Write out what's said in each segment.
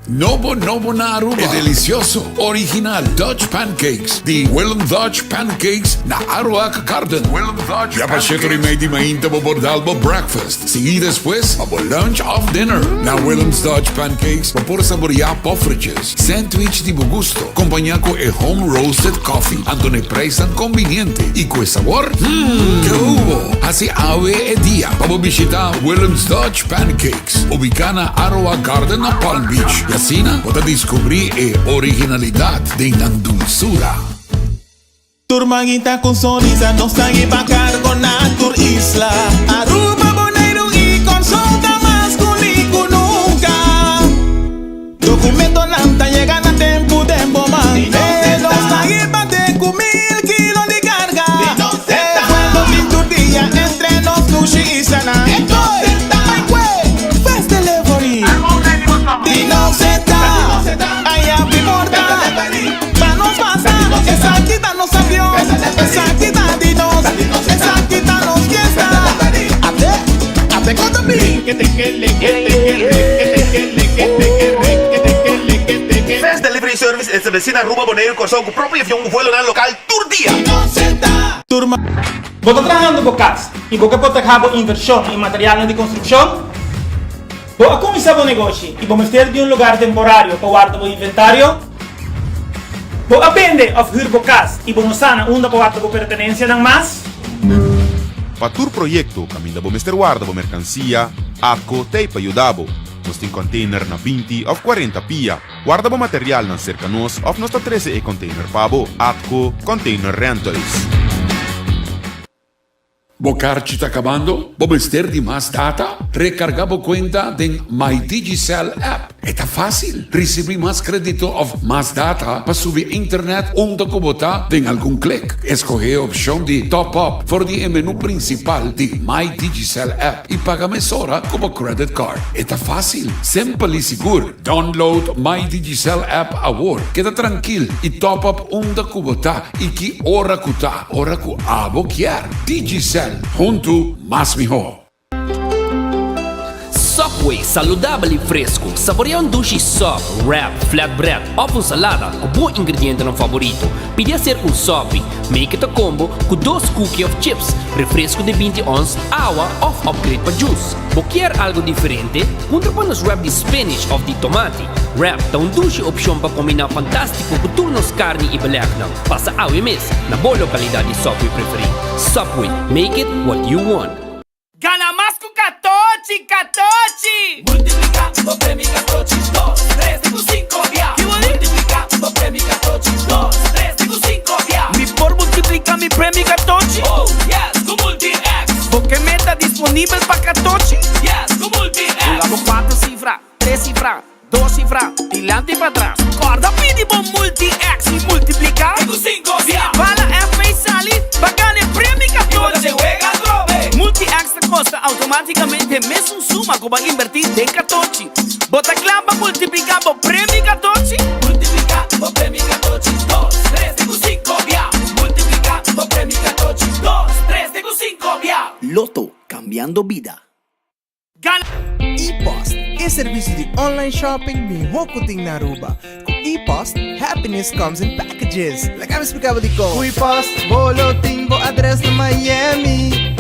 Nobo nobo na Aruba e delicioso, original Dutch Pancakes di Willem Dutch Pancakes na Aruac Garden. Willem Dutch Ya pa shetor y mei di mainta bo por dal bo breakfast, sigui despues pa bo lunch of dinner. Na Willem's Dutch Pancakes bo por saborea poffertjes, sandwich di bo gusto, compaña cu e home roasted coffee, anto n'e prijsnan conveniente y cu e sabor, hmm, ke hubo! Haci awe e dia pa bo bishita Willem's Dutch Pancakes. Ubicá na Aroa Garden na Palm Beach y asina bo ta descubrí e originalidad den nan dulzura. Tur manita cu sonrisa nos ta hiba cargo na tur isla. Aruba, Boneiru y Corsou ta mas uni cu nunca. Documentonan ta yega na tempo den bo man. E nos ta hiba te cu mil kilo di carga. E vuelo tin tur dia entre nos dushi islanan. Bai cue, Fast Delivery di nos ta aya bi porta. Pa nos pasa, esaki ta nos avion, esaki ta di nos, esaki ta nos fiesta. Ate, ate con ta bin. Fast Delivery Service estableci na Aruba, Boneiru y Corsou cu propio avion cu vuelonan local tur dia. Bo ta trahando bo kas i bo ke protehá bo invershon i materialnan di konstrukshon? Bo a kuminsá bo negoshi i bo mester di un lugar temporario pa warda bo inventario? Bo a bende òf hür bo kas i bo no sa na unda pa warda bo pertenensianan mas? Pa tur proyekto kaminda bo mester warda bo merkansia, ATCO t'ei pa yuda bo. Nos tin kònteiner na 20 òf 40 pia. Warda bo materialnan serka nos òf nos ta trese e kònteiner pa bo. ATCO Container Rentals. Bo karchi ta kabando? Bo mester di mas data? Rekarga bo kuenta den My Digicel app. E ta fásil! Risibí mas krédito òf mas data pa subi internet unda ku bo ta den algun klik. Eskohé e opshon di Top Up for di e menú prinsipal di My Digicel app i paga mesora ku bo credit card. E ta fásil, simpel i sigur. Download My Digicel app awor. Keda trankil i top up unda ku bo ta i ki ora ku ta. Ora ku abo kier. Digicel, huntu mas mihó. Subway, saludabel y fresco. Saborea un dushi sub, wrap, flatbread of un salada cu bo ingredientenan favorito. Pidi hacer un subby. Make it a combo cu dos cookie of chips, refresco di 20 ons, awa of upgrade pa juice. Bo kier algo diferente? Puntra pa nos wrap di spinach of di tomati. Wrap ta un dushi opcion pa combina fantastico cu tur nos carni y belegnan. Pasa awe mes na bo localidad di Subway preferi. Subway, make it what you want. Gana mas ku katochi, katochi! Multiplica bo premio katochi dos, tres te ku cinco bia. Multiplica bo premio katochi dos, tres te ku cinco bia. Mi por multiplica mi premio katochi? Oh yes, ku Multi-X! Bo ke meta disponibel pa katochi? Yes, ku Multi-X! Hunga bo cuatro cifra, tres cifra, Dos sifra, dilanti i patras. Kòrda pidi bo Multi-X i multipliká. Te ku sinko bia. Bala FP sali pa gana e premio I bo ta den wega atrobe. Multi-X ta kosta outomátikamente mesun suma ku bo a inbertí den katochi. Bo ta kla pa multipliká bo premio katochi? Multipliká bo premio katochi dos, tres te ku sinko bia. Multipliká bo premio katochi dos, tres te ku sinko bia. Lotto, kambiando bida. E-Post, e servicio di online shopping miho cu tin na Aruba. Cu E-Post, happiness comes in packages. Laga mi splica bo dicon. Cu E-Post, bo lo tin bo adres na Miami.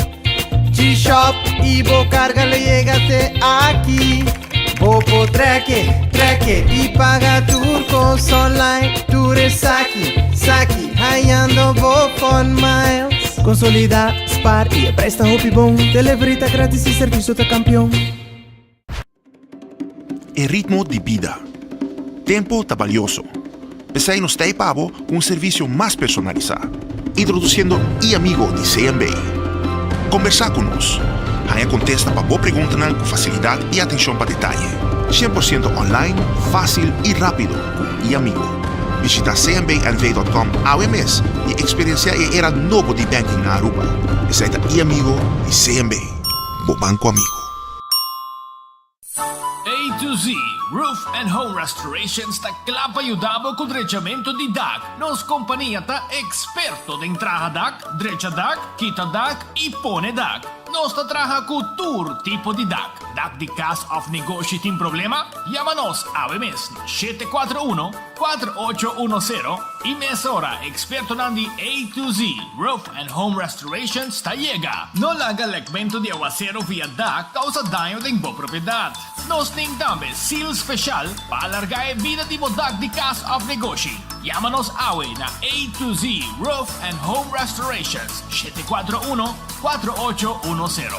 G-Shop y bo carga lo yega te aki. Bo por trek, trek y paga tur cos online. Tur esaki, saki, hayando bo fun miles. Consolida, spaar y e prijs ta hopi bon. Delivery ta gratis y servicio ta campeon. E ritmo di bida. Tempo ta balioso. P'esei nos ta ei pa bo ku un servisio mas personalisá. Introdusiendo E-Amigo di CMB. Kombersá ku nos. Haña kontesta pa bo preguntanan ku fasilidat i atenshon pa detaye. 100% online, fásil i rápido ku E-Amigo. Bishita cmbnv.com awe mes i eksperensiá e era nobo di banking na Aruba. Esei ta E-Amigo di CMB, bo banko amigo. A to Z Roof and Home Restorations ta kla pa yuda bo ku drechamentu di dak. Nos kompania ta eksperto den traha dak, drecha dak, kita dak i pone dak. Nos ta traha ku tur tipo di dak. Dak di kas òf negoshi tin problema? Yama nos awe mes na 741 4810 i mesora ekspertonan di A to Z Roof and Home Restorations ta yega. No laga lekmentu di awaseru via dak kousa daño den bo propiedat. Nos tin tambe seal special pa alarga e bida di bo dak di kas òf negoshi. Yama nos awe na A to Z Roof and Home Restorations, 741 4810.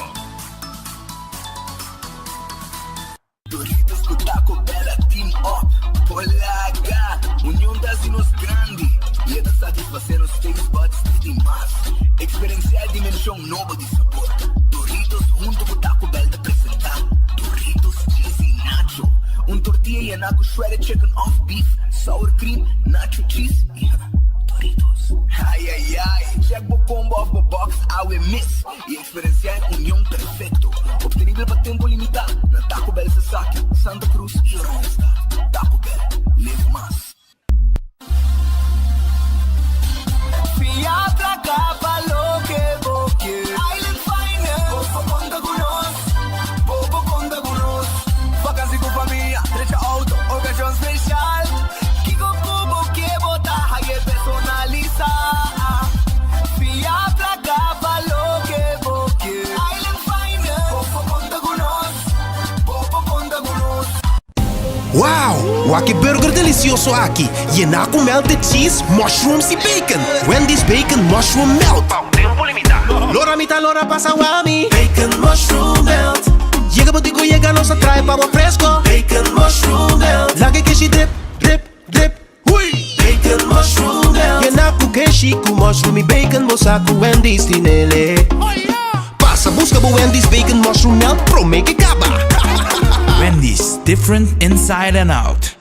Doritos ku Taco Bell a team up por laga. Union ta hasi nos grandi i e ta satisfasé nos taste buds di mas. Eksperensiá e dimenshon nobo di sabor. Doritos huntu ku Taco Bell ta presentá Doritos Cheesy Nacho, un tortilla yená ku shredded chicken òf beef, sour cream, nacho cheese i Doritos. Ai ai ai! Check bo combo òf bo box awe mes i Eksperensiá e union perfekto, optenibel pa tempu limitá na Taco Bell Sasaki, Santa Cruz i Oranjestad. Taco Bell, live mas. Fia placa pa loke bo kier. Island Finance. Bo por conta cu nos. Bo por conta cu nos. Vakantie cu famia, drecha auto, ocasion special. Kico cu bo kier bo ta haye personalisa. Fia placa pa loke bo kier. Island Finance. Bo por conta cu nos. Bo por conta cu nos. Wow! Wak e burger delicioso aki, yená cu melted cheese, mushrooms y bacon! Wendy's Bacon Mushroom Melt! Pa un tempo limita! Lora mi ta lora pasa wami! Bacon Mushroom Melt! Yega bo tin cu yega nos a trae pa bo fresco! Bacon Mushroom Melt! Laga e keshi drip, drip, drip, hui! Bacon Mushroom Melt! Yena cu keshi cu mushroom y bacon bo sa cu Wendy's tinele! Pasa busca bo Wendy's Bacon Mushroom Melt prome ke caba! Wendy's, different inside and out.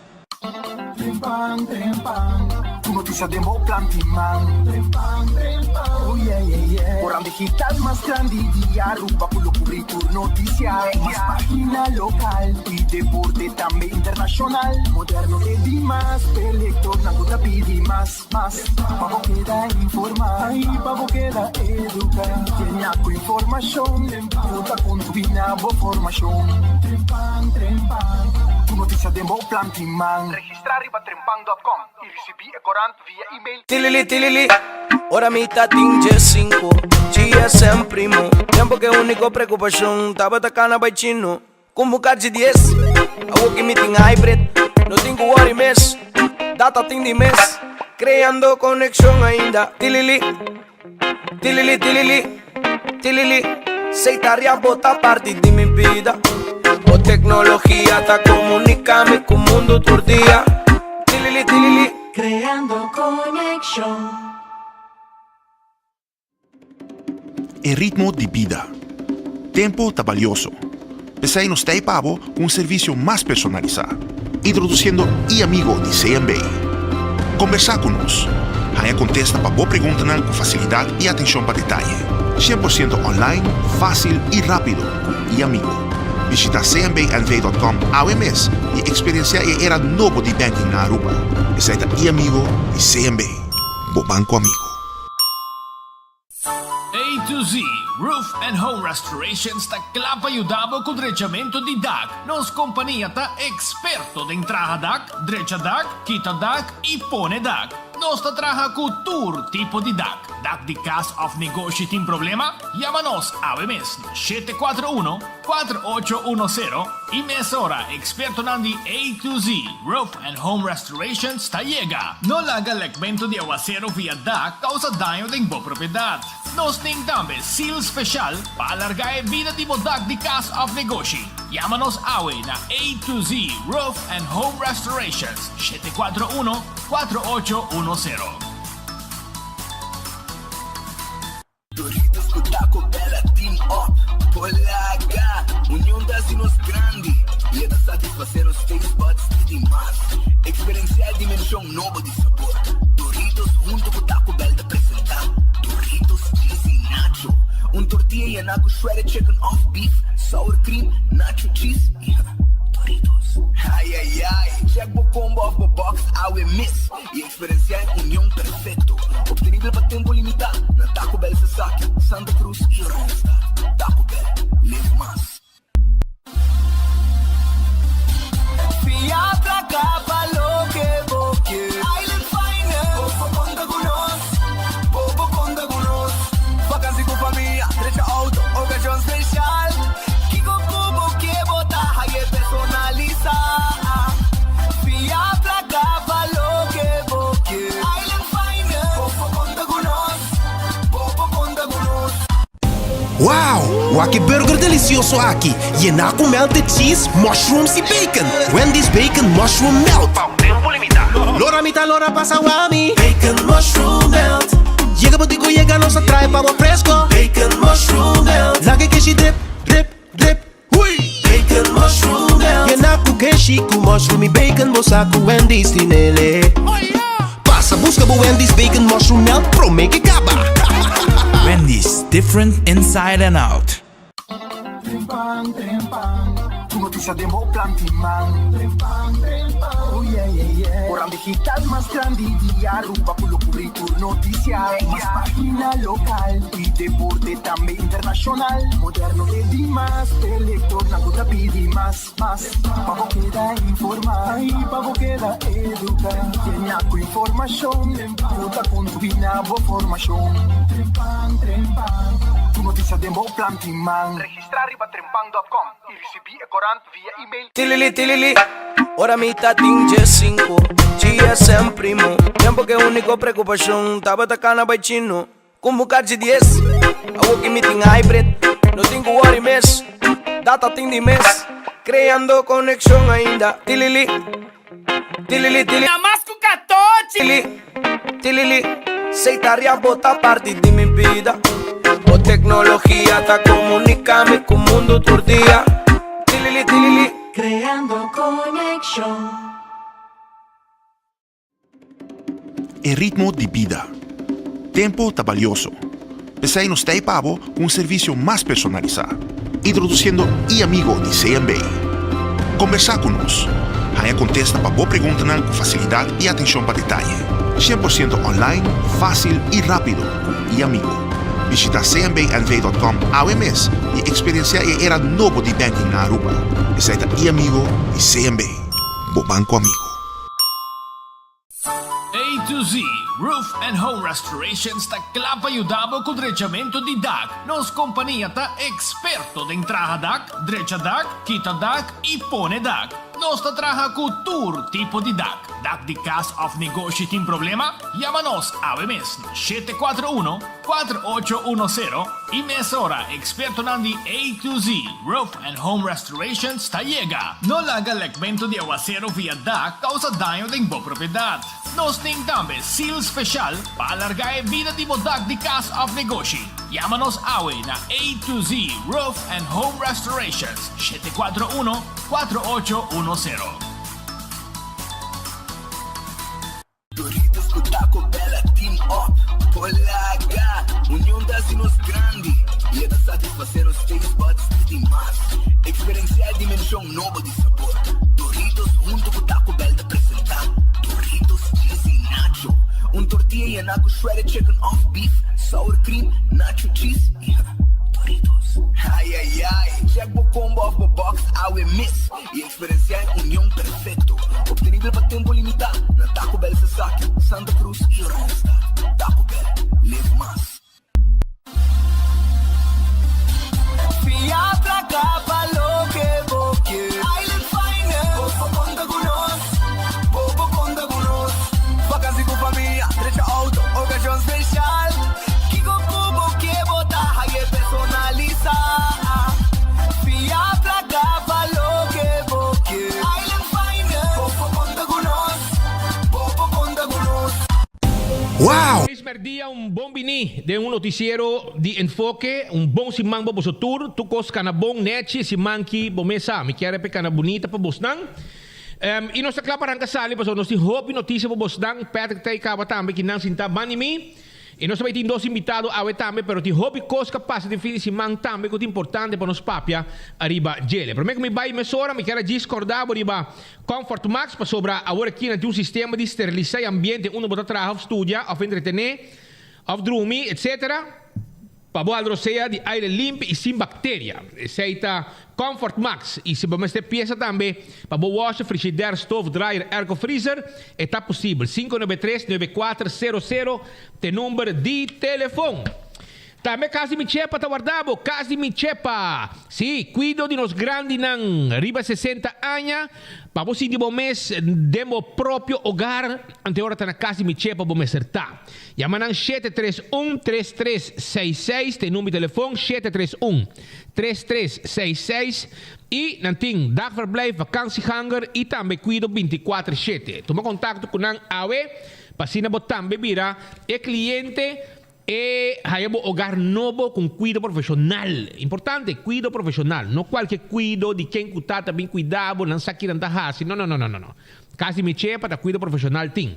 Trempan, trempan, Tur noticia den bo plan tin man. Trempan, trempan, oh yeah, yeah, yeah. Corant digital mas grandi di Aruba cu lo cubri tur noticia. Mas pagina local y deporte tambe internacional. Moderno te dimas, p'e lectornan cu ta pidi mas, mas. Pa bo keda informa y pa bo keda educa. Llena cu informacion cu ta contribui na bo formacion. Trempan, trempan, Tur noticia den bo plan tin man. Registra riba trempan dot com y ricibi e corant via email. Tilili tilili, ora mi ta tin djesinku, GSM primo. Tempo ke úniko preokupashon tabata kana bai chino. Kumbu kachi dies, awo ki mi tin hybrid, no tin ku worry mes, data tin di mes. Kreando konekshon ainda, tilili, tilili tilili, tilili. Seitaria bo ta parti di mi bida, bo teknologia ta komunika mi ku mundu tur dia, tilili tilili. Kreando konekshon. E ritmo di bida. Tempo ta balioso. P'esei nos ta ei pa bo ku un servisio mas personalisá, introdusiendo e-Amigo di CMB. Kombersá ku nos. Haña kontesta pa bo preguntanan ku fasilidat i atenshon pa detaye. 100% online, fásil i rápido ku e-Amigo. Bishita cmbnv.com awe mes i eksperensiá e era nobo di banking na Aruba. Esei ta e-Amigo di CMB, bo banko amigo. A to Z Roof and Home Restorations ta kla pa yuda bo ku drechamentu di dak. Nos kompania ta eksperto den traha dak, drecha dak, kita dak i pone dak. Nos ta traha ku tur tipo di dak. Dak di kas òf negoshi tin problema? Yama nos awe mes na 741 4810 i mesora ekspertonan di A to Z Roof and Home Restorations ta yega. No laga lekmentu di awaseru via dak kousa daño den bo propiedat. Nos tin tambe seal special pa alarga e bida di bo dak di kas òf negoshi. Yama nos awe na A to Z Roof and Home Restorations, 741 4810. Doritos ku Taco Bell a team up por laga. Union ta hasi nos grandi i e ta satisfasé nos taste buds di dimas. Eksperensiá e dimenshon nobo di sabor. Doritos huntu ku Taco Bell ta presentá Doritos Cheesy Nacho, un tortilla yená ku shredded chicken òf beef, sour cream, nacho cheese i Doritos. Ai ai ai! Check bo combo òf bo box awe mes i Eksperensiá e union perfekto, optenibel pa tempu limitá na Taco Bell Sasaki, Santa Cruz i Oranjestad. Taco Bell. Wak e burger delicioso aki, yená cu melted cheese, mushrooms y bacon. Wendy's Bacon Mushroom Melt. Pa un tempo limita. Lora mi ta lora pasa wami. Bacon Mushroom Melt. Yega bo dico yega nos a trae pa bo fresco. Bacon Mushroom Melt. Laga e keshi drip, drip, drip. Hui! Bacon Mushroom Melt. Yená cu keshi cu mushroom y bacon bo sa cu Wendy's tinele. Pasa busca bo Wendy's Bacon Mushroom Melt prome ke caba. Wendy's, different inside and out. Trempan, trempan, tur noticia den bo planti man. Trempan, trempan, oh yeah, yeah, yeah. Corant digital mas grandi di Aruba cu lo cubri tur noticia. Mas pagina local y deporte tambe internacional. Moderno e di mas, e lectornan cu ta pidi mas, mas. Pa bo keda informa y pa bo keda educa. Yena cu informacion cu ta contribui na bo formacion. Trempan, trempan, tur noticia den bo planti man. Registra riba trempan dot com y ricibi e corant via email. Tilili tilili, ora mi ta tin djesinku, GSM primo. Tempo ke úniko preokupashon tabata kana bai chino. Ku bu karchi dies, awor ki mi tin hybrid, no tin ku worry mes, data tin di mes. Kreando konekshon ainda, tilili, tilili tili. Na mas ku katochi. Tilili, tilili, sei taria bo ta parti di mi bida. Bo teknologia ta komunika mi ku mundu tur dia. Tilili, tilili. Kreando konekshon. E ritmo di bida. Tempo ta balioso. P'esei nos ta ei pa bo ku un servisio mas personalisá, introdusiendo e-Amigo di CMB. Kombersá ku nos. Haña kontesta pa bo preguntanan ku fasilidat i atenshon pa detaye. 100% online, fásil i rápido ku e-Amigo. Bishita cmbnv.com awe mes i eksperensiá e era nobo di banking na Aruba. Esei ta e-Amigo di CMB, bo banko amigo. A to Z Roof and Home Restorations ta kla pa yuda bo ku drechamentu di dak. Nos kompania ta eksperto den traha dak, drecha dak, kita dak i pone dak. Nos ta traha ku tur tipo di dak. Dak di kas òf negoshi tin problema? Yama nos awe mes na 741 4810 i mesora ekspertonan di A to Z Roof and Home Restorations ta yega. No laga lekmentu di awasero via dak kousa daño den bo propiedat. Nos tin tambe seal speshal pa alargá e bida di bo dak di kas òf negoshi. Yama nos awe na A to Z Roof and Home Restorations, 741 4810. Doritos cu Taco Bell a team up Polaga! Union ta haci nos grandi y e ta satisface nos taste buds di mas. Experiencia e dimension nobo di sabor. Doritos hunto cu Taco Bell ta presenta Doritos Cheesy Nacho, un tortilla yena cu shredded chicken of beef, sour cream, nacho cheese y Doritos. Ay ay ay! Check bo combo of bo box awe mes y Experiencia e union perfecto, obtenibel pa tempo limita na Taco Bell Sasaki, Santa Cruz y Oranjestad. Taco Bell, live mas. Fia placa pa loke bo kier. Island Finance. Bo por conta cu nos. Bo por conta cu nos. Vakantie cu famia, drecha auto, ocasion special. Kico cu bo kier bo ta haye personalisa. Fia placa pa loke bo kier. Island Finance. Bo por conta cu nos. Bo por conta cu nos. Wow! Feliz merdia, un bon bini den un noticiero di Enfoke, un bon siman pa boso tur, tur cos cana bon, nechi, siman ki bo mes sa, mi kier e cana bunita pa bosnan. Y nos ta cla pa ranca sali pasobra nos tin hopi noticia pa bosnan, Patrick ta caba tambe ki nan sinta bandi mi. I nos ta bai tin dos invitado awe tambe, pero tin hopi kos ka pasa den fin di siman tambe ku ta importante pa nos papia ariba djele. Prome ku mi bai mesora mi kier a djis kòrda bo riba Comfort Max pasobra awor aki nan tin un sistema di sterilisa e ambiente unda bo ta traha òf studia òf entretené òf drumi etc. Pa bo al rosea di aire limpi i sin bakteria. Esei ta Comfort Max. I si bo mester piesa tambe pa bo washer, frishider, stoof, dryer, airco, freezer, e ta posibel. 593 9400 t'e number di telefon. Tambe Cas di Mi Chepa ta warda bo. Cas di Mi Chepa! Sí, cuido di nos grandinan riba 60 aña pa bo sinti bo mes den bo propio hogar, ante ora ta na Cas di Mi Chepa bo mester ta. Yama nan 731 3366 ta e number di telefon 731 3366 y nan tin dagverblijf, vakantieganger y tambe cuido 24 shete. Tuma contacto cu nan awe pa asina bo tambe bira e cliente E haya bo hogar nobo cu un cuido profesional. Importante, cuido profesional. No cualke cuido di ken cu ta ta bin cuida bo, nan sa kinan ta haci. No, no, no, no, no, no. Cas di mi chepa ta cuido profesional tin.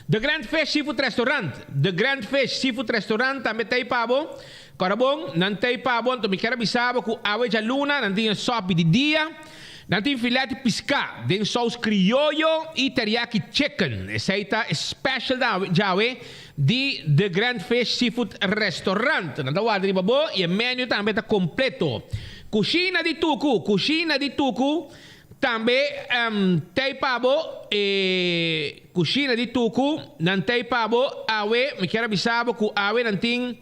The Grand Fish Seafood Restaurant. The Grand Fish Seafood Restaurant tambe ta ei pa bo. Cora bon, nan ta ei pa bo. Anto mi kier a bisa bo cu awe djaluna nan tin e sopi di dia. Nan tin filet di piská den sous krioyo i teriyaki chicken. Esei ta e special djawe di The Grand Fish Seafood Restaurant. Nan ta warda riba bo i e menu tambe ta kompleto. Kushina di Tuku, Kushina di Tuku tambe t'ei pa bo. E Kushina di Tuku nan t'ei pa bo awe. Mi kier a bisa bo ku awe nan tin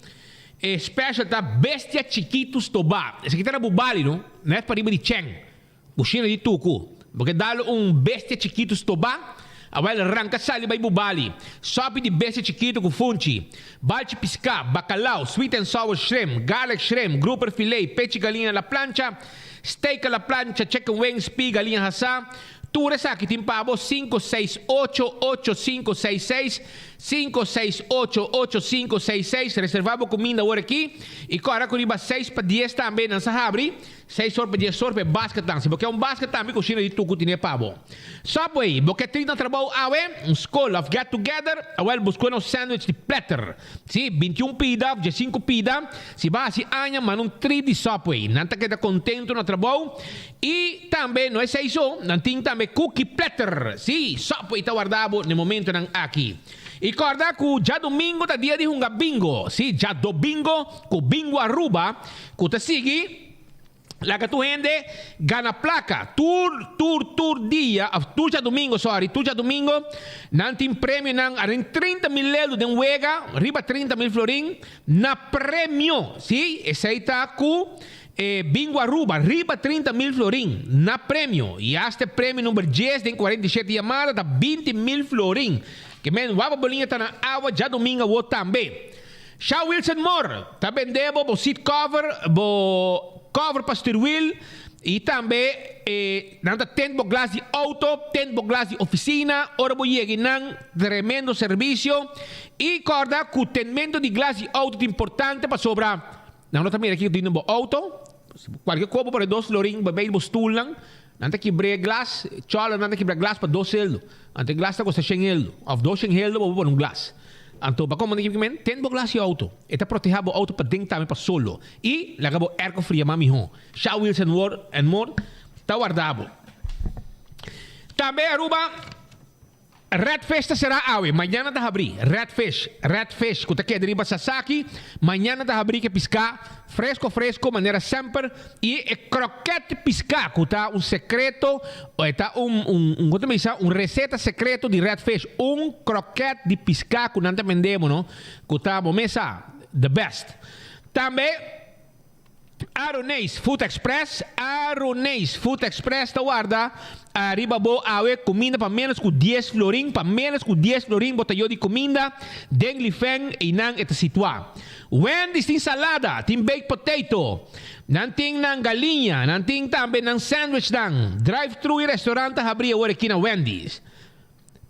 e special ta bestia chikitu stobá. Esaki ta na Bubali no, net pariba di Cheng. Kushina di tuku. Bo ke dal un bestia chikitu stobá, awel ranka sali bai bu bali. Sòpi di bestia chikitu ku funchi, balchi piská, bakalau, sweet and sour shrimp, garlic shrimp, grouper filet, pechi galiña a la plancha, steak a la plancha, chicken wings, pig galiña hasá. Tur esaki tin pa bo 568 8566, 568 8566. Reservá bo kuminda awor aki i kòrda ku riba seis pa dies tambe nan sa habri. Seis or pa dies or pa e basketnan. Si bo ke un basket tambe kushina di tuku tine pa bo. Subway, bo ke trina trabou awe, un skol of get together, awel busk'e nos sandwich di platter. Si, 21 pida of 15 pida. Si bo a hasi aña manda un trip di Subway. Nan ta keda kontento na trabou. I tambe no esei so, nan tin tambe cookie platter. Si, Subway ta warda bo n'e momentonan aki. I kòrda ku djadumingo ta dia di hunga bingo. Si, djadobingo ku Bingo Aruba ku ta sigui laga tur hende gana plaka. Tur, tur, tur dia, of tur djadumingo, sorry, tur djadumingo nan tin premionan aden 30 mil lelu den wega, riba 30 mil florin na premio. Si, esei ta ku e Bingo Aruba, riba 30 mil florin na premio. I hasta e premio number 10 den 47 yamada ta 20 mil florin. Ke men waba boliña ta na awa djadumingo awo tambe. Shaw Wilson Moore ta bende bo bo seat cover, bo cover pa stuurwiel i tambe e nan ta tint bo glas di auto, tint bo glas di oficina ora bo yega nan tremendo servicio. I corda cu tintmento di glas di auto ta importante pasobra nan no ta mira kico tin den bo auto. Cualkier cosa bo pone dos florin bo bay bo stoelnan nan ta kibra e glas, cholo nan ta kibra glas pa dos heldo. Anto e glas ta costa shen heldo of dos shen heldo bo por pone un glas. Anto pa como nan men tint bo glas di auto. E ta proteha bo auto paden tambe pa solo i laga bo airco fria mas miho. Shaw Wheels and More and More ta warda bo. Tambe Aruba Red Fish ta será awe, mañana ta habrí. Red Fish, Red Fish ku ta keda riba Sasaki, mañana ta habrí ku e piská fresko fresko manera semper i e kroket piská ku ta un sekreto, e ta un un un kon ta bisa un reseta sekreto di Red Fish, un kroket di piská ku nan ta bende bo no, ku ta bo mes sa the best. Tambe. Aroneis Food Express, Aroneis Food Express ta warda ariba bo awe kuminda pa ménos ku dies florin, pa ménos ku dies florin bo ta yo di kuminda den Lifeng einan e ta situá. Wendy's tin salada, tin baked potato, nan tin nan galiña, nan tin tambe nan sandwichnan. Drive thru i restaurant ta habrí awor aki na Wendy's.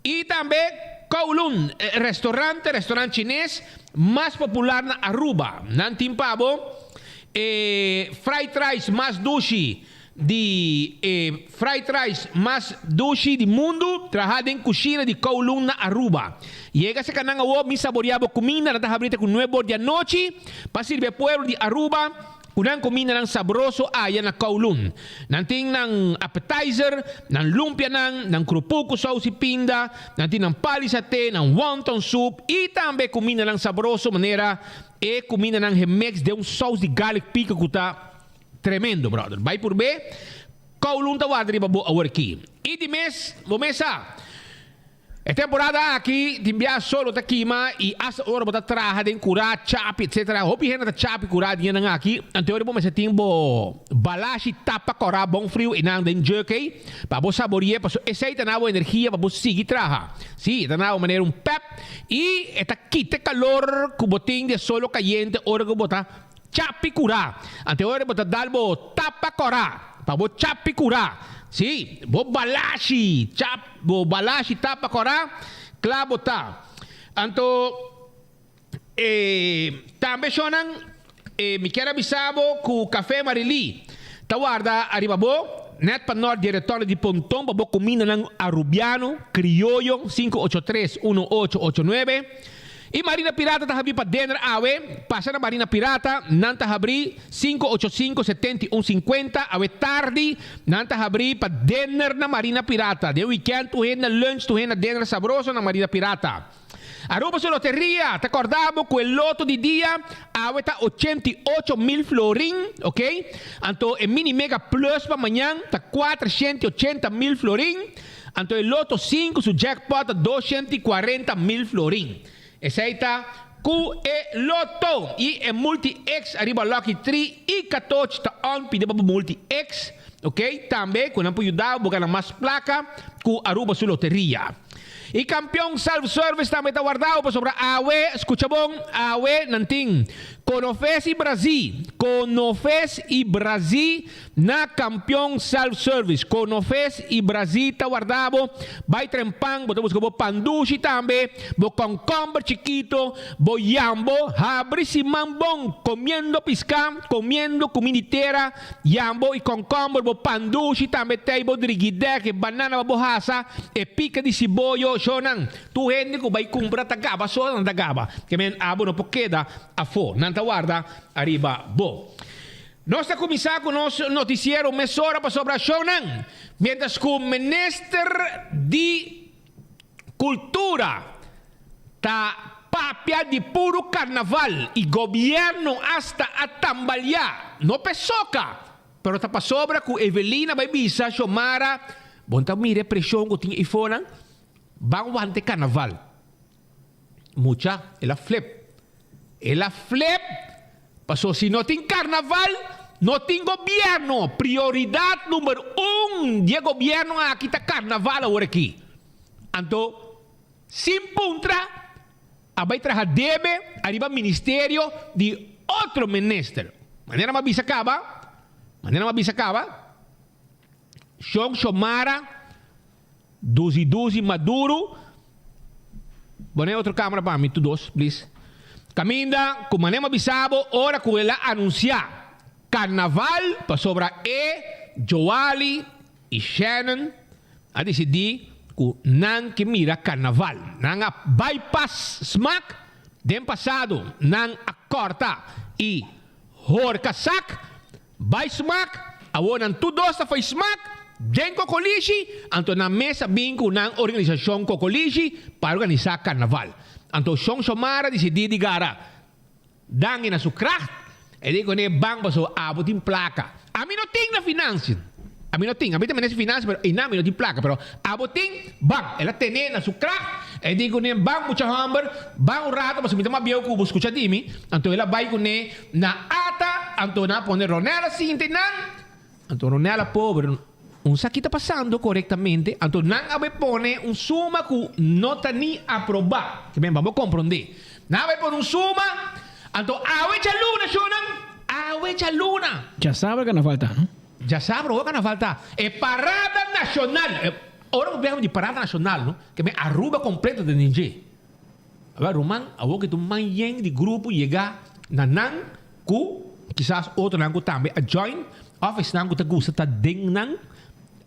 I tambe Kowloon Restaurant, restaurant chines mas popular na Aruba. Nan tin pa bo e fried rice mas dushi di e fried rice mas dushi di mundu, traha den kushina di Kowloon na Aruba. Yega serka nan awo mi saboria bo kuminda, nan ta habri te ku nuebe or di anochi pa sirbi e pueblo di Aruba. Ku nan kumindanan sabroso aya na Kowloon. Nan tin nan appetizer, nan lumpianan, nan krupu ku sous i pinda, nan tin nan pali saté, nan wonton soup i tambe kumindanan sabroso manera e kumindanan gemix den un sous di garlic pico ku ta tremendo, brother. Bai purb'é, Kowloon ta warda riba bo aworaki. I di mes, bo mes sa. E temporada aki tin bia solo ta kima y hasta ora bo ta traha den cura, chapi etc. Hopi hende ta chapi cura dianan aki. Anto ora bo mester tin bo balashi tapa cora bon friu y nan den juk ey pa bo saborie paso esey ta na bo energia pa bo sigui traha. Si, e ta na bo manera un pep y e ta kita e calor cu bo tin di e solo cayente ora cu bo ta Chapi kurá. Ante ora bo ta dal bo tapa kòrá pa bo chapi kurá. Sí, bo balashi chap bo balashi tapa kòrá, kla bo ta. Anto e tambe shonnan e mi kier a bisa bo ku Café Marilí ta warda ariba bo nèt pa nòrt di e retorno di Ponton pa bo kumindanan arubiano, krioyo, 583 1889. Y Marina Pirata ta habri pa dinner awe, pasa na Marina Pirata, nan ta habri 585 71 50, awe tardi nan ta habri pa dinner na Marina Pirata, den weekend tur hende na lunch tur hende na dinner sabroso na Marina Pirata. Aruba su loteria ta corda bo cu e loto di dia awe ta 88 mil florin, ok, anto e mini mega plus pa mañan ta 480 mil florin. Anto e loto sinku su jackpot ta 240 mil florin. Esei ta ku e loto i e multi X ariba Lucky Tree i katoch ta on pidi pa bo multi X ok tambe ku nan por yuda bo gana mas plaka ku Aruba su loteria. I kampion self service tambe ta wardao pasobra awe skucha bon awe nan tin Konofes i Brazi Konofes i Brazi Na Kampion Self Service, Konofes i Brazi ta warda bo, bai trempan, bo ta buska bo pandushi tambe, bo kònkòmber chikito, bo yambo, habri siman bon komiendo piská, komiendo kumindi tera, yambo i kònkòmber, bo pandushi tambe tei, bo drigidèk, e banana pa bo hasa, e pika di siboyo, shownan, tur hende ku bai kumpra ta gaba so nan ta gaba, ke men abo no por keda afó, nan ta warda ariba bo. Nos ta kuminsá ku nos notisiero mesora pasobra shownan, miéntras ku Minister di Kultura ta papia di puru karnaval i gobièrnu asta a tambaliá, no p'e soka, pero ta pasobra ku Evelina bai bisa Xiomara, Bon ta mira e preshon ku tin eifonan, ban wanta e karnaval. Mucha, el a flip. El a flip paso si no tin carnaval, no tin gobierno. Prioridad number un di e gobierno aki ta carnaval awor aki. Anto, sin puntra, a bay traha debe ariba ministerio di otro minister. Manera mi a bisa caba, manera mi a bisa caba, Shon Xiomara. Duzi duzi maduro. Pone otro camera pa mi tu dos please. Caminda cu manera mi a bisa bo ora cu el a anuncia carnaval pasobra e, Joali y Shannon a dicidi cu nan ke mira carnaval. Nan a bypass smaak den pasado nan a corta y horca sak. Bai smak, awor nan tur dos ta fai smak den Kokolishi, anto nan mes a bin ku nan organisashon Kokolishi pa organisá karnaval. Anto Shon Xiomara disidí di gara Dangui na su kracht, e di kuné ban pasobra abo tin plaka. Ami no tin na finansien, ami no tin, ami ta minister di finansia pero einan mi no tin plaka, pero abo tin, ban. El a tené na su kracht, e di kuné ban mucha hòmber, ban un rato pasobra mi ta mas bieu ku bo, skucha di mi. Anto el a bai kuné. Na ata, anto nan a pone Ronella sinta i nan, anto Ronella pober, un sa ki ta pasando korektamente, anto nan a bai pone un suma ku no ta ni aprobá. Ke men bambo komprondé. Nan a bai pone un suma, anto awe djaluna shownan, awe djaluna. Djasabra karnaval ta, no? Djasabra ora karnaval ta. E parada nashonal, ora bo biaha di parada nashonal, no, ke men Aruba kompleto ta den dje. Awor ruman, awor ke ta un man yen di grupo yega na nan ku kisas otronan ku tambe a join òf esnan ku ta gusta ta den nan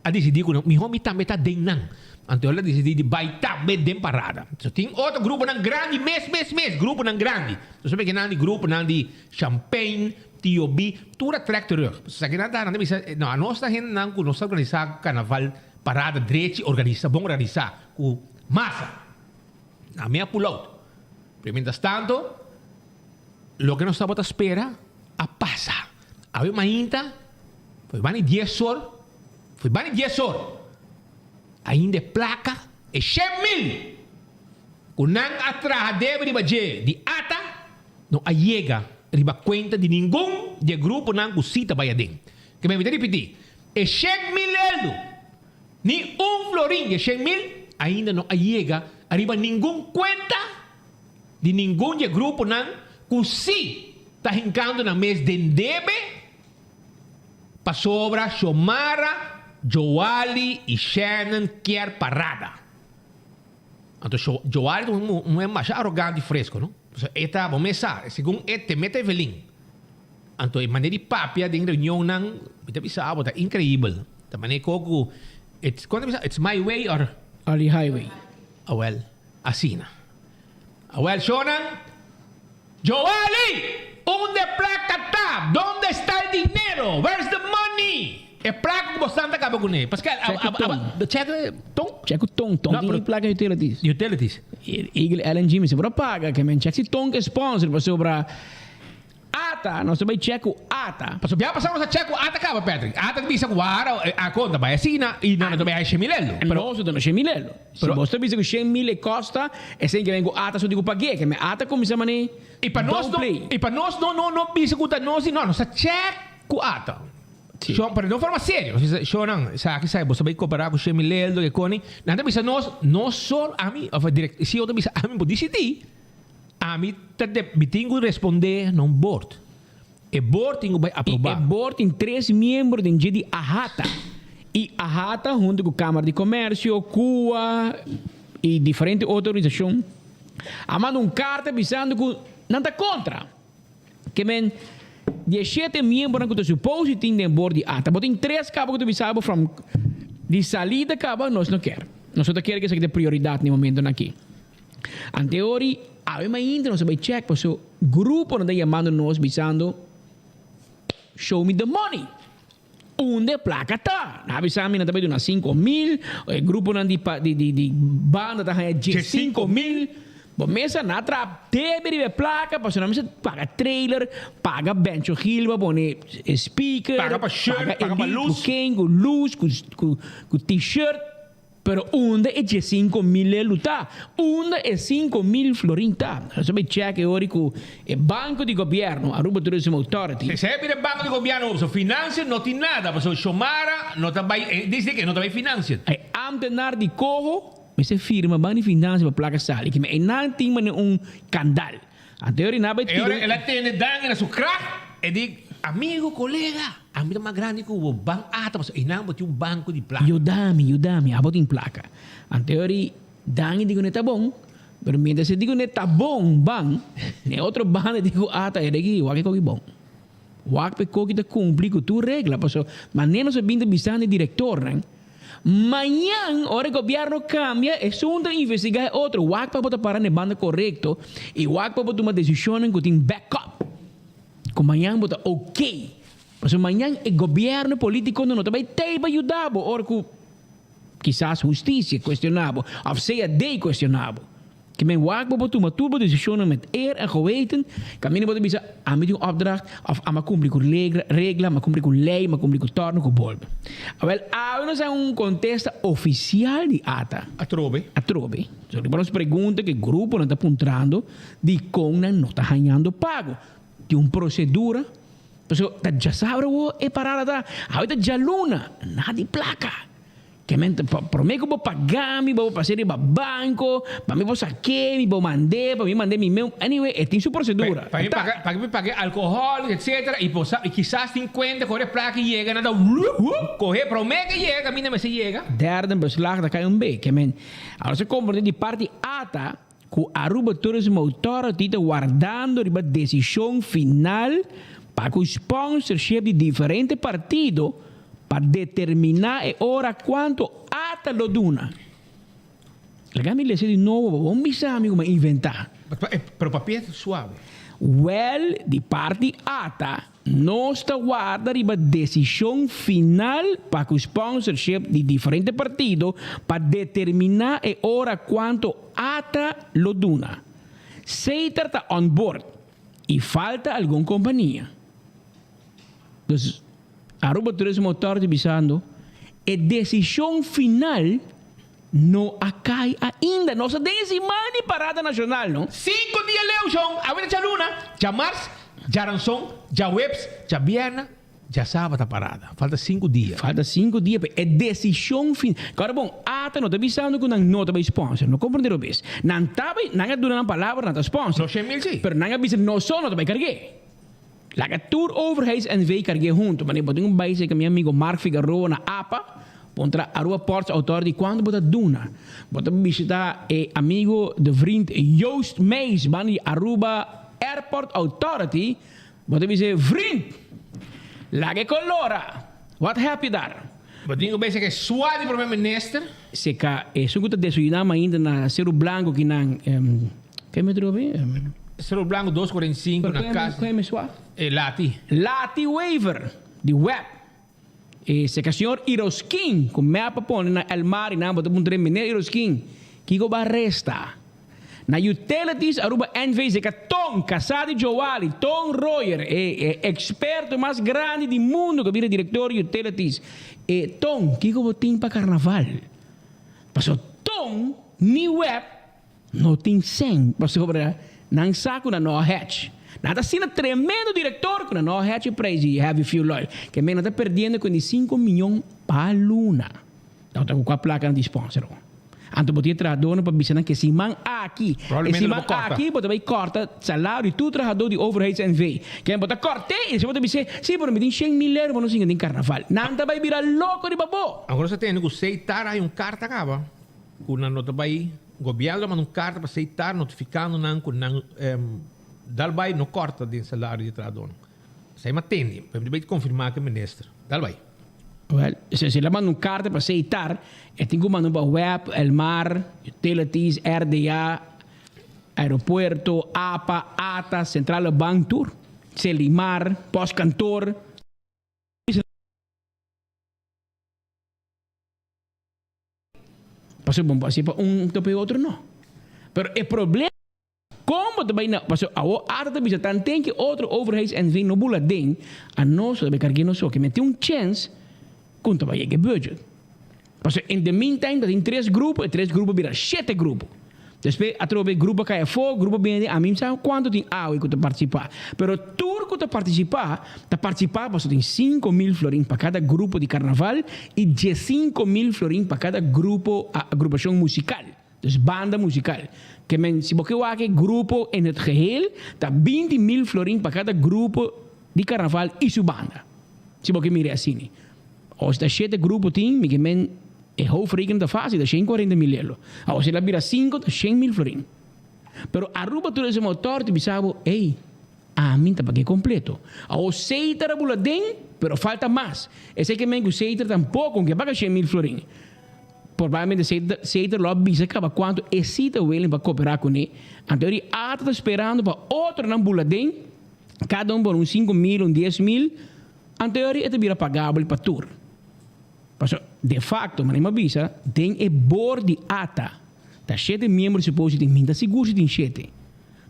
a disidí ku mihó mi tambe ta den nan. Anto el a disidí di bai tambe den parada. So tin otro gruponan grandi mes mes mes, gruponan grandi. Nos ta meke nan di gruponan di Champagne, TOB, tur a trèk terug. Pasobra esaki nan ta nan ta bisa, no anos ta hendenan ku nos ta organisá karnaval, parada drechi organisá, bon organisá ku masa. Na mi a pull out. Pero mientras tanto, loke nos tabata spera a pasa. Awe mainta, foi bani dies or, foi bani dies or. Ainda e placa. E 100.000 ku nan a traha debe riba dje di ata no a yega riba kuenta di ningun di e gruponan ku si ta bai aden. Ke mi ta ripití, e 100.000 eldo, ni un florin di e 100.000 ainda no a yega riba ningun kuenta di ningun di e gruponan ku si ta hinkando nan mes den debe pasobra Xiomara, Joali i Shannon kier parada. Anto Joali ta un muher masha arogante i fresco, no? Pasobra e ta, bo mes sa, segun e te mete Evelyn. Anto e manera di papia den reunionnan, mi ta bisa abo, ta increibel. Ta manera ko ku, it's, kon ta bisa? It's my way or. Or the highway. Awel, asina. Awel, shownan, Joali! Unda e plaka ta? Donde esta el dinero? Where's the money? E plaka ku bo stan ta kaba kuné. Pascal, a, Check a, ku a, ton. check ton? Check ku ton. Ton No, tin pero plaka utilities. Utilities. Eagle LNG mester por a paga. Ke men check si ton ke sponsor pasobra Ata, nos ta bai check ku ata. Pasobra bia pasa nos a check ku ata kaba, Patrick. Ata ta bisa ku wara a konta bai asina i nan ta bai a shen mil elo. Pero nos ta duna shen mil elo. Si bos ta bisa ku shen mil e kosta, esei ke men ku ata so di ku pag'é. Ke men ata kuminsá manera I pa nos don't no, play. i pa nos no no no bisa ku ta nos di no, nos ta check ku ata. Shon, pero den un forma serio. Nos bisa, shonnan, esaki sa bo ta bai koperá ku shen mil elo, ke koni. Nan ta bisa nos, nos so ami, òf direk, si yo ta bisa ami por disidí. Ami ta de, mi tin ku respondé na un bord. E bord tin ku bai I aprobá. e bord tin tres miembro den dje di AHATA. I AHATA huntu ku Kámara di Komèrsio, kua i diferente otro organisashon a manda un karta bisando ku nan ta kontra. Ke men di e shete miembronan ku ta supos di tin den bord di AHATA, bo tin tres kaba ku ta bisa bo from di salida kaba nos no kier. Nos no ta kere ku esaki ta prioridat na e momentonan aki. Anteori, awe mainta nos a bai check paso gruponan ta yamando nos bisando show me the money. Unda e placa ta? Nan a bisa mi nan ta bai duna 5000, e gruponan di di di di banda ta haña 15000. Bo mesa nan a traha debe riba e placa paso nan mester paga trailer, paga Bencho Gil pa pone e speaker, Paga pa shirt, paga pa elite luz. ku ken, ku luz, ku ku ku t-shirt. Pero unda e 15,000 elu ta? Unda e 5000 florin ta? Nos a bay check e ora cu e banco di gobierno, Aruba Tourism Authority. Si esey bira e banco di gobierno so financiën no tin nada pasobra Xiomara no ta bay e dice que no ta bay financiën. E ambtenaar di coho mester firma ban di financiën pa placa sali. Kimen eynan tin mane un candal. Anto e ora nan a bay E tira ora un. el a tende Dangui na su kracht e di, Amigo, colega. Ami ta mas grandi ku bo, ban ata pasobra einan bo tin un banko di plaka. Yuda mi, yuda mi, abo tin plaka. Anto e ora Dani di ku ne ta bon, pero mientras e di ku ne ta bon, ban, ne otro banda di ku ata e regi wak e koki bon. Wak pa e koki ta kumpli ku tur regla, pasobra manera nos a bin ta bisa na e direktornan, mañan ora e gobièrnu kambia esun ta investigá e otro, wak pa bo ta para na e banda korekto i wak pa bo tuma desishonnan ku tin backup. Ku mañan bo ta ok. Pasobra mañan e gobièrnu politikonan no ta bai tei pa yuda bo ora ku kisas hustisia kuestioná bo òf CAD kuestioná bo. Ke men wak bo por tuma tur bo desishonnan met eer en geweten. Kaminda bo ta bisa ami tin un opdracht òf ami a kumpli ku regla, mi a kumpli ku lei, mi a kumpli ku tòrno ku bolbe. Awèl awe nos a un kontesta ofisial di ata. Atrobe. Atrobe. So riba nos pregunta ku e gruponan ta puntrando Dikon nan no ta hañando pago? Tin un prosedura. Pasobra ta djasabra awor e parada ta. Awe ta djaluna. Nada di plaka. Ke men ta promé ku bo paga mi, bo pasa riba banko, pa mi bo sak'é, mi bo mand'é, pa mi mand'é mi meu. Anyway, e tin su prosedura. Pa mi paga, pa mi paga e alkohòl, etsetera, i bo sa, i kisas tin kuenta ku ora e plaka yega nan ta wup, wup, kohe promé ke yega kaminda mester yega. Derde beslag ta kai un be. Ke men, awor se komprondé di parti ata. Ku Aruba Tourism Authority ta wardando riba desishon final pa ku sponsorship di diferente partido pa determiná e ora kuantu ata lo duna. Laga mi lesa di nobo pa bo bisa mi ku mi a inventá. Pero papia ta suave. Wèl, di parti ata Nos ta warda riba desishon final pa ku sponsorship di diferente partido pa determiná e ora kuantu ata lo duna. Seiter ta on board i falta algun kompania. Dus Aruba Tourism Authority bisando e desishon final. No a kai ainda. Nos a den e siman di parada nashonal, no? Sinku dia leu, shon. Awe ta djaluna, djamars, djaranson, djaweps, djabièrnè, djasaba ta parada. Falta sinku dia. Falta sinku dia pa e desishon fin. Kòrda bon, ata no ta bisando ku nan no ta bai sponsor. No komprende robes. Nan ta bai, nan a duna nan palabra, nan ta sponsor. No shen mil si. Pero nan a bisa nos so no ta bai karg'é. Laga tur Overheids NV karg'é huntu. Manera bo tin un bai serka mi amigo Mark Figaroa na apa, puntra Aruba Ports Authority kuantu bo ta duna. Bo ta bishita e amigo de vriend Joost Meijs banda di Aruba Airport Authority, bo ta bis'é, Vriend, laga e kolora! Wat heb je daar? Bo tin ku bai serka e swa di Prome Minister. Serka esun ku ta desayuná mainta na Seru Blanco kinan, ke mi trobe? Seru Blanco dos kuarenta i sinku na kas. Kue mi swa? E Lati. Lati Wever di web. E serka señor Iroskin ku mep a pone na El Mar i nan bo ta puntra e meneer Iroskin kiko bo a resta. Na Utilities Aruba NV serka Ton, kasá di Joali, Ton Royer, e eksperto mas grandi di mundu ku a bira direktor di Utilities. E Ton, kiko bo tin pa karnaval? Pasobra Ton ni web No tin sèn pasobra nan sa ku nan no a hèch. Nan ta asina tremendo direktor ku nan no a hèch e preis di heavy fuel oil. Ke men nan ta perdiendo ku di sinku miyon pa luna. Nan ta ku kua plaka nan di sponsor awo. Anto bo tin e trahadornan pa bisa nan ke siman aki, e siman aki bo ta bai kòrta salario di tur trahador di Overheids NV. Ke bo ta kòrt'é i despues bo ta bis'é, si pero mi tin shen mil euro pa nos singa den karnaval. Nan ta bai bira loko riba bo. Awor nos ta tende ku Seitar hay un karta kaba ku nan no ta bai. Gobièrnu a manda un karta pa Seitar notifikando nan ku nan dal bai no kòrta den salario di e trahadónan. Esei mi a tende, pero mi ta bai konfirmá ku e minister. Dal bai. Wèl, si el a manda un karta pa Seitar, e tin ku manda un pa web, Elmar, Utilities, RDA, Aeropuerto, apa, ata, Centrale Bank, tur. Selimar, Postkantoor. Pasobra bo hasi pa un ta pa e otro no. Pero e problema kon bo ta bai na pasobra awo ata ta bisa tanten ki otro overheids NV no bula den a nos ta bai karg'é nos so ke men tin un chens ku ta bai yega e budget. Pasobra in the meantime ta tin tres grupo e tres grupo bira shete grupo. Despues atrobe grupo a kai afó, grupo a bini den, ami sa kuantu tin awe ku ta partisipá. Pero tur ku ta partisipá, ta partisipá pasobra tin 5000 florin pa kada grupo di karnaval i 15000 florin pa kada grupo, agrupashon musikal, dus banda musikal. Ke men, si bo ke wak e grupo in het geheel, ta 20000 florin pa kada grupo di karnaval i su banda. Si bo ke mira e asini. Os ta shete grupo tin, mi ke men e hoofdrekening ta fácil, ta 140 mil elo. Awor si el a bira sinku, ta shen mil florin. Pero Aruba Tourism Authority bisa bo, ey, ami ta pag'é kompleto. Awor Seiter a bula den, pero falta mas. Esei ke men ku Seiter tampoko ke paga shen mil florin. Probablemente Seiter, Seiter lo a bisa kaba kuantu e si ta willing pa koperá kuné. Anto eri ata ta sperando pa otronan bula den, kada un por un 5000, un 10000. Anto e ta bira pagabel pa tur. Pasobra, de facto, manera mi a bisa, den e board di ata ta shete miembro suppose tin, mi ta sigur si tin shete.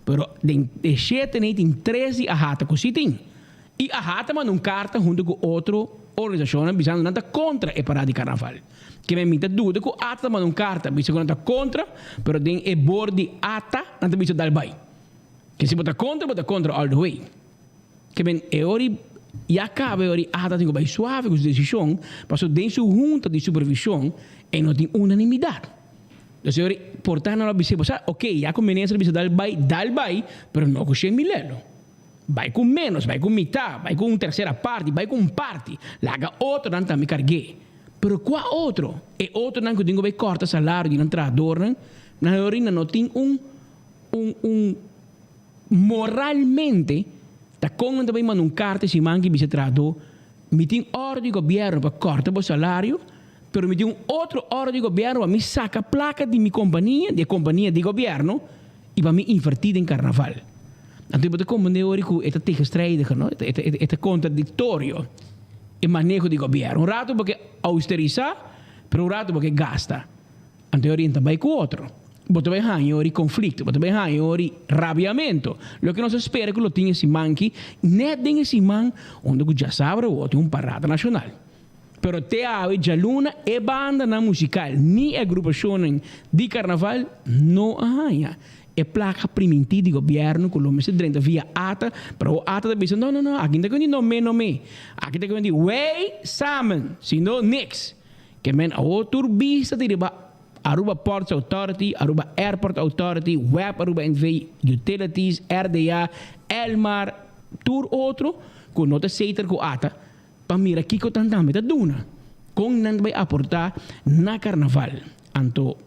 Pero den e shete nei tin tres di ahata cu si tin. Y ahata manda un carta hunto cu otro organisacionnan bisando nan ta contra e parada di carnaval. Kimen mi ta duda cu ata ta manda un carta bisa cu nan ta contra, pero den e board di ata nan ta bisa dal bay. Ke si bo ta contra, bo ta contra all the way. Ke men e ora ya kaba e ora Ada tin ku bai suave ku su desishon, pasobra den su hunta di supervishon e no tin unanimidat. Dus e ora por ta nan lo a bis'é, bo sa, oke, ya ku minister a bisa dal bai, dal bai, pero no ku shen mil elo. Bai ku ménos, bai ku mitá, bai ku un tersera parti, bai ku un parti. Laga otronan tambe karg'é. Pero kua otro? E otronan ku tin ku bai kòrta salario di nan trahadornan, nan e ora nan no tin un un un. Moralmente, ta kon nan ta bai manda un karta siman ki bisa trahadó, Mi tin òrdu di gobièrnu pa kòrta bo salario, pero mi tin un otro òrdu di gobièrnu pa mi saka plaka di mi kompania, di e kompania di gobièrnu, i pa mi invertí den karnaval. Anto bo ta komprendé ora ku e ta tegenstrijdig, no? E ta kontradiktorio e maneho di gobièrnu. Un ratu bo ke ousterisá, pero un ratu bo ke gasta. Anto e orienta bai ku otro. Bo ta bai haña ori konflikto, bo ta bai haña ori rabiamentu. Loke nos a spera ku lo tin e siman aki, nèt den e siman unda ku djasabra awor tin un parada nashonal. Pero te awe djaluna e bandanan musikal ni e agrupashonnan di karnaval no a haña e plaka primintí di gobièrnu ku lo mester drenta via ata, pero awor ata ta bisa no no no aki no ta kuenti no me no me, aki ta kuenti wij samen, si no niks. Ke men awor tur bista ta riba Aruba Ports Authority, Aruba Airport Authority, web Aruba NV, Utilities, RDA, Elmar, tur otro ku no ta seter ku ata pa mira kiko tan tambe ta duna, kon nan ta bai aportá na karnaval. Anto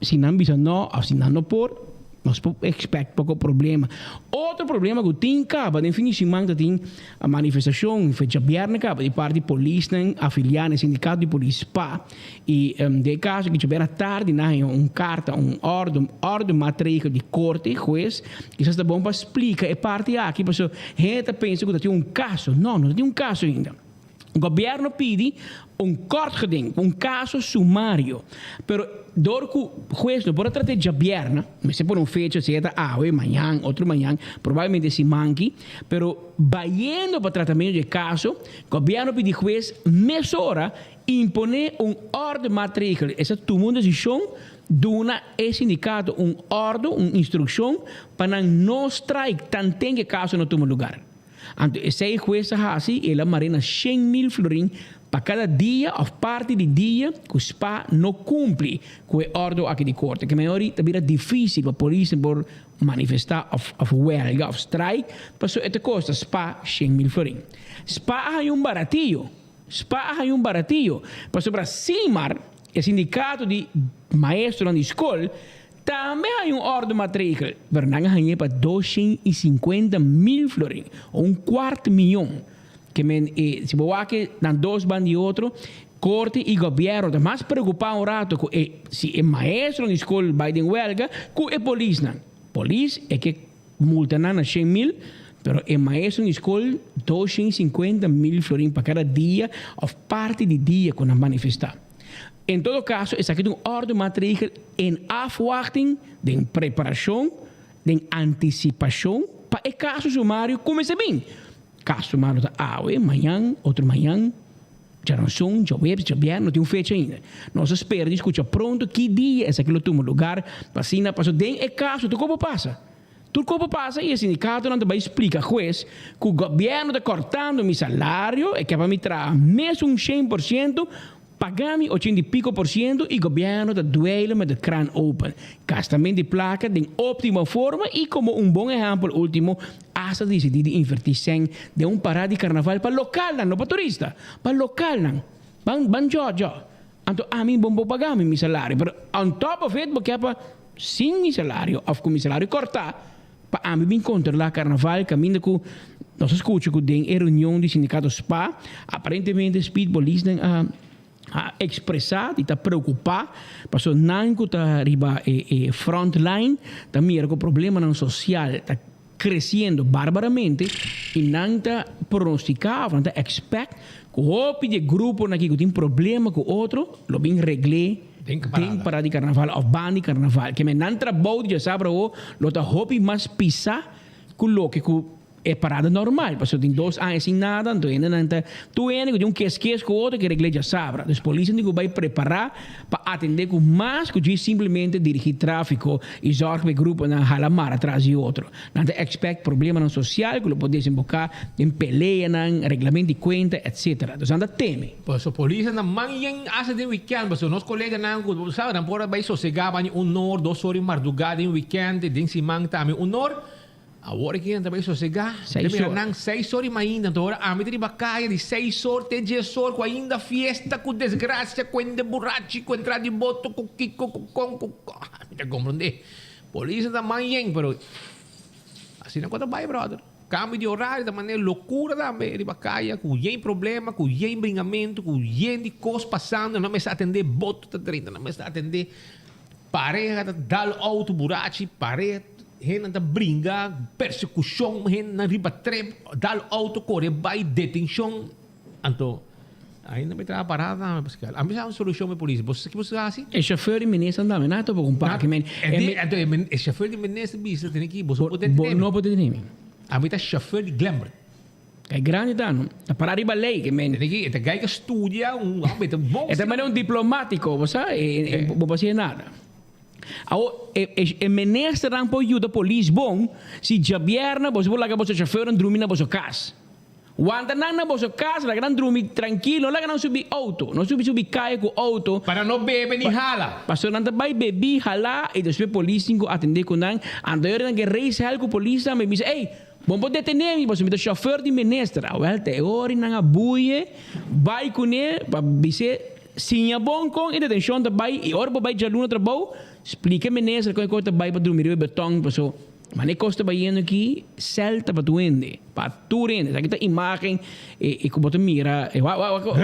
si nan bisa no òf si nan no por, nos por expect poko problema. Otro problema ku tin kaba den fin di siman ta tin manifestashon fecha bièrnè kaba di parti polisnan afiliá na e sindikato di polis spa i den e kaso ki djabièrnè tardi nan haña un karta, un òrdu, òrdu maatregel di korte, hues, kisas ta bon pa splika e parti aki pasobra hende ta pensa ku ta tin un kaso. No, no ta tin un kaso ainda. Gobierno pidi un kort geding, un caso sumario, pero door cu huez no por a trata e djabierna, mester pone un fecha, sea ta awe, mañan, otro mañan, probablemente simanki, pero bayendo pa tratamento di e caso, gobierno pidi huez mesora impone un orde maatregel, esta tuma un decision, duna e sindicato un orde, un instruccion pa nan no strike tanten cu e caso no tuma lugar. Anto esei hues a hasi i el a mar'é na 100,000 florin pa kada dia òf parti di dia ku spa no kumpli ku e òrdu aki di korte. Ke mehor ta bira difísil pa polisnan por manifestá òf òf wèlga òf straik pasobra e ta kosta spa 100,000 florin. Spa a haña un baratio. Spa a haña un baratio pasobra Simar, e sindikato di maestronan di skol, Tambe haña un orde matregel, pero nan a hañ'é pa 250 mil florin, un kuart mion. Ke men e, si bo wak e nan dos ban di otro, korte i gobièrnu ta mas preokupá un rato ku e si e maestronan di skol bai den wèlga ku e polisnan. Polis e ke multa nan na 100 mil, pero e maestronan di skol 250 mil florin pa kada dia òf parti di dia ku nan manifestá. En todo caso, esaki ta un orde maatregel en afwachting, den preparacion, den anticipacion pa e caso sumario cuminsa bin. Caso sumario ta awe, mañan, otro mañan, djaranson, djaweps, djabièrnè, no tin un fecha ainda. Nos a spera di scucha pronto ki dia esaki lo tuma lugar, pa asina paso den e caso tur kopo pasa. Tur kopo pasa i e sindikatonan ta bai splika hues ku gobièrnu ta kòrtando mi salario, e ke pa mi traha mes un 100%, paga mi ochenta i piko por siento i gobièrnu ta dueile met de kraan open. Gastament di plaka den óptimo forma i komo un bon ehèmpel último asta disidí di invertí sèn den un parada di karnaval pa lokalnan, no pa turista, pa lokalnan. Ban ban djò djò. Anto ami bo por paga mi mi salario, pero on top of it bo ke pa sin mi salario of ku mi salario kortá pa ami bin kontrolá karnaval kaminda ku nos a skucha ku den e reunion di sindikato spa aparentemente speed polisnan a a ekspresá di ta preokupá pasobra nan ku ta riba e e front line ta mira ku problemanan sosial ta kresiendo barbaramente i nan ta pronostiká of nan ta expect ku hopi di e gruponan aki ku tin problema ku otro lo bin regl'é den parada di karnaval of banda di karnaval. Ke men nan trabou di djasabra awo lo ta hopi mas pisá ku loke ku e parada normal pasobra tin dos aña sin nada anto hendenan ta tur hende ku tin un kes kes ku otro ke regl'é djasabra. Dus polisnan tin ku bai prepará pa atendé ku mas ku djis simplemente dirigí tráfiko i zòrg pa e gruponan hala mara tras di otro. Nan ta expect problemanan sosial ku lo por desemboká den peleanan, reglament di kuenta, etcetera. Dus nan ta teme. Paso polisnan ta man yen hasta den weekend paso nos koleganan ku bo sa nan por a bai sosegá bani un or, dos or di mardugá den weekend, den siman tambe un or. Awor aki nan ta bai sosegá. Seis Mira or. nan seis or di mainta. Anto ora ami ta riba kaya di seis or te dies or ku ainda fiesta, ku desgrasia, ku hende burachi, ku entrada di boto, ku kiko, ku kon, ku kon. Mi ta komprondé. Polis ta man yen, pero asina ku ta bai, brother. Kambio di orario ta manera lokura tambe riba kaya, ku yen problema, ku yen bringamentu, ku yen di kos pasando. Nan mester atendé boto ta drenta, nan mester atendé Pareha ta dal auto burachi, pareha hendenan ta bringa, persekushon, hendenan riba trep, dal auto kore bai, detenshon. Anto ainda mi traha parada tambe Pascal. Ami sa un solushon pa e polis. Bo sa ki bo sa hasi? E chauffeur di minister tambe na topa ku un parke men. Anto e chauffeur di minister bisa tene ki bo no por detenemi. Bo no por detenemi. Ami ta chauffeur di Glenbert. Gai grandi ta, no? Ta para riba ley, ke men. E ta gai ke studia, un hombre, ta bon. E ta manera un diplomatico, bo sa, e bo por hacié nada. Awo, e e ministernan por yuda polis bon si djabièrnè boso por laga boso chauffeurnan drumi na boso kas. Wanta nan na boso kas, laga nan drumi trankilo, no laga nan subi outo, no subi subi kaya ku outo. Pa nan no bebe ni hala. Pasobra nan ta bai bebí, halá, i despues polis tin ku atendé ku nan. Anto e ora nan ke reis hèl ku polis tambe, bisa, Ey, bo no por detené mi pasobra mi ta chauffeur di minister. Awèl, te e ora nan a buye bai kuné pa bis'é. Siña bon kon e detenshon ta bai i ora bo bai djaluna trabou, splika e minister kon e kos ta bai pa drumi riba e beton paso mane e kos ta bayendo aki sèl ta pa tur hende, pa tur hende. Esaki ta imagen e ku bo ta mira e wak wak wak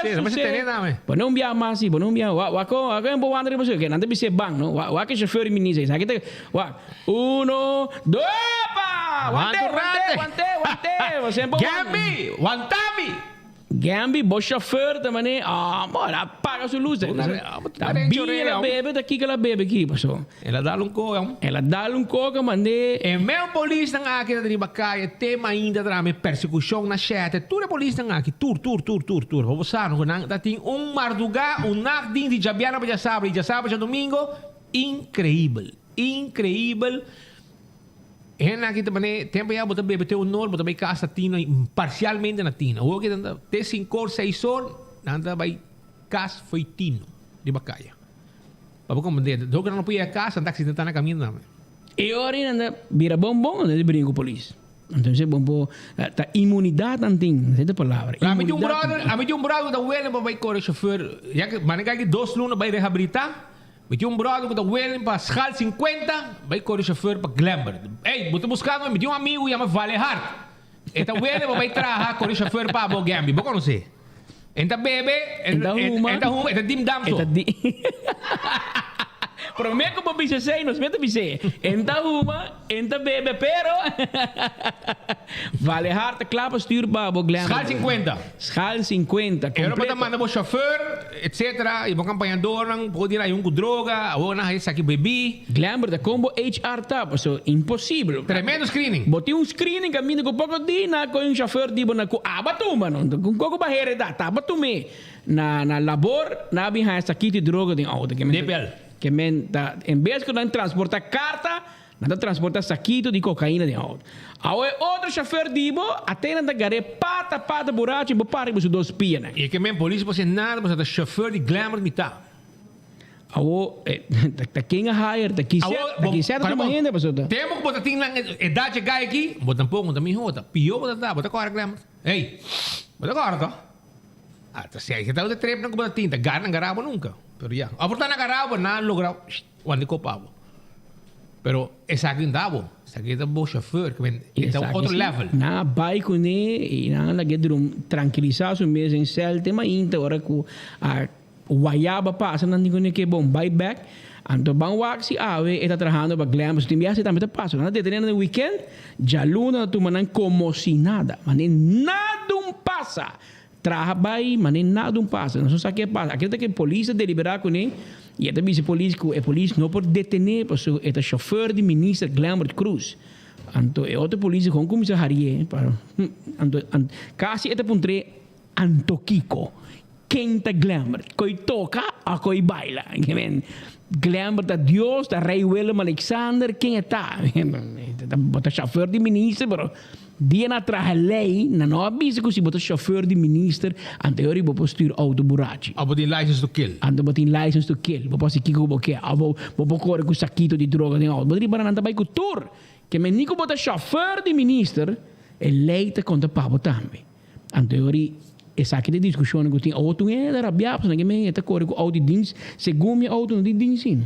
He susé pone un bia mas si pone un bia wak wak kon wak kon bo wanda riba su ke nan ta bis'é ban no wak wak e shofèr di minister esaki ta wak uno dos epa want'é want'é want'é want'é Gambi wantami. Gambi, bo chauffeur ta mane, ah, bo, el a paga su luz. Ta biña el a bebe, ta kiko el a bebe aki, paso. El a dal un koka. El a dal un koka, mande. E meun polisnan aki ta riba kaya, te mainta trame persekushon na shete, tur e polisnan aki, tur, tur, tur, tur, tur. Bo sa no ku nan ta tin un mardugá, un nagt din di djabièrnè pa djasabra i djasabra pa djadumingo, inkreibel, inkreibel. Hende aki ta mane tempo ya bo ta bebe te un or bo ta bay cas na tina parcialmente na tina. Awor ki nan ta te cinco or seis or nan ta bay cas fo'i tino riba caya. Pa bo comprende dor cu nan no por yega cas nan ta accidenta na caminda tambe. E ora ei nan ta bira bon bon nan ta bringa cu polis. Entonces bon por ta inmunidad nan tin esei ta palabra. Ami tin un brother ami tin un brother cu ta welen pa bay core chauffeur ya cu mane cay ki dos luna bay rehabilita. Mi tin un brother ku ta willing pa schaal 50 bai kore chauffeur pa Glenbert. Ey, bo ta buskando mi? Mi tin un amigu yama Vale Hart. E ta willing pa bai traha kore chauffeur pa bo Gambi. Bo konosé? En ta bebe, En ta huma. en ta huma, e ta dim dam E so. ta di Promé ku bo bisa esei, nos mester bis'é. En ta huma, en ta bebe, pero Vale Hart ta kla pa stuur pa bo Glenbert. Schaal 50. Schaal 50, E ora bo ta completo. manda bo chauffeur, etcetera, y bo campañadornan por di un cu droga, awor nan haya esaki bebí. Glenbert ta con bo HR ta, paso imposible. Tremendo screening. Bo tin un screening caminda cu poco di na con un chauffeur di bo na cu aba tuma no, cu coco ba hereda, ta aba tume na na labor na bin haya sakito di droga den auto. Ke men DPL. Ke men ta en bes cu nan transporta carta Nan ta transporta sakito di kokaina den auto. Awo e otro shofer di bo, ate nan ta gar'é pata pata burachi bo para riba su dos pianan. I e ke men polis por hasi nada pasobra ta shofer di Glamour mi ta. Awo ta ken a hire ta ki ta ki sèt ta tuma hende pasobra ta. Tempo ku bo ta tin nan edat dje gai aki, bo tampoko no ta mihó, ta pió bo ta ta, bo ta kòrda Glamour. Ey, bo ta kòrda to? Ah, ta sèi, ta otro tripnan ku bo ta tin, ta gara nan gara bo nunka. Pero ya, òf por ta nan gara bo, nan a logra. Wante kopa bo. Pero esaki no ta bo. Esaki ta bo chauffeur. Ke men e ta otro level. Nan a bai kuné i nan a lag'é drum trankilisá su mes den sèl te mainta ora ku a wayaba pasa nan di kuné ke bon bai bèk. Anto ban wak si awe e ta trahando pa Glen pasobra tin biaha esei tambe ta pasa. Nan ta detené nan den wikènt djaluna ta tuma nan komo si nada. Manera nada un pasa. Traha bai mane nada un pasa. Nos no sa ke pasa. Aki ta ke polis ta deliberá kuné i e ta bisa polis ku e polis no por detené pasobra e ta shofèr di minister Glenbert Croes. Anto e otro polis di kon kuminsá harié pa anto kasi e ta puntr'é anto kiko? Ken ta Glenbert? Koi toka o koi baila? Glenbert ta Dios, ta Rei Willem Alexander, ken e ta? Bo ta shofèr di minister pero Dia na traha ley, nan no a bisa cu si bo ta chauffeur di minister, anto e ora bo por stuur auto burachi. Of bo tin license to kill. Anto bo tin license to kill, bo por haci kico cu bo kier, of bo bo por core cu sakito di droga den auto. Bo ta riba nan ta bay cu tur. Ke men ni cu bo ta chauffeur di minister, e ley ta conta pa bo tambe. Anto e ora esaki ta e discusionnan cu tin. Awor tur hende ta rabia pasobra ke men e ta core cu auto di dienst, segun mi auto no tin dienst sin.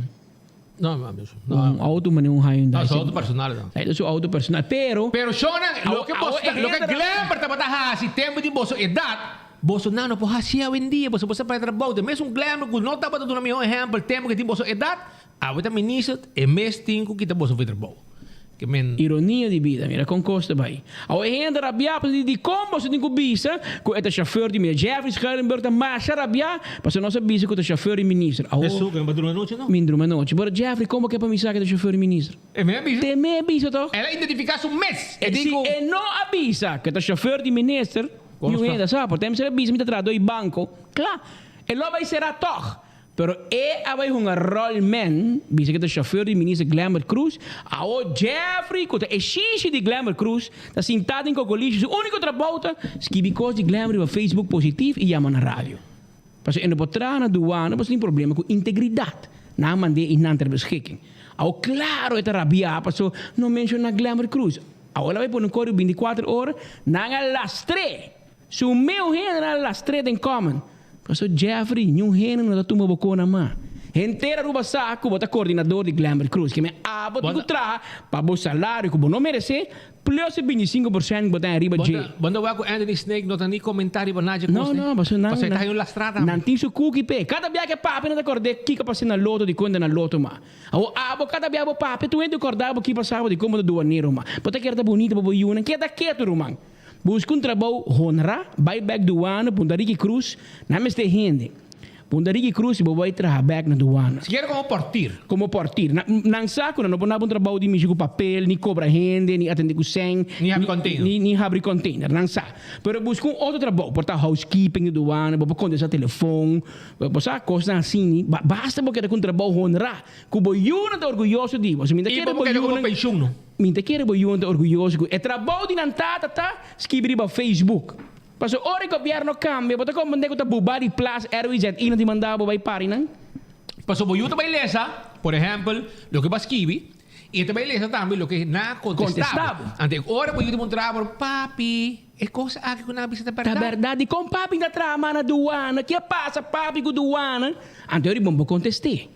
No, no, no. Un auto manera un Hyundai. No, su auto personal no. Ey, su auto personal, pero. Pero shownan, loke boso ta, loke Glenber tabata hasi tempo di boso edat, boso nan no por hasi awendia, boso por sa para trabou. Ta mesun Glenber ku no tabata duna miho ehempel tempo ke tin boso edat, awe ta minister, e mes tin ku kita boso for trabou. Ke men. Ironia di bida, mira kon kos ta bai. Awe hende rabiá pasobra di dikon boso tin ku bisa ku e ta shofèr di minister. Jeffrey Schuilenburg ta masha rabiá pasobra nos a bisa ku ta shofèr di minister. Awo. Esun ku mi pa drumi anochi no. Mi drumi anochi. Pero Jeffrey, kon bo ke pa mi sa ku e ta shofèr di minister? E me a bisa. Te me a bisa toch? El a identifiká su mes. E Si di ku. e no a bisa ku e ta shofèr di minister, niun hende a sa. Por tem ser a bisa mi ta traha dor di banko. Kla. E lo bai será toch. Pero e a bai hunga rol men, bisa ke ta chauffeur di minister Glenbert Croes, awo Jeffrey ku ta e shishi di Glenbert Croes ta sintá den kokolishi, su uniko trabou ta skibi kos di Glenbert riba Facebook positif i yama na radio. Pasobra e no por traha na duana pasobra tin problema ku integridat. Nan a mand'é i nan ter beschikking. Awo klaro e ta rabiá pasobra no menshoná Glenbert Croes. Awo el a bai pone un kódigo bintikuater ora, nan a lastr'é! Su meu hende nan a lastr'é den common. Paso Jeffrey, niun hende no ta tuma bo kona ma. Henter Aruba sa ku bo ta koordinador di Glenbert Croes. Ke men abo tin ku traha pa bo salario ku bo no meresé, plus e 25% ku bo ta haña riba dje. Bo ta wak ku Anthony Snake no ta ni komentá riba nadje No, kos no, paso nan Paso e ta haña un lastrá tambe. Nan tin su kuki p'e. Kada bia ku e papia nan ta kord'é kiko a pasa na loto, dikon ta na loto ma. Awor abo kada bia bo papia tur hende kòrda bo ki pasaba dikon bo ta duanero ma. Bo ta kere ta bunita pa bo yunan. Keda ketu ruman. Buska un trabou honra, bai bek duana, punta Ricky Cruz, nan mester hende. Punta Ricky Cruz si bo bai traha bek na duana. Sikiera komo portir. Komo portir. Nan, nan sa ku nan no por naba un trabou di mishi ku papel, ni kobra hende, ni atende ku sèn. Ni habri container. Ni, ni habri container, nan sa. Pero buska un otro trabou, por ta housekeeping di duana, bo por kontestá telefon, bo sa, kosnan asini. Basta bo keda ku un trabou honra, ku bo yunan ta orguyoso di bo. Si mi ta I kere bo bo keda ku bo yunan. penshun no. Mi ta kere bo yunan ta orguyoso ku e trabou di nan tata ta skibi riba Facebook. Pasobra ora e gobièrnu kambia bo ta komprendé ku ta buba di plas RWZI nan tin manda bo bai pari nan. Pasobra bo yu ta bai lesa, por ehèmpel, loke bo a skibi, i e ta bai lesa tambe loke nan a kontestá bo. Anto e ora bo yu ta puntra bo, Papi, e kos aki ku nan a bisa ta bèrdat? Ta bèrdat? Dikon papi ta traha mas na duana? Ke pasa papi ku duana? Anto e riba bo kontest'é.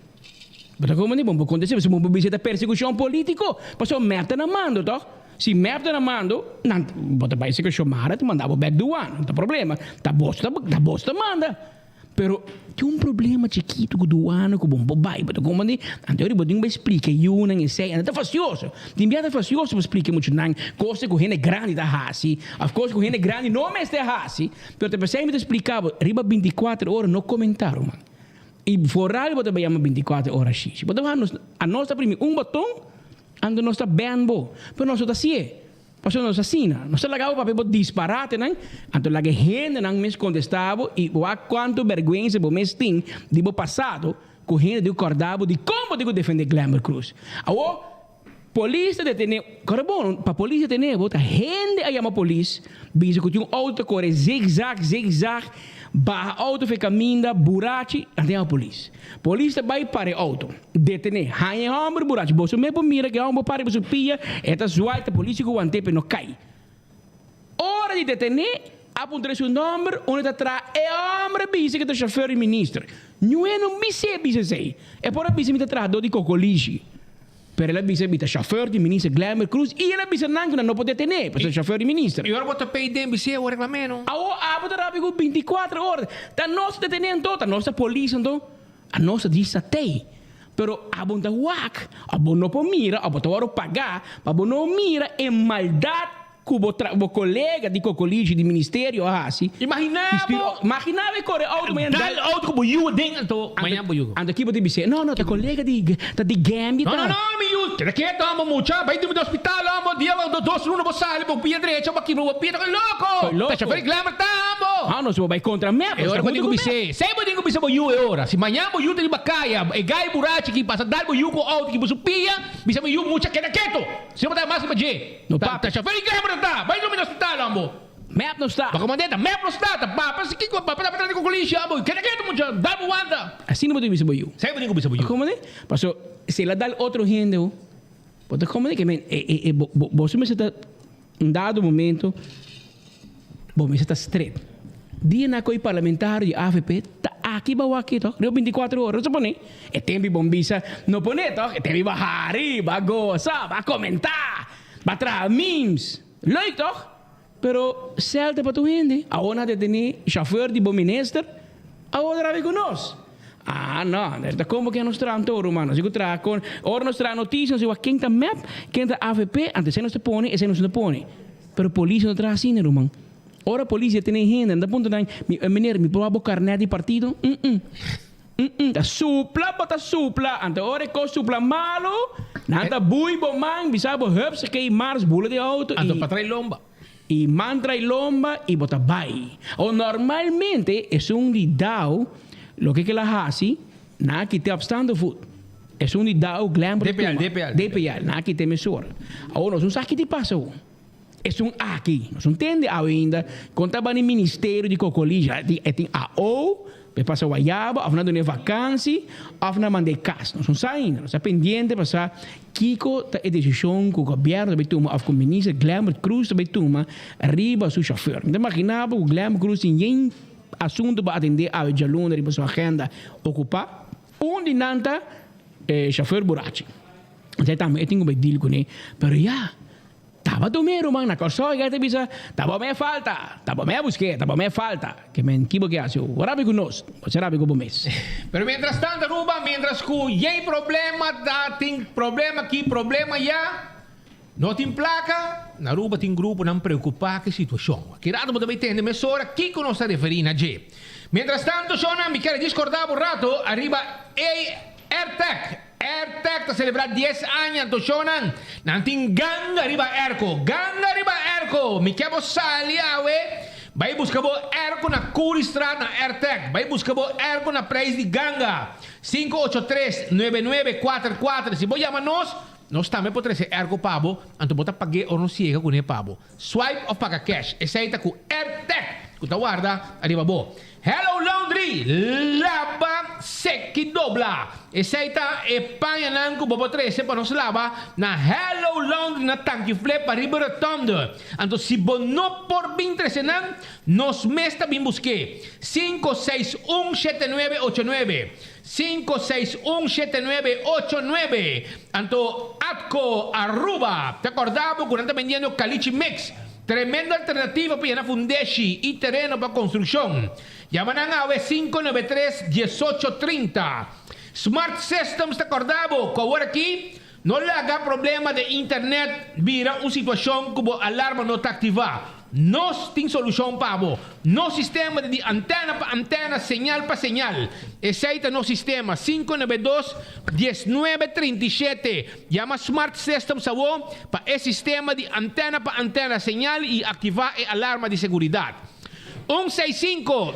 Bo ta como ni bon por contesta pasobra bo bisa ta persecucion politico pasobra mep ta na mando toch si mep ta na mando nan bo ta bay seca Xiomara ta manda bo bek douane no ta problema ta bos ta ta bos ta manda pero tin un problema chikito cu douane cu bo no por bay bo ta como ni anto bo tin cu bay splica e yunan esey anto ta fastioso tin bia ta fastioso pa splica e muchanan cosa cu hende grandi ta haci of cosa cu hende grandi no mester haci pero ta pesey mi ta splica bo riba 24 ora no comenta ruman. I vooral bo ta bay yama 24 ora shishi. Bo ta wak nos, anos ta primi un boton, anto nos ta ban bo. Pero nos no ta hacié. Pasobra nos asina. Nos ta laga bo papia bo disparatenan, anto laga e hendenan mes contesta bo i wak cuanto berguensa bo mes tin di bo pasado cu hende tin cu corda bo dicon bo tin cu defende Glenbert Croes. Awor, Polis ta detene, kòrda bon, pa polis detene bo ta hende a yama polis bisa ku tin un outo ta kore zigzag zigzag baha outo for e kaminda burachi nan ta yama polis. Polis ta bai para e outo detene haña e hòmber burachi boso mes por mira ku e hòmber para riba su pia e ta zwai ta polis ku want'é pa e no kai. Ora di detene a puntra su nòmber unda ta traha e hòmber a bisa ku ta shofèr di minister. Ñu'e no bis'é bisa esei e por a bisa mi ta trahadó di kokolishi. Pero el a bisa mi ta chauffeur di minister Glenbert Croes y el a bisa nan cu nan no por detene pasobra chauffeur di minister. Y ora bo ta pey den bis'é bo reclam'é no. Awor abo ta rabia cu 24 ora. Ta nos ta detene anto, ta nos ta polis anto. A nos ta djis satey. Pero abo no ta wak, abo no por mira, abo ta worde paga pa bo no mira e maldad cu bo tra bo colega di cocolishi di ministerio a haci. Imagina bo. Imagina bo e core auto mañana dal. Dal auto cu bo yu aden anto mañana bo yu. Anto kibo ta bis'e no no ta colega di ta di Gambia ta. No no no mi yu keda keto amo mucha bay drumi di hospital amo dia bo dos luna bo sali bo pia drecha bo kibra bo pia ta loco. Loco. Ta chofer Glamour ta amo. Ah no si bo bay contra mep. E ora bo tin cu bis'e sey bo tin cu bisa bo yu e ora si mañana bo yu ta riba caya e guy burachi ki pasa dal bo yu cu auto ki bo su pia bisa mi yu mucha keda keto si bo ta mas riba dje. No Ta papia. ta chofer di Glamour ta ta. Bai drumi na hospital ambo. Mep no sta. Baka mand'é ta mep no sta. Ta papa si kiko papa ta trata ku kolisha ambo. Keda ketu mucha. Dal bo wanta. Asina bo tin bisa bo yu. Esei bo tin ku bisa bo yu. Komo di? Paso si el a dal otro hende ho. Bo ta komo di ke men e e e bo bo boso mester ta un dado momento bo mester ta stret. Dia na koe parlamentario di avp ta aki ba wak toch riba 24 ora no sa pone e tempi bon bisa no pone toch e tempi ba hari ba gosa ba comenta ba traha memes leuk toch pero selte pa tur hende awor nan ta tene chauffeur di bo minister awor ta rabia cu nos. Ah, no, ta como que nos traha anto, ruman. Nos ku traha con, ora nos traha noticia, nos digo, ken ta MEP, ken ta AVP, anto esei nos ta pone, esei nos no ta pone. Pero polis no traha asina, ruman. Ora polis ya tene hende, nan ta puntra nan, mi, meneer, mi por wak bo carnet di partido? Mm-mm. Mm-mm. Ta supla bo ta supla, anto ora e cos supla malo, nan ta bui bo man, bisa bo hupsakee, mars bula di auto Anto y. pa trae lomba. E man trai lomba y bo ta bay. O normalmente esun di dao loke ke la haci nan a kite opstaande voet. Esun di dao Glenbrook DPL, tuma. DPL. DPL, nan a kite mesora. Awor nos no sa ki di pasa awo. Esun aki, nos no tende awe ainda con ta bani ministerio di Cocolija. E tin AO. Pe pasa wayaba of nan dun'e vakansi of nan mand'e kas. Nos no sa ainda. Nos ta pendiente pa sa kiko ta e desishon ku gobièrnu ta bai tuma of ku minister Glenbert Croes ta bai tuma riba su shofùr. Mi ta magina bo ku Glenbert Croes tin yen asuntu pa atendé awe djaluna riba su agenda okupá. Un di nan ta e shofùr burachi. Esei tambe e tin ku bai deal kuné. Pero ya. Tabata un ruman na Kòrsou i ta bisa, Ta bo me falta, ta bo me busk'é, ta bo me falta. Ke men ki bo ke hasi? Bo rabia ku nos, bo sa rabia ku bo mes. Pero mientras tanto Aruba, mientras ku yei problema ta tin problema aki, problema ya, no tin plaka, na Aruba tin gruponan preokupa ku e situashon. Aki rato bo ta bai tende mesora kiko nos ta referí na dje. Mientras tanto shownan mi kere diskorda bo rato ariba e Airtag. Airtag ta selebrá dies aña anto shownan nan tin ganga riba airco ganga riba airco mi ke bo sali awe bai buska bo airco na Curiestraat na Airtag bai buska bo airco na prijs di ganga sinku ocho tres nuebe nuebe kuater kuater si bo yama nos nos tambe por trese airco pa bo anto bo ta pag'é ora nos yega kuné pa bo swipe of paga cash esei ta ku Airtag ku ta warda ariba bo. Hello Laundry, laba, seki, dobla. Esei ta e pañanan ku bo por trese pa nos laba na Hello Laundry na Tanki Flip pariba Rotonde. Anto si bo no por bin trese nan, nos mes ta bin busk'é. Sinku seis un shete nuebe ocho nuebe, Sinku seis un shete nuebe ocho nuebe. Anto Atco Aruba ta kòrda bo ku nan ta bendiendo Kalichi Mix. Tremendo alternativa pa yena fundeshi y tereno pa construccion. Yama nan awe 593 18 30. Smart Systems ta corda bo cu awor aki no laga problema den internet bira un situacion cu bo alarma no ta activa. Nos tin solucion pa bo. Nos sistema ta di antena pa antena, señal pa señal. Esey ta nos sistema. 592 19 37. Yama Smart Systems awo pa e sistema di antena pa antena señal y activa e alarma di seguridad. Un seis sinku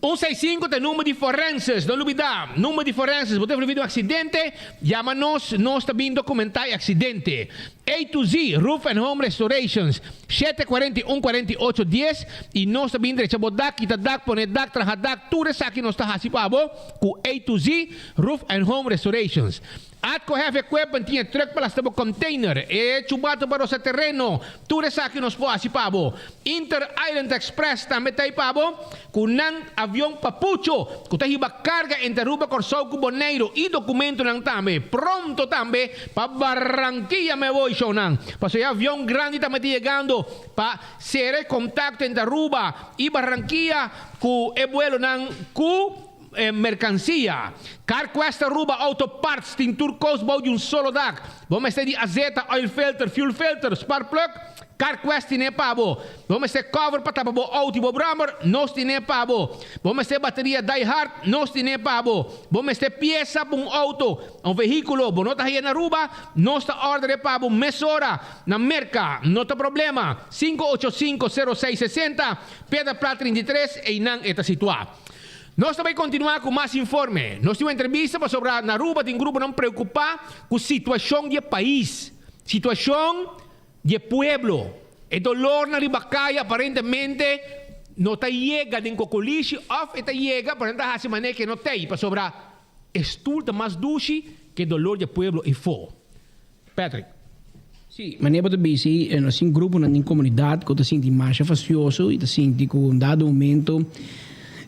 Un seis sinku ta e number di forenses, no lubida, number di forenses, bo ta envolvi den un accidente, yama nos, nos ta bin documenta e accidente. A to Z Roof and Home Restorations, shete kuarenta i un kuarenta i ocho dies, y nos ta bin drecha bo dak, kita dak, pone dak, traha dak, tur esaki nos ta haci pa bo cu A to Z. Roof and Home Restorations. Atco Heavy Equipment tin e truck pa lasta bo container, e chubato pa rosa tereno, tur esaki nos por haci pa bo. Inter Island Express tambe ta ei pa bo, cu nan avion papucho cu ta hiba carga entre Aruba, Corsou cu Boneiro y documentonan tambe. Pronto tambe pa Barranquilla me voy shownan, pasobra e avion grandi tambe ta yegando pa cera e contacto entre Aruba y Barranquilla cu e buelonan cu. E merkansia. Carquest Aruba Auto Parts tin tur kos bou di un solo dak. Bo mester di azeta, oil filter, fuel filter, spark plug? Carquest tine pa bo. Bo mester cover pa tapa bo auto y bo brommer? Nos tine pa bo. Bo mester bateria die hard? Nos tine pa bo. Bo mester piesa pa un auto, un vehiculo, bo no ta haya na Aruba? Nos ta order e pa bo mesora na Merca. No ta problema. 585 0660, Piedra Plat 33, eynan e ta situa. Nos ta bai kontinuá ku mas informe. Nos tin un entrevista pasobra na Aruba tin gruponan preokupá ku situashon di e pais, situashon di e pueblo. E dolornan riba kaya aparentemente no ta yega den kokolishi òf e ta yega pero nan ta hasi manera ke no t'ei pasobra e stul ta mas dushi ke dolor di e pueblo eifó. Patrick. Sí, manera bo ta bisa ei, nos tin gruponan den komunidat ku ta sinti masha fastioso i ta sinti ku un dado momento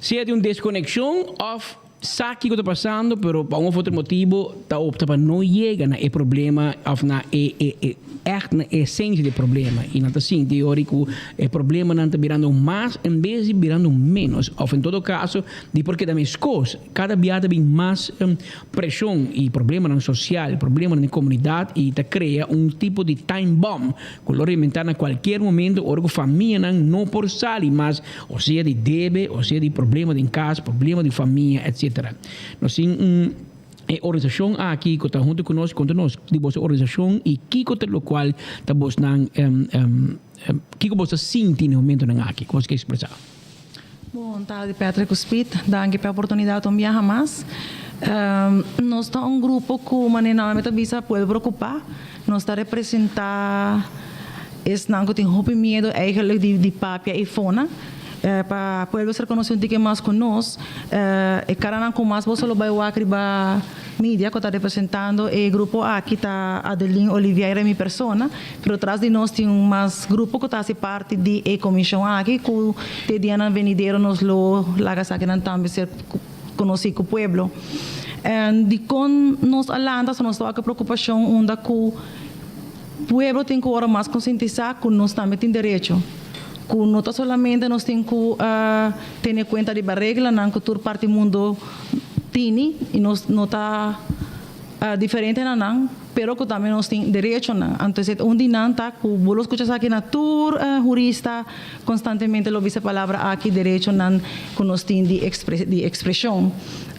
sea tin un deskonekshon òf. Sa kiko ta pasando pero pa un of otro motibo ta opta pa no yega na e problema of na e e e echt na e esencia di e problema y nan ta sinti ora cu e problemanan ta birando mas en bes di birando menos of en todo caso di por keda mescos cada bia ta bin mas presion y problemanan social problemanan den comunidad y ta crea un tipo di time bomb cu lo rementa na cualkier momento ora cu famianan no por sali mas O sea di debe, o sea di problema den kas, problema di famia, etc. Nos tin un e organisashon aki ku ta huntu ku nos, konta nos di boso organisashon i kiko ta lokual ta bosnan kiko bos ta sinti na e momentonan aki ku bos ke ekspresá. Bon tardi Patrick ku Speed, danki pa e oportunidat un biaha mas. Nos ta un grupo ku manera nan mi ta bisa pueblo preokupá. Nos ta representá esnan ku tin hopi miedu eigenlijk di di papia i fona. Pa pueblo ser konosí un tiki mas ku nos, e karanan ku mas boso lo bai wak riba media ku ta representando e grupo aki ta Adeline Oliveira i mi persona, pero tras di nos tin un mas grupo ku ta hasi parti di e komishon aki ku te dianan venidero nos lo laga esakinan tambe ser konosí ku pueblo. Dikon nos a lanta? So nos ta wak e preokupashon unda ku pueblo tin ku ora mas konsientisá ku nos tambe tin derecho. Ku no ta solamente nos tin ku tene kuenta riba reglanan ku tur parti mundu tini i nos no ta diferente na nan, pero ku tambe nos tin derechonan. Anto esei un di nan ta ku bo lo skucha esaki na tur hurista konstantemente lo bisa e palabra aki, derechonan ku nos tin di di ekspreshon.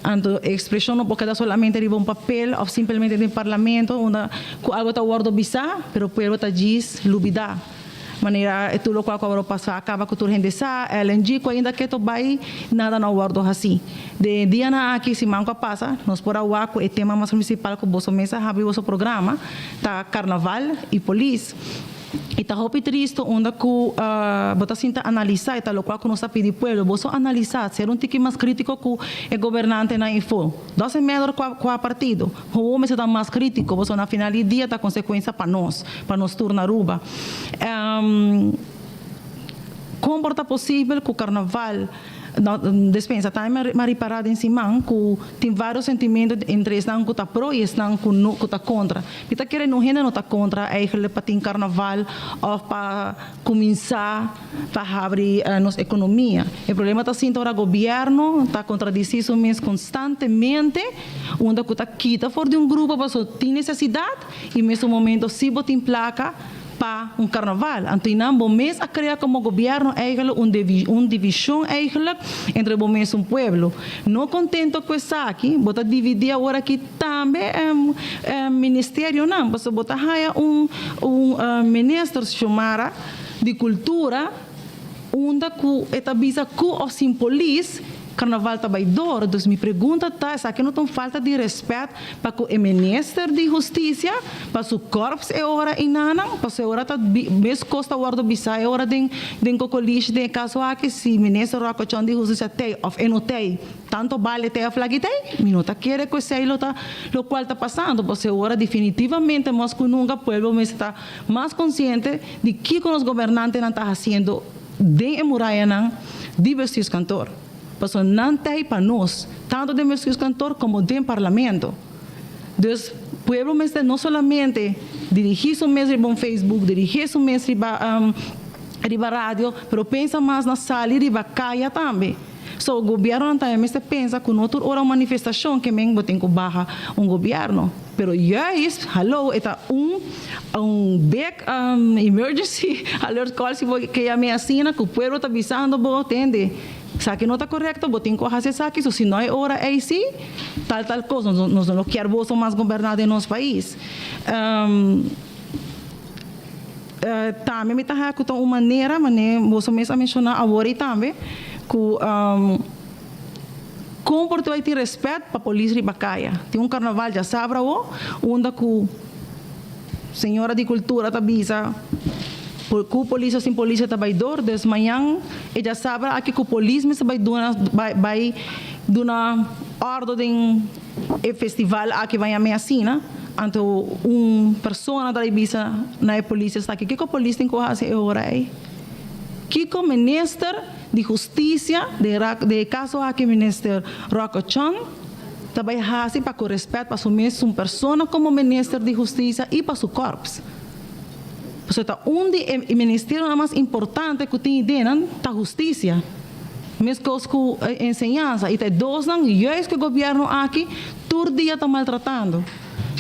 Anto e ekspreshon no por keda solamente riba un papel òf simplemente den parlamento unda ku algu ta wòrdu bisá, pero pueblo ta djis lubidá. Manera e tur lokual ku a wòrdu pasá a kaba ku tur hende sa, LNG ku ainda keto bai, nada no a wòrdu hasí. Den e dianan aki, siman ku a pasa, nos por a wak ku e tema mas prinsipal ku boso mes a habri boso programa ta karnaval i polis. I ta hopi tristu unda ku bo ta sinta analisá e ta lokual ku nos ta pidi pueblo, boso analisá, ser un tiki mas krítiko ku e gobernantenan ifo. Doesn't matter kua kua partido. Howo mester ta mas critico pasobra na final di dia ta consecuencia pa nos, pa nos tur na Aruba. Con por ta posibel cu carnaval, no, despensa, tambe mi a ripara den siman cu tin varios sentimento entre esnan cu ta pro y esnan cu no, cu ta contra. Mi ta kere no hende no ta contra eigenlijk pa tin carnaval of pa cuminsa pa habri nos economia. E problema ta sinta ora gobierno ta contradeci su mes constantemente unda cu ta kita for di un grupo pasobra tin necesidad y mesun momento si bo tin placa pa un carnaval. Anto y nan bo mes a crea como gobierno eigenlijk un un division eigenlijk entre bo mesun pueblo. No contento cu esaki bo ta dividi awor aki tambe ministerionan pasobra bo ta haya un un minister Xiomara di cultura unda cu e ta bisa cu of sin polis carnaval ta bay door. Dus mi pregunta ta esaki no ta un falta di respet pa cu e minister di husticia pa su korps e ora enanan? Pasobra e ora ta mes cos ta wordo bisa e ora den den Cocolishi den e caso aki si minister Rocco Chon di husticia tey of e no tey. Tanto bale te of lagi tei? Mi no ta kere ku esei lo ta lokual ta pasando, pasobra e ora definitivamente mas ku nunka pueblo mester ta mas konsiente di kiko nos gobernantenan ta hasiendo den e murayanan di bestuurskantoor. Pasobra nan tei pa nos, tanto den bestuurskantoor komo den parlamento. Dus pueblo mester no solamente dirigí su mes riba un Facebook, dirigí su mes riba riba radio, pero pensa mas na sali riba kaya tambe. So gobiernonan tambe mester pensa cu no tur ora un manifestacion ke men bo tin cu baha un gobierno. Pero juist, hallo, e ta un un big emergency alert call si bo ke yam'e asina cu pueblo ta bisando bo, tende, esaki no ta corecto, bo tin cu haci esaki, so si no e ora ey si, tal tal cos, nos no lo kier boso mas goberna den nos pais. Tambe mi ta haña ku ta un manera, manera boso mes a menshoná awor ei tambe, ku kon por ta bai tin rèspèt pa polis riba kaya. Tin un karnaval djasabra awor, unda ku señora di kultura ta bisa ku polis o sin polis e ta bai dor. Dus mañan e djasabra aki ku polis mester bai duna bai duna òrdu den E festival aki bai a asina, anto un persona ta bisa na e polis esaki, kiko polis tin ku hasi e ora ei? Kiko minister di Hustisia, den e kaso aki Minister Rocco Chong, ta bai hasi pa ku rèspèt pa su mes su persona komo Minister di Hustisia i pa su kòrps. Pasobra ta un di e ministerionan mas importante ku tin idenan ta hustisia. Meskos ku enseñansa i ta e dosnan juist ku e gobièrnu aki tur dia ta maltratando.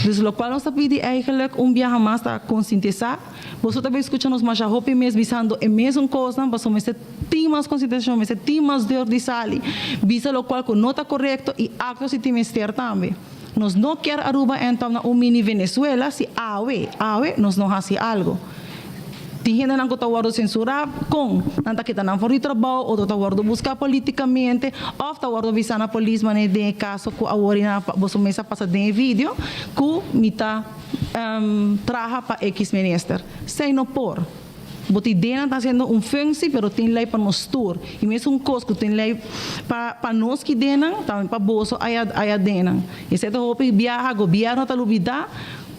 Dus lokual nos ta pidi eigenlijk un biaha mas ta konsientisá. Boso ta bin skucha nos masha hopi mes bisando e mesun kosnan pasobra mester tin mas konsientisashon, mester tin mas deur di sali bisa lokual ku no ta korekto i akto si tin mester tambe. Nos no kier Aruba end up na un mini Venezuela si awe, awe nos no haci algo. Tin hendenan cu ta wordo censura con nan ta kita nan for di trabao, otro ta wordo busca politicamente of ta wordo bisa na polis manera den e caso cu awor y na boso mes a pasa den e video cu mi ta traha pa X minister. Esey no por. Bo tin ideanan ta haciendo un functie pero tin ley pa nos tur y mesun cos cu tin ley pa pa nos ki ideanan tambe pa boso aya aya denan. Esey ta hopi biaha gobierno ta lubida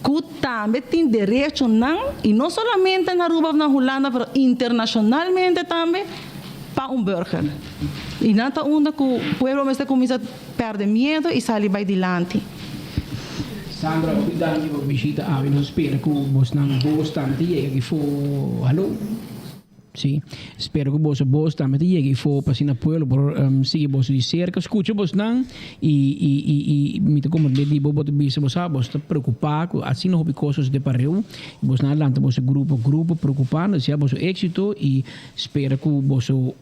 cu tambe tin derechonan y no solamente na Aruba of na Hulanda pero internacionalmente tambe pa un burger y nan ta unda cu pueblo mester cuminsa perde miedo y sali bay dilanti. Sandra, hopi danki pa bo bishita awe. Nos spera ku bosnan bos tambe ta yega aki fo. Hallo? Si, spera ku boso bos tambe ta yega aki fo pa asina pueblo por sigui boso di serka, skucha bosnan i i i i mi ta komprende di bo, bo ta bisa bo sa bo ta preokupá ku asina hopi kos a sosodé pareu i bosnan a lanta boso grupo grupo preokupá, nos desea boso éksito i spera ku boso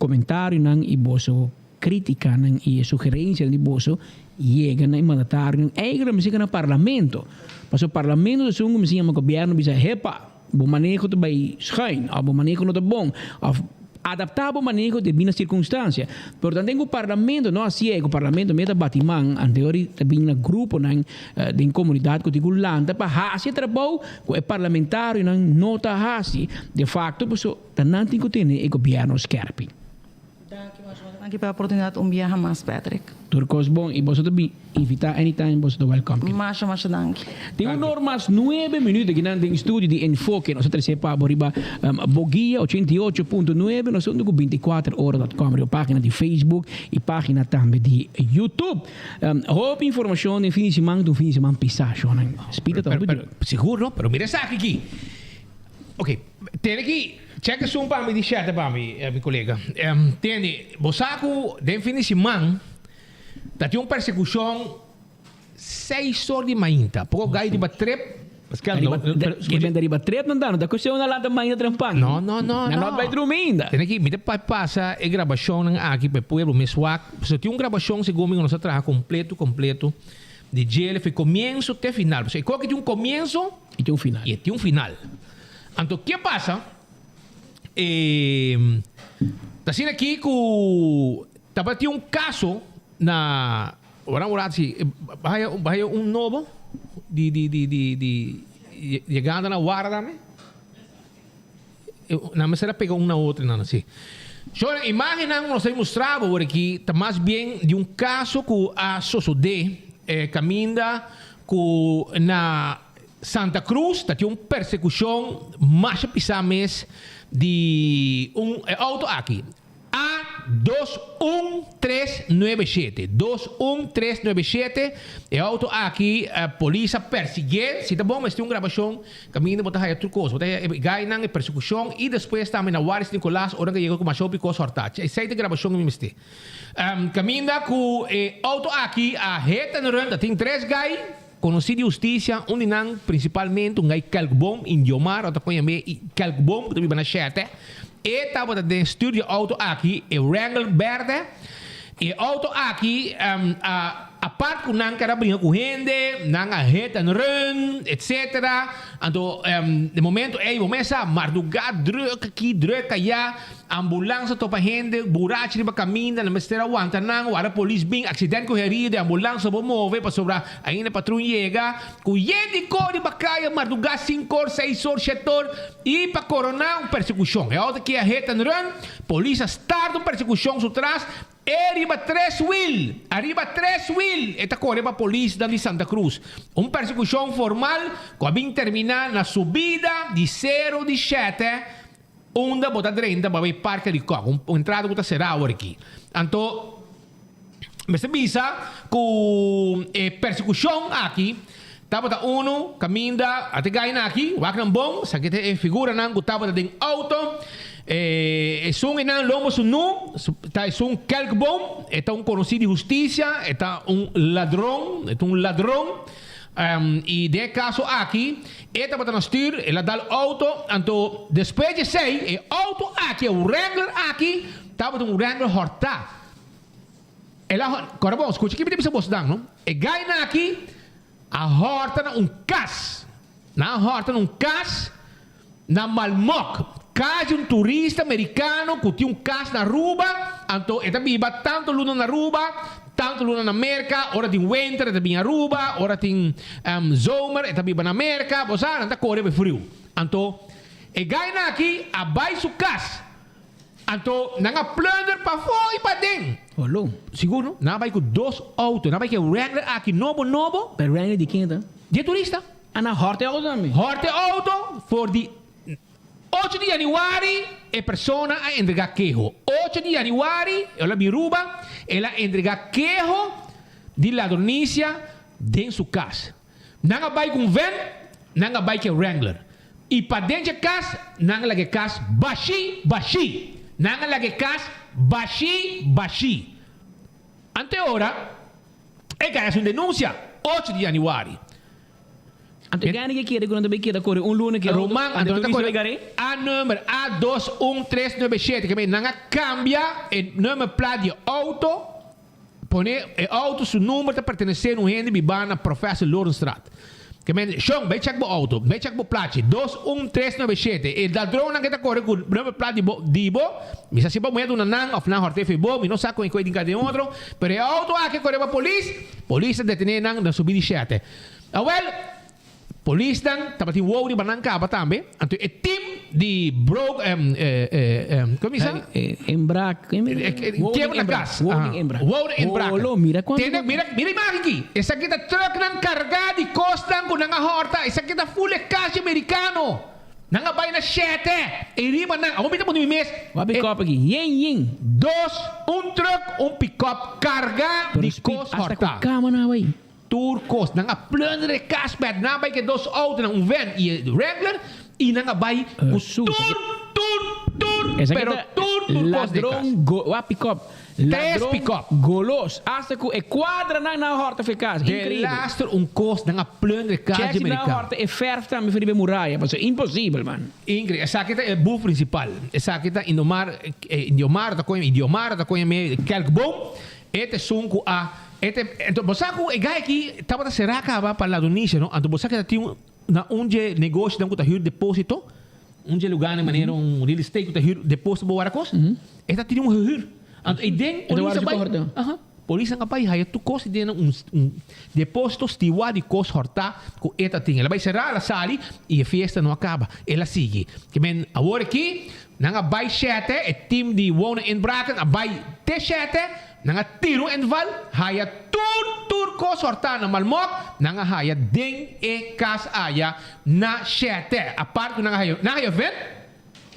Comentarionan y boso criticanan y e sugerencianan di boso yega na e mandatarionan eigenlijk mester yega na parlamento. Pasobra parlamento ta esun cu mester yama gobierno bisa hepa, bo maneho ta bay schuin of bo maneho no ta bon of adapta bo maneho debi na circunstancia. Pero tanten cu parlamento no haci'e cu parlamento mester ta bati man anterior ta bin na gruponan den comunidad cu tin cu lanta pa haci e trabou cu e parlamentarionan no ta haci. De facto pasobra. Ta nan tin ku tene e gobièrnu skèrpi. Danki masha danki pa e oportunidat un biaha mas Patrick. Tur kos bon i boso ta bin invitá anytime boso ta welcome. Masha masha danki. Tin un or mas nuebe minuut aki nan den studio di Enfoke. Nos a trese pa bo riba Boguia 88.9. Nos ta huntu ku 24 ora dot com riba pagina di Facebook i pagina tambe di YouTube. Hopi informashon den fin di siman ta un fin di siman pisá shonnan. Spita ta hopi druk. Sigur no, pero mira esaki aki. Ok, tene ki check esun pa mi di shete pa mi, mi kolega. Tene, bo sa ku den fin di siman ta tin un persekushon seis or di mainta. Poko gai riba trip. Ke benta riba trip nan ta, no ta kushon nan lanta mainta trempan. No, no, no, no. Nan no bai drumi ainda. Tene ki, mi ta pasa e grabashonnan aki pa e pueblo mes wak. Pasobra tin un grabashon segun mi ku nos a traha kompleto, kompleto di djele for komienso te final. Pasobra e koki tin un komienso. I tin un final. I tin un final. Anto ke pasa? E ta asina aki ku tabatin un kaso na ora un rato si bahaya bahaya un nobo di di di di di yegada na warda tambe. Nan mester a pega un na otro nan si. Shora imagennan ku nos ta mustra bo awor aki ta mas bien di un kaso ku a sosodé kaminda ku na Santa Cruz ta tin un persekushon masha pisá mes di un e outo aki. A 21397, 21397, e auto aki polis a persiguié, si ta bon mester un grabacion caminda bo ta haya tur cos, bo ta haya e gainan, e persecucion y despues tambe na Waris Nicolas ora nan a yega cu masha hopi cos horta. Esey ta e grabacion cu mi mester. Caminda cu e auto aki a hit and run, ta tin tres gai conoci di husticia, un di nan principalmente un gai Kelkboom, Indiomar, ota con yam'é Kelkboom cu ta biba na Shete. E tabata den stuur di e auto aki, e Wrangler berde. E auto aki a apart cu nan keda bringa cu hende, nan a hit and run, etc. Anto den momento ey bo mes sa marduga druk aki, druk aya, ambulans a topa hende, burachi riba caminda, nan mester a wanta nan, wara polis bin, accident cu herido, e ambulans no por move pasobra ainda e patrun yega. Cu yen di cor riba caya marduga cincor, seisor, shetor. I pa koroná un persekushon. E outo ki a hit and run, polis a start un persekushon su tras, e riba tres wil, ariba tres wil e ta kore pa polisnan di Santa Cruz. Un persekushon formal ku a bin terminá na subida di Sero di Shete. Unda bo ta drenta bo a bay Parke di Kok, un entrada ku ta será awor aki. Anto mester bisa ku e persekushon aki tabata unu kaminda a te gaina aki, wak nan bon, sa ke ta e figuranan ku tabata den outo, esun einan lombo sunú ta esun Kelkboom, e ta un konosí di hustisia, e ta un ladron, e ta un ladron. I den e kaso aki, e tabata na stuur, el a dal outo, anto despues di esei, e outo aki, e Wrangler aki, tabata un Wrangler hòrtá. El a hòrta, kòrda bon, skucha kibi ta bisa bos dan, no? E gainan aki a hòrta na un kas, nan a hòrta na un kas na Malmok, kas di un turista merikano ku tin un kas na Aruba, anto e ta biba tantu luna na Aruba, tantu luna na Merka, ora tin wenter e ta bin Aruba, ora tin zomer e ta biba na Merka, bo sa, nan ta kore pa e friu. Anto e gainan aki a bai su kas, anto nan a plunder pafó i paden. Olo. Sigur no? Nan a bai ku dos outo, nan a bai ku e Wrangler aki nobo nobo. Pero Wrangler di ken e ta? Di e turista. A na hòrte outo tambe. Hòrte outo for di ocho di yanüari e persona a entregá keho. Ocho di yanüari el a bin Ruba, el a entregá keho di ladronisia den su kas. Nan a bai ku un vèn, nan a bai ku e Wrangler. I paden dje kas nan a laga e kas bashí bashí. Nan a laga e kas bashí bashí. Anteora e kai hasi un denunsia ocho di yanüari. Anto e gana ke kere ku nan ta bai keda kore un luna ke Roman, anto nan ta kore A number A dos un tres nuebe shete ke nan a kambia e number plat di e auto pone e auto su number ta pertenese na un hende biba na Professor Lorenstraat ke men shon bai check bo auto bai check bo plachi dos un tres nuebe shete e ladronnan ke ta kore ku number plat di bo di bo mi sa si bo muher duna nan of nan horte fe bo mi no sa kon e koe tin ka den otro pero e auto aki a kore pa polis polis a detene nan na subi di shete. Awel, polisnan tabatin wou riba nan kaba tambe, anto e team di bro kon mi sa? Inbraak. Kiebra na kas. Woning inbraak. Woning inbraak. Holo, mira kuantu. Tene, mira, mira imagen aki. Esaki ta trucknan kargá di kosnan ku nan a hòrta. Esaki ta full e kas di amerikano. Nan a bai na shete i riba nan. Awor mi ta pone mi mes. Wak pikòp aki, yen yen. Dos, un truck, un pikòp kargá di kos hòrta. Pero speed, hasta ku kama nan a bai. Tur kos. Nan a plunder e kas pèt. Nan a bai ku e dos outonan, un van i e Wrangler, i nan a bai ku tur, tur, tur, pero tur, tur kos di e kas. Ladron go, wak pikòp. Tres pikòp. Ladron golos. Asta ku e kuadranan nan a hòrta for e kas. Inkreibel. Delaster un kos, nan a plunder e kas di Chèchi nan a amerikano. hòrta e fèrf tambe for riba e muraya, pasobra imposibel, man. Inkreibel. Esaki ta e buf prinsipal. Esaki ta Indomar, Indiomar ta koña, Idiomar ta koña me Kelkboom. E ta esun ku a e ta anto bo sa ku e guy aki tabata será kaba pa ladronisia no anto bo sa ku ta tin un na un dje negoshinan ku ta hür deposito un dje lugarnan manera un real estate ku ta hür deposito bo wara kos e ta tin un hür anto eyden polis a bai aha polisnan a bai haya tur kos den un un deposito stiwa di kos hòrtá ku e ta tin el a bai será el a sali i e fiesta no a kaba el a sigui ke men awor aki Nan a bai shete, e team di Wonen Inbraken a bai te shete, nan a tira un inval, haya tur tur kos hortá na Malmok, nan a haya den e kas aya na shete. Apart ku nan a haya, nan a haya vent,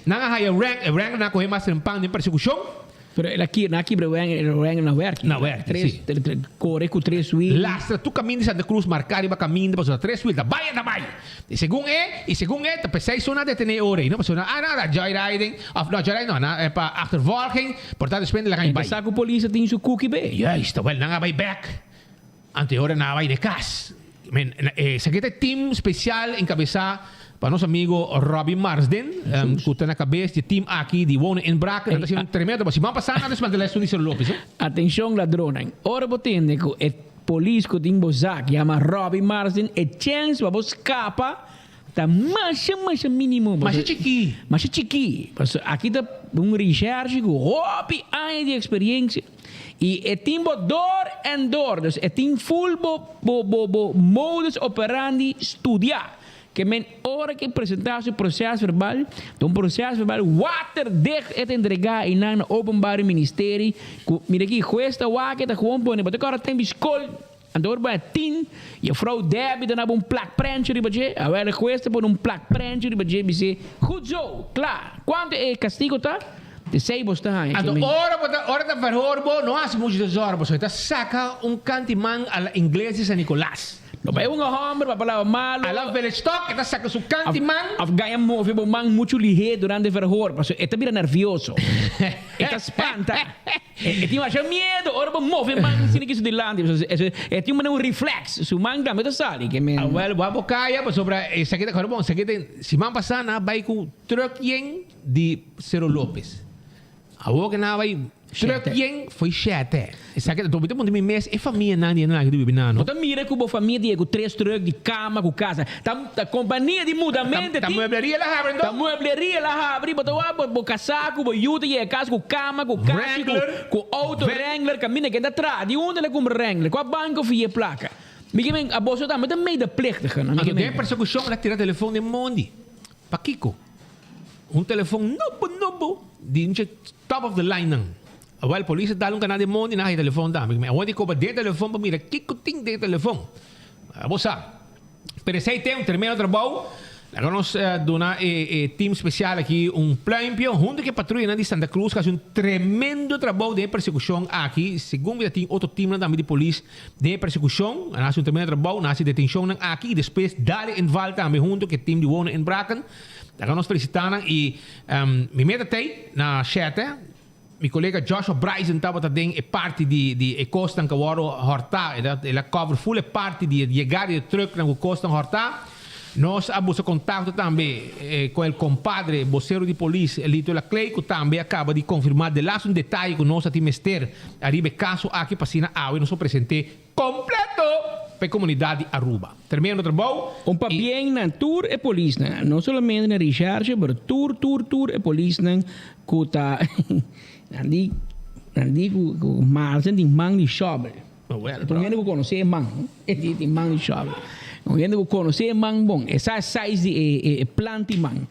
nan a haya Wrang, e Wrangler nan a kohe mas trempan den persekushon. Pero el a kibra, nan a kibra e Wrangler na wèrki. Na wèrki, si. Tres, kore ku tres wiel. Lastra tur kaminda di Santa Cruz marká riba kaminda pasobra tres wiel ta bai e ta bai. I segun e, i segun e, ta p'esei so nan detené e ora ei, no? Pasobra nan, ah, nan a joyriding, òf no, joyriding no, nan pa achtervolging, por tanto despues nan laga En bai. sa ku polis a tin su kuki be. Juist, wel, nan a bai bèk. Anto e ora nan a bai den kas. Men, esaki ta e team spesial enkabesá pa nos amigo Robby Marsden, ku ta na kabes di e team aki di Wonen Inbraken. Nan ta hasiendo un tremendo trabou. Siman pasá nan a desmantelá esun di Sero Lopez, eh. Atenshon ladronnan, ora bo tende ku e Polis ku tin bo zak yama Robby Marsden e chèns pa bo skapa ta masha masha minimo. Masha chikí. Masha chikí. Pasobra aki ta un reshèrshi ku hopi aña di eksperiensia i e tin bo dor en dor. Dus e tin ful bo bo bo bo modus operandi studiá. Ke men ora ke presentá su proces verbal, ta un proces verbal waterdicht e ta entregá einan na Openbare Ministerie ku mira aki hues ta wak e ta gewoon pone bo ta kòrda tempu di skol. Anto ora bo a tin, juffrouw Debbie ta naba un plak prentje riba dje, awel e hues ta pone un plak prentje riba dje bis'é, Goed zo, kla. Kuantu e kastigo ta? Esei bo sta haña. Anto ora bo ta ora ta verhoor bo no hasi muchu desòrden pasobra e ta saka un kanti man a la ingles di San Nicolas. No bai un hòmber pa palabra malu. A la village talk e ta saka su kanti man. Of gaña move bo man muchu lihé durante verhoor pasobra e ta bira nervioso. E ta spanta. E tin masha miedo ora bo move man asina ki su dilanti pasobra e tin manera un reflex su man tambe ta sali. Awel bo a bo kaya pasobra esaki ta kòrda bon esaki ta siman pasá nan a bai ku truck yen. Di Cero Lopez. Awor ke nan a bai truck yen foi shete. Esaki ta mi ta puntra mi mes e famianan di e nan aki ta bibi nan no. Bo ta mira ku bo famia di e ku tres truck di kama ku kasa. Ta ta kompania di mudamente Ta muebleria la habri Ta muebleria la habri bo ta wak bo bo kasá ku bo yu ta yega kas ku kama ku kashi ku ku auto Wrangler kaminda ken ta traha di unda el a kumpra Wrangler kua banko fia e plaka. Mi ke men aboso tambe ta medeplichtigen. Anto den persekushon el a tira telefon den mondi. Pakiko? Un telefon nobo nobo di un top of the line nan. Awel polis a dal un cana den mondi nan haya telefon tambe. Mi awor di coba den telefon pa mira kico tin den telefon. Abo sa. Pero esey te un tremendo trabou. Laga nos duna e team special aki un pluimpje. Hunto cu e patruyanan di Santa Cruz cu haci un tremendo trabou den e persecucion aki. Segun mi ta tin otro teamnan tambe di polis Den e persekushon, nan hasi un tremendo trabou, nan hasi detenshonnan aki i despues dal e inval tambe hunto ku e team di Wonen in Braken. Laga nos felisitá nan i mi meta t'ei na shete. Mi kolega Joshua Bryson tabata den e parti di di e kosnan ku a wòrdu hòrtá. El a el a cover full e parti di e yegada di e trucknan ku kosnan hòrtá. Nos a buska kontakto tambe ku el kompadre bosero di polis Lito Laclay ku tambe a kaba di konfirmá de las un detaye ku nos a tin mester ariba e kaso aki pa asina awe nos por present'é kompleto pa e komunidat di Aruba. Tremendo trabou. Un pabien na tur e polisnan, no solamente na Recherche, pero tur tur tur e polisnan ku ta nan di nan di ku marsen tin man di shòbel. Un hende ku konosé e man, e di tin man di shòbel. Un hende ku konosé e man bon, e sa e size di e e plant di man.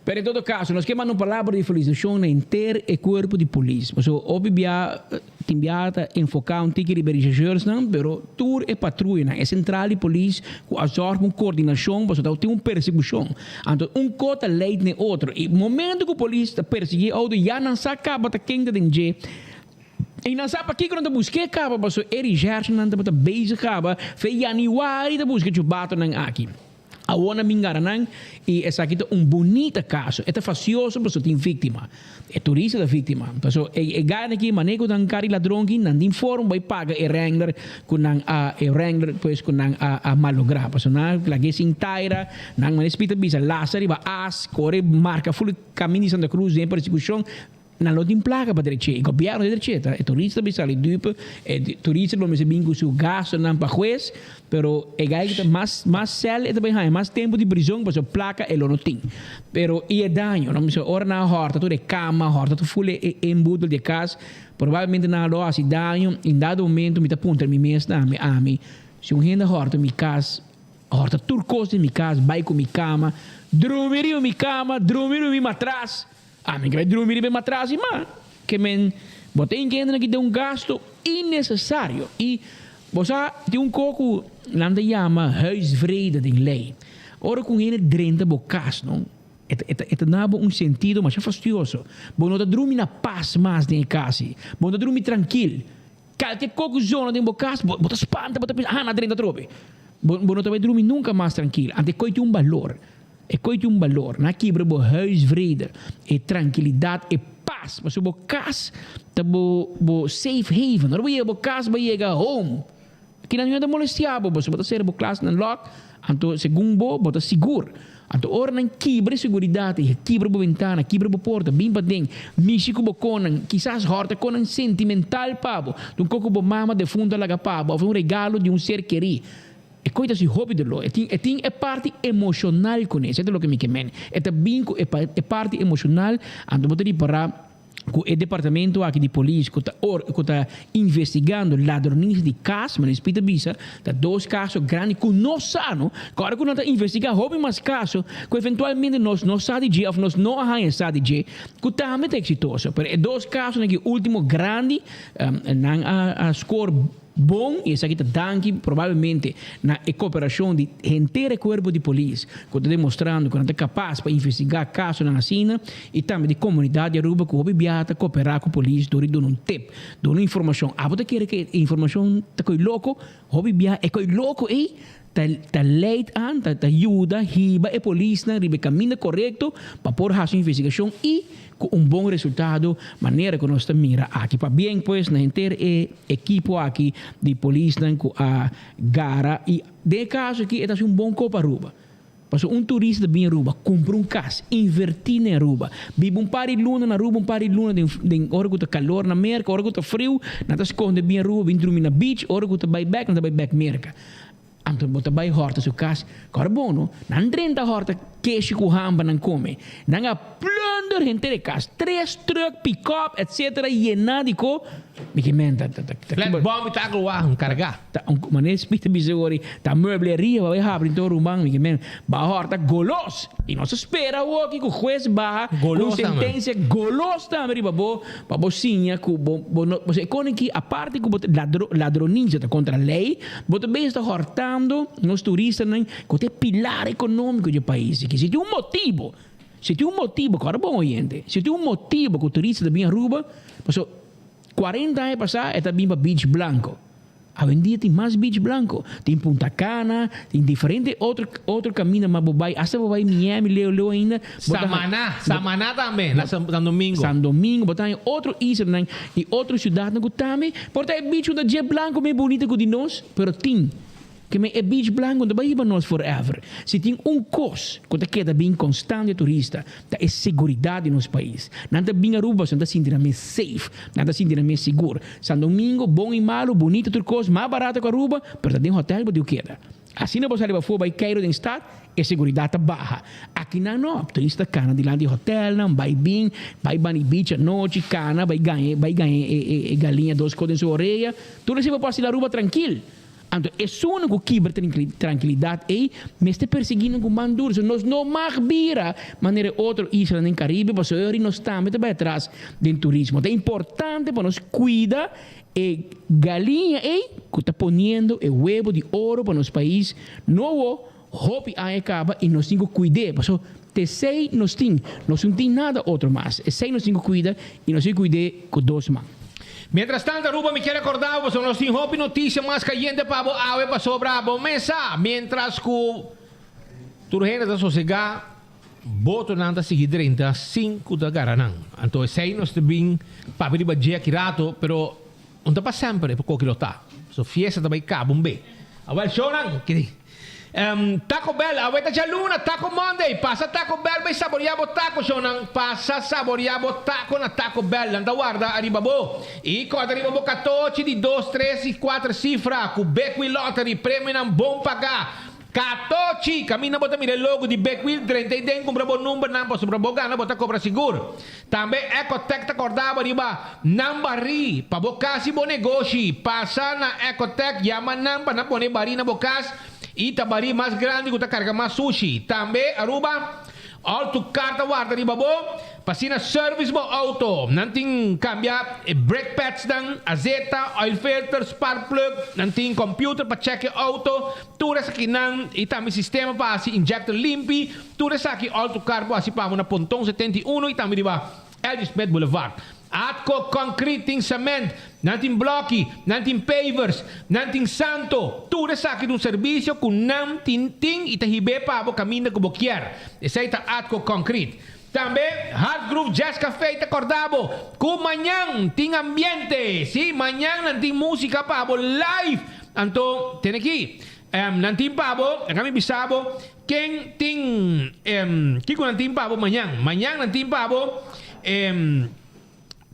Pero en todo kaso, nos ke manda un palabra di felisitashon na henter e kuerpo di polis. Pasobra hopi bia tin bia ta enfoká un tiki riba e reshèrshèrsnan, pero tur e patruyanan, e sentral di polis ku a zòrg pa un kordinashon pasobra ta tin un persekushon. Anto un ko ta leid na e otro. I momento ku polis ta persiguí e outo ya nan sa kaba ta ken ta den dje. I nan sa pakiko nan ta busk'é kaba, pasobra e rishèrshinan tabata bezig kaba fe yanüari ta buska e chubatonan aki. Awor nan bin gara nan i esaki ta un bunita kaso. E ta fasioso pasobra tin víktima. E turista ta víktima. Pasobra e gana aki manera ku nan kari ladron aki nan tin forma bai paga e Wrangler ku nan a e Wrangler pues ku nan a a malográ. Pasobra nan a lag'é sin taira, nan manera spit ta bisa lasa riba as, kore marka ful kaminda di Santa Cruz den persekushon. Nan lo tin plaka pa dreché. E gobièrnu ta dreché. Ta e turista ta bisa sali dupe, e turista lo mester bin ku su gastunan pa hues, pero e gai ku ta mas mas sèl e ta bai haña, mas tempu di prizon pasobra plaka e lo no tin. Pero i e daño, no mester ora nan a hòrta tur e kama, hòrta tur ful e embudo di e kas, probablemente nan lo hasi daño. I dado momento mi ta puntra mi mes tambe, ami, si un hende a hòrta mi kas, hòrta tur kos di mi kas, bai ku mi kama, drumi riba mi kama, drumi riba mi matras, Ami ke bai drumi riba e matras i ma ke men bo ta inkende ki ta un gasto innesesario i bo sa tin un ko ku nan ta yama huisvrede den lei. Ora ku un hende drenta bo kas no e ta e ta duna bo un sentido masha fastioso. Bo no ta drumi na pas mas den e kas ei. Bo no ta drumi trankil. Kalke ko ku zona den bo kas bo ta spanta bo ta pensa ah nan a drenta atrobe. Bo bo no ta bai drumi nunka mas trankil. Anto e koi tin un balor. E koi tin un balor. Nan a kibra bo huisvrede, e trankilidat, e pas. Pasobra bo kas ta bo bo safe haven. Ora bo yega bo kas bo a yega home. Kinan no ta molestia bo pasobra bo ta sera bo klas nan lòk, anto segun bo, bo ta sigur. Anto ora nan kibra e seguridat ei, kibra bo bentana, kibra bo porta, bin paden, mishi ku bo konan, kisas hòrta konan sentimental pa bo, di un kos ku bo mama defuntu a laga pa bo òf un regalo di un ser kerí. E koi ta hasi hopi doló. E tin e tin e parti emoshonal kuné. Esei ta loke mi ke men. E ta bin ku e e parti emoshonal, anto bo ta ripará ku e departamento aki di polis ku ta or ku ta investigando ladronisia di kas, manera Speed a bisa, ta dos kaso grandi ku nos sa no, ku ora ku nan ta investigá hopi mas kaso ku eventualmente nos no sa di dje òf nos no a haña sa di dje, ku tambe ta eksitoso. Pero e dos kasonan aki último grandi, nan a a score. Bon y esaki ta danki probablemente na e cooperacion di henter e cuerpo di polis cu ta demostrando cu nan ta capaz pa investiga casonan asina y tambe di comunidad di Aruba cu hopi biaha ta coopera cu polis door di duna un tip, duna un informacion. Abo ta kere cu e informacion ta coy loco? Hopi biaha e coy loco ey ta ta leid aan, ta ta yuda hiba e polisnan riba e caminda corecto pa por haci un investigacion y cu un bon resultado manera cu nos ta mira aki. Pabien pues na henter e ekipo aki di polisnan cu a gara y den e caso aki e ta haci un bon cop Aruba. Pasobra un turista ta bin Aruba, cumpra un cas, inverti na Aruba, biba un par di luna na Aruba, un par di luna den den ora cu ta calor na Merca, ora cu ta friu nan ta sconde bin Aruba bin drumi na beach, ora cu ta bay bek nan ta bay bek Merca. Anto bo ta bay horta su cas, kor bon no, nan drenta horta keshi cu hamba nan come, nan a plunder henter e cas, tres truck, pick-up etc. Yena di co, mi ke men ta ta ta Flat bomb y takelwagen carga. Ta un manera Smith ta bisa ori, ta muebleria pa bai habri nto ruman, mi ke men ba horta golos. I nos ta spera awoki ku hues baha ku un Golos tambe. sentensia golos tambe riba bo pa bo siña ku bo bo no bo e konen ki aparte ku bo ta ladro ladronisia ta kontra lei, bo ta bezig ta hortando nos turistanan ku ta e pilar ekonómiko di e pais aki. Si tin un motibo, si tin un motibo, kòrda bon oyente, si tin un motibo ku turista ta bin Aruba, pasobra 40 aña pasá e ta bin pa Beach Blanco. Awendia tin mas Beach Blanco. Tin Punta Cana, tin diferente otro otro caminda mas bo bay, hasta bo bay Miami leu leu ainda. Bo ta Samaná, Samaná tambe, na San Domingo. San Domingo, bo ta haña otro islanan y otro ciudadnan cu tambe por ta e beach cu ta dje blanco mes bunita cu di nos, pero tin. Ke men e beach blanco no ta bai hiba nos forever. Si tin un kos ku ta keda bin konstante turista ta e seguridat di nos pais. Nan ta bin Aruba pasobra nan ta sinti nan mes safe, nan ta sinti nan mes sigur. San Domingo bon i malu, bunito tur kos, mas barato ku Aruba, pero ta den hotel bo diu keda. Asina bo sali pafó bai Cairo den stad, e seguridat ta baha. Aki nan no, turista ta kana dilanti hotelnan, bai bin, bai bani beach anochi, kana bai gaña bai gaña e galiña dos kos den su orea. Tur esei bo por hasi na Aruba trankil. Anto esunnan ku kibra trankilidat ei mester persiguí nan ku man duru. So nos no mag bira manera e otro islanan den Karibe pasobra e ora nos tambe ta bai atras den turismo. Ta importante pa nos kuida e galiña ei ku ta poniendo e webo di oro pa nos pais nobo hopi aña kaba i nos tin ku kuid'é pasobra t'esei nos tin. Nos no tin nada otro mas. Esei nos tin ku kuida i nos tin ku kuid'é ku dos man. Mientras tanto Aruba mi kier recorda bo pasobra nos tin hopi noticia mas cayente pa bo awe pasobra bo mesa mientras cu tur hende ta sosega botonan ta sigui drenta sin cu ta gara nan anto esey nos ta bin papia riba dje aki rato pero un ta pa semper e koki lo ta so fiesta ta bay caba un be awel shownan kiri. Taco Bell, awe ta djaluna, Taco Monday! Pasa Taco Bell bai saboreá bo taco, shownan. Pasa saboreá bo taco na Taco Bell. Nan ta warda ariba bo. I kòrda riba bo katochi di dos, tres i kuater sifra ku Bekwil Lottery, premionan bon pagá. Katochi! Kaminda bo ta mira e logo di Bekwil, drenta ei den kumpra bo numbernan pasobra bo gana bo ta kobra sigur. Tambe Ecotec ta kòrda bo riba nan barí pa bo kas i bo negoshi. Pasa na Ecotec, yama nan pa nan pone barí na bo kas i ta barí mas grandi ku ta karga mas sushi. Tambe Aruba Auto Car ta warda riba bo pa asina service bo auto. Nan tin kambia e brake pads nan, azeta, oil filter, spark plug, nan tin computer pa check e auto, tur esakinan i tambe sistema pa hasi injector limpi. Tur esaki Alto Car bo hasi pa bo na Ponton 71 y tambe riba Eddie Smith Boulevard. Atco Concrete tin cement, nan tin bloki, nan tin pavers, nan tin santo. Tur esaki ta un servicio cu nan tin tin y ta hib'é pa bo caminda cu bo kier. Esey ta Atco Concrete. Tambe Hard Groove Jazz Café ta corda bo cu mañan tin ambiente. Si, mañan nan tin musica pa bo live. Anto tene aki, nan tin pa bo, laga mi bisa bo, Ken tin em kiko nan tin pa bo mañan? Mañan nan tin pa bo em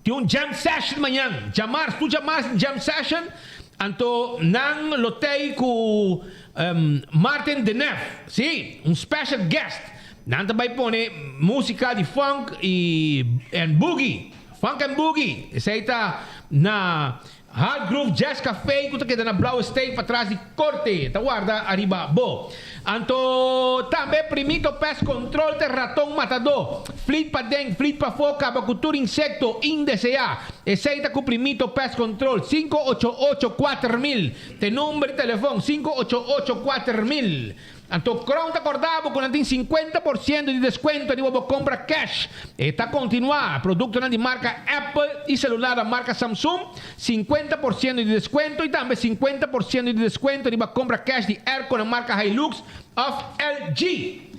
tin un jam session mañan. Djamars, tur djamars tin jam session. Anto nan lo tei ku em Martin de Neef, si, un special guest. Nan ta bai pone musica di funk y en boogie, funk and boogie. Esei ta na. Hard Groove Jazz Café ku ta keda na Blauwe Steen patras di Korte ta warda ariba bo. Anto tambe Primito Pest Control ta raton matadó. Flit paden, flit pafó kaba ku tur insekto indeseá. Esei ta ku Primito Pest Control 588 4000 ta e number di telefon 588 4000. Anto Crown ta corda bo cu nan tin 50 por ciento di descuento riba bo compra cash. E ta continua, productonan di marca Apple y celular da marca Samsung, 50 por ciento di descuento y tambe 50 por ciento di descuento riba compra cash di airco na marca Hilux of LG.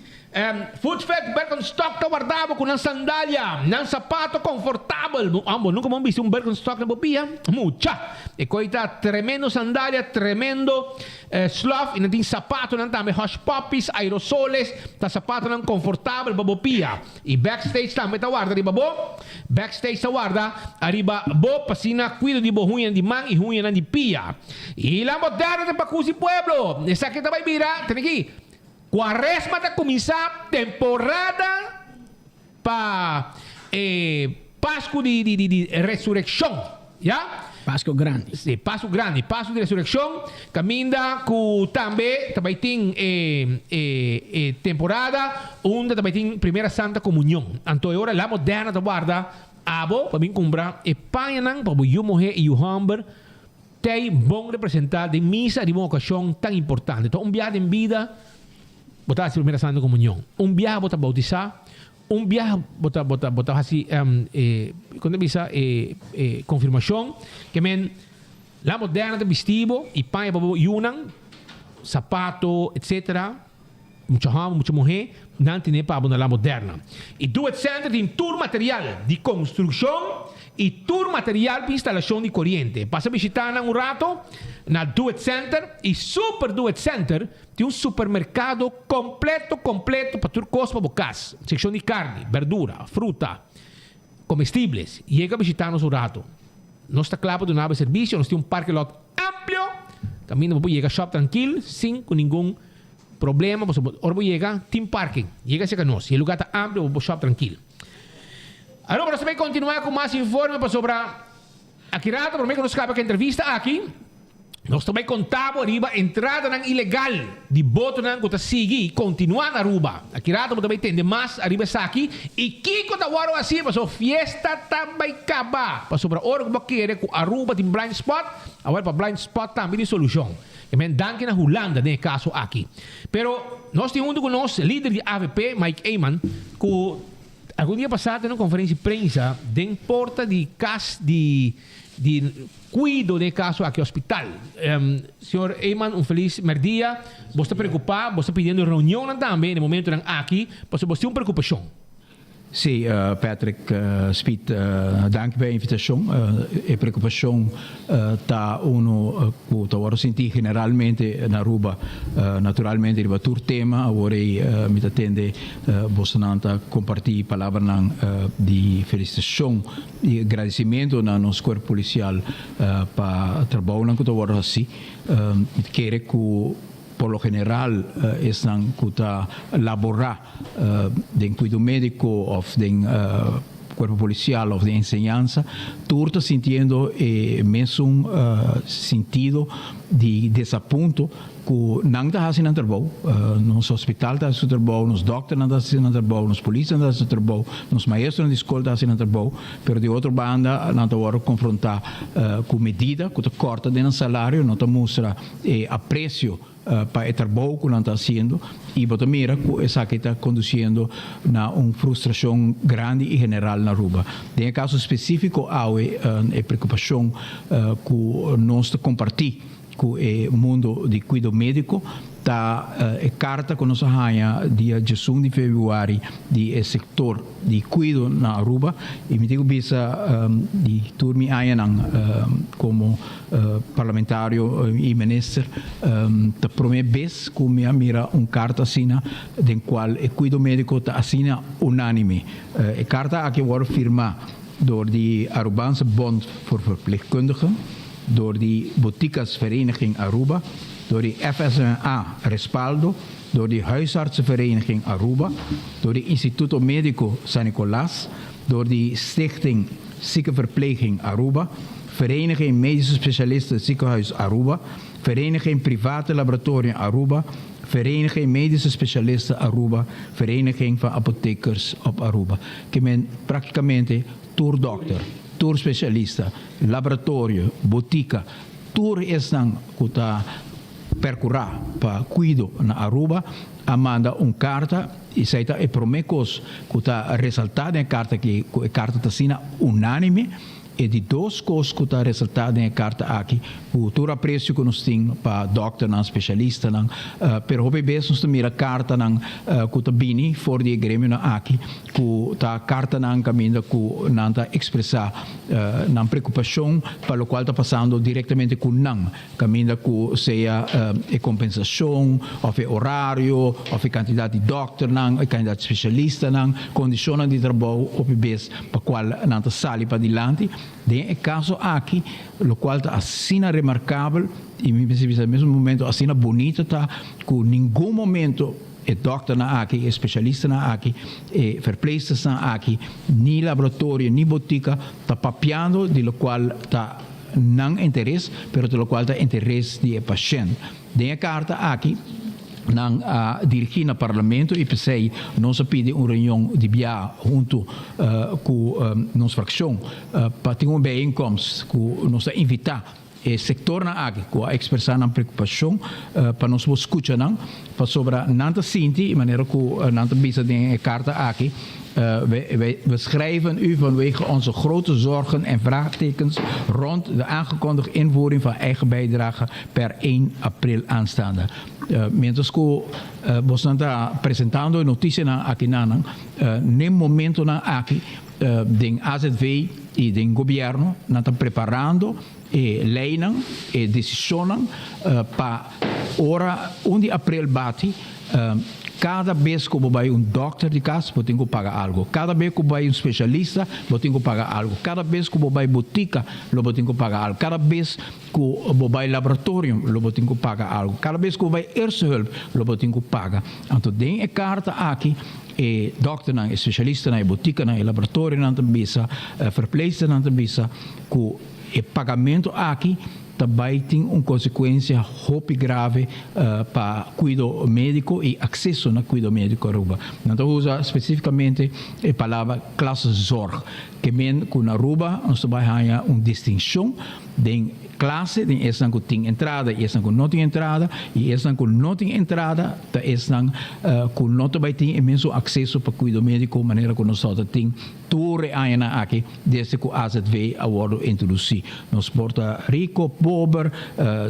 Footfed Birkenstock ta warda bo cu nan sandalia, nan sapato confortabel. Bo amo nunca bo bisti un Birkenstock na bo pia? Mucha! E coy ta tremendo sandalia, tremendo Slof y nan tin sapatonan tambe, hush puppies, aerosoles, ta sapatonan confortabel pa bo pia. Y backstage tambe ta warda riba bo, backstage ta warda ariba bo pa asina cuido di bo huñanan di man y huñanan di pia. Y la moderno ta pa cusi pueblo, esaki ta bay bira, tene aki, cuaresma ta cuminsa temporada Pa e Pasku di di di resurekshon, ya. Pasku grandi. Si, Pasku grandi, Pasku di resurekshon, kaminda ku tambe ta bai tin e e e temporada unda ta bai tin Primera Santa Komunion. Anto e ora La Moderna ta warda abo pa bin kumpra e pañanan pa bo yu muhé i yu hòmber t'ei bon representá den misa riba un okashon tan importante. Ta un biaha den bida. Bo ta hasi Primera Santa Comunion. Un biaha bo ta bautisá, un biaha bo ta bo ta bo ta hasi e kon ta bisa e e konfirmashon. Ke men la moderna ta bisti bo i paña pa bo yunan, sapato etsetera, mucha hòmber mucha muhé nan tene pa bo na la moderna. I Do It Center tin tur material di konstrukshon i tur material pa instalashon di koriente. Pasa bishitá nan un rato na Do It Center i Super Do It Center. Tin un supermerkado kompleto kompleto pa tur kos pa bo kas, sekshon di karni, berdura, fruta, komestibles. Yega bishita nos un rato. Nos ta kla pa duna bo e servisio. Nos tin un parke lot amplio kaminda bo por yega shop trankil sin ku ningun problema pasobra ora bo yega tin parking. Yega serka nos i e lugar ta amplio bo por shop trankil. Aruba nos ta bay kontinua ku mas informe pasobra aki rato prome ku nos kaba ku e entrevista aki. Nos ta bai konta bo riba entradanan ilegal di botonan ku ta sigui i kontinuá na Aruba. Aki rato bo ta bai tende mas ariba esaki i kiko ta wòrdu hasi pasobra fiesta ta bai kaba. Pasobra ora ku bo kere ku Aruba tin blind spot, awor pa blind spot tambe tin solushon. E men danki na Hulanda den e kaso aki. Pero nos tin huntu ku nos lider di avp, Mike Eman, ku algun dia pasá tene un konferensia di prensa den porta di kas di di Cuido den e caso aki hospital. Señor Eman un feliz merdia. Bos ta preocupa, bos ta pidiendo reunionnan tambe na e momentonan aki pasobra bos tin un preocupacion. Sí, Patrick Speed, danki pa e invitacion. E preocupacion ta uno cu ta worde sinti generalmente na Aruba, naturalmente riba tur tema. Awor ei mi ta tende bosonan ta comparti palabranan di felicitacion I gradisimentu na nos kuerpo polisial pa trabounan ku ta wòrdu hasí. Mi ta kere ku por lo general esnan ku ta laborá den kuido médiko òf den kuerpo polisial òf den enseñansa tur ta sintiendo e mesun sintido di desapunto Ku nan ta hasi nan trabou, nos hospital ta hasi su trabou, nos dòkternan ta hasi nan trabou, nos polisnan ta hasi su trabou, nos maestronan di skol ta hasi nan trabou, pero di otro banda nan ta wòrdu konfrontá ku medida ku ta kòrta den nan salario, no ta mustra e apresio pa e trabou ku nan ta hasiendo i bo ta mira ku esaki ta kondusiendo na un frustrashon grandi i general na Aruba. Den e kaso spesífiko awe e preokupashon ku nos ta kompartí Ku e mundo di kuido médiko ta e karta ku nos a haña dia diesun di febrüari di e sektor di kuido na Aruba i mi tin ku bisa di tur mi añanan komo parlamentario i minister ta promé bes ku mi a mira un karta asina den kual e kuido médiko ta asina unánime. E karta aki a wòrdu firmá dor di Arubaanse Bond voor Verpleegkundigen. Door di Boticasvereniging Aruba, door di FSMA Respaldo, door di Huisartsenvereniging Aruba, door di Instituto Medico San Nicolas, door di Stichting Ziekenverpleging Aruba, Vereniging Medische Specialisten Ziekenhuis Aruba, Vereniging Private Laboratorium Aruba, Vereniging Medische Specialisten Aruba, Vereniging van Apothekers op Aruba. Ke men praktikamente tur dòkter, tur spesialista, laboratorio, botika, tur esnan ku ta perkurá pa kuido na Aruba a manda un karta i esei ta e promé kos ku ta resaltá den e karta aki, ku e karta ta asina unánime. E di dos kos ku ta resaltá den e karta aki, ku tur apresio ku nos tin pa dòkternan, spesialistanan, pero hopi bes nos ta mira kartanan ku ta bini for di e gremionan aki, ku ta kartanan kaminda ku nan ta ekspresá nan preokupashon pa lokual ta pasando direktamente ku nan. Kaminda ku sea e kompensashon òf e orario òf e kantidat di dòkternan, e kantidat di spesialistanan, kondishonnan di trabou hopi bes pa kual nan ta sali padilanti. Den e kaso aki lokual ta asina remarkabel i mi mester bisa mesmo momento asina bunito ta ku ningun momento e dòkternan aki, e spesialistanan aki, e verpleegstersnan aki, ni laboratorio ni botika ta papiando di lokual ta nan interes, pero ta locual ta interes di e pashent. Den e carta aki nan a dirigi na Parlamento y p'esey nos a pidi un reunion di bia hunto cu nos fraccion pa tin un bijeenkomst cu nos ta invita e sectornan aki cu a expresa nan preocupacion pa nos por scucha nan, pasobra nan ta sinti, manera cu nan ta bisa den e carta aki, We, we schrijven u vanwege onze grote zorgen en vraagtekens rond de aangekondigde invoering van eigen bijdrage per 1 april aanstaande. Mientras ku bosnan ta presentando e notisianan aki nanan, n'e momentonan aki den AZV i den gobièrnu nan ta preparando e leinan, e desishonnan pa ora un di aprel bati, kada bes ku bo bai un dòkter di kas bo tin ku paga algu, kada bes ku bo bai un spesialista bo tin ku paga algu, kada bes ku bo bai botika lo bo tin ku paga algu, kada bes ku bo bai laboratorium lo bo tin ku paga algu, kada bes ku bo bai eerste hulp lo bo tin ku paga. Anto den e karta aki e dòkternan, e spesialistanan, e botikanan, e laboratorionan ta bisa, verpleegsternan ta bisa ku E pagamento aki ta bai tin un konsekuensia hopi grave pa kuido médiko i akseso na kuido médiko Aruba. Nan ta usa spesifikamente e palabra klassenzorg, ke men ku na Aruba nos ta bai haña un distinshon den klase, den esnan ku tin entrada i esnan ku no tin entrada, i esnan ku no tin entrada ta esnan ku no ta bai tin e mesun akseso pa kuido médiko manera ku nos tabata tin Tur e añanan aki desde cu azv a wordo introduci. Nos por ta rico, pober,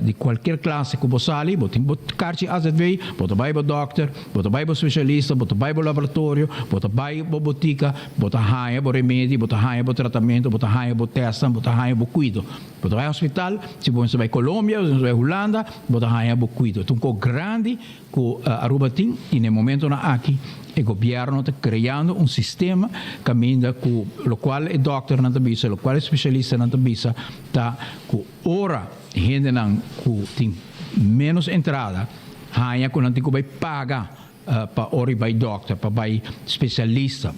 di cualkier clase cu bo sali, bo tin bo carchi azv, bo ta bay bo dokter, bo ta bay bo specialista, bo ta bay bo laboratorio, bo ta bay bo botica, bo ta haña bo remedi, bo ta haña bo tratamento, bo ta haña bo testnan, bo ta haña bo cuido. Bo ta bay hospital, si bo mester bay Colombia, bo mester bay Hulanda, bo ta haña bo cuido. Ta un cos grandi Ku Aruba tin i na e momentonan aki e gobièrnu ta kreando un sistema kaminda ku lokual e dòkternan ta bisa, lokual e spesialistanan ta bisa ta ku ora hendenan ku tin ménos entrada haña ku nan tin ku bai paga pa ora i bai dòkter, pa bai spesialista,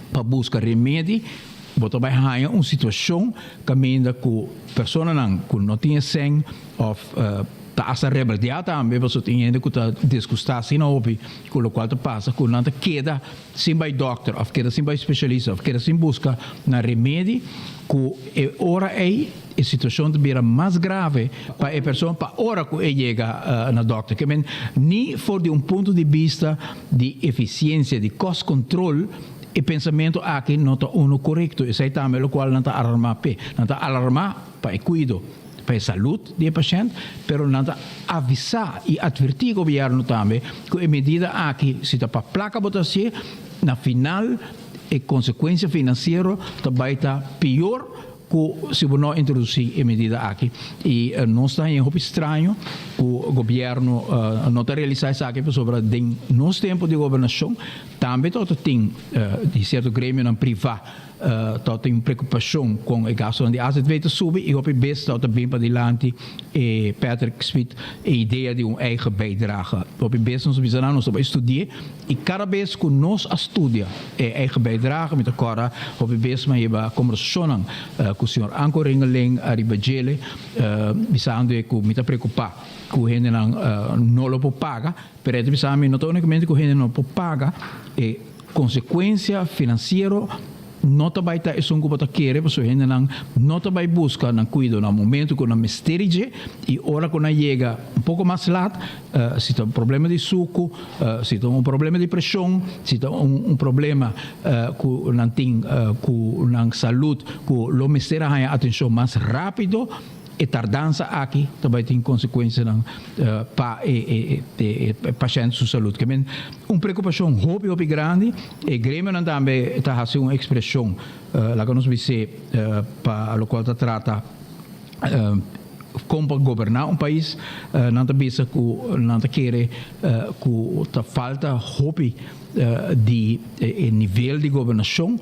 pa buska remedi, bo ta bai haña un situashon kaminda ku personanan ku no tin e sèn òf Ta hasta rebeldiá tambe pasobra tin hende ku ta disgustá asina hopi ku lokual ta pasa ku nan ta keda sin bai dòkter òf keda sin bai spesialista òf keda sin buska nan remedi ku e ora ei e situashon ta bira mas grave pa e persona pa ora ku e yega na dòkter. Ke men ni for di un punto di bista di efisiensia di cost control e pensamentu aki no ta unu korekto. Esei tambe lokual nan ta alarmá p'e. Nan ta alarmá pa e kuido. pa e salud di e pashènt, pero nan ta avisá i atvertí gobièrnu tambe ku e medida aki si ta pa plaka bo ta hasié, na final e konsekuensia finansiero ta bai ta pior ku si bo no introdusí e medida aki. I nos ta haña hopi straño ku gobièrnu no ta realisá esaki pasobra den nos tempu di gobernashon tambe tabata tin di sierto gremionan privá. Tabata tin un preocupacion con e gastonan di AZV ta subi y hopi bes tabata bin padilanti e Patrick Smit e idea di un eigen bijdrage. Hopi bes nos a bisa nan nos ta bay studi'e y cada bes cu nos a studia e eigen bijdrage mi ta corda hopi bes mi a hiba conversacionnan cu señor Anko Ringeling ariba djele bisando e cu mi ta preocupa cu hendenan no lo por paga pero e ta bisa mi no ta unicamente cu hende no por paga e Konsekuensia finansiero no ta bai ta esun ku bo ta kere pasobra hendenan no ta bai buska nan kuido na momentu ku nan mester di dje i ora ku nan yega un poko mas lat si ta un problema di suku, si ta un problema di preshon, si ta un problema ku nan tin ku nan salud ku lo mester a haña atenshon mas rápido. E tardansa aki ta bai tin konsekuensianan pa e pashènt su salud. Ke men un preokupashon hopi hopi grandi. E gremionan tambe ta hasi un ekspreshon, laga nos bis'é, pa lokual ta trata kon pa goberná un pais. Nan ta bisa ku nan ta kere ku ta falta hopi di e nivel di gobernashon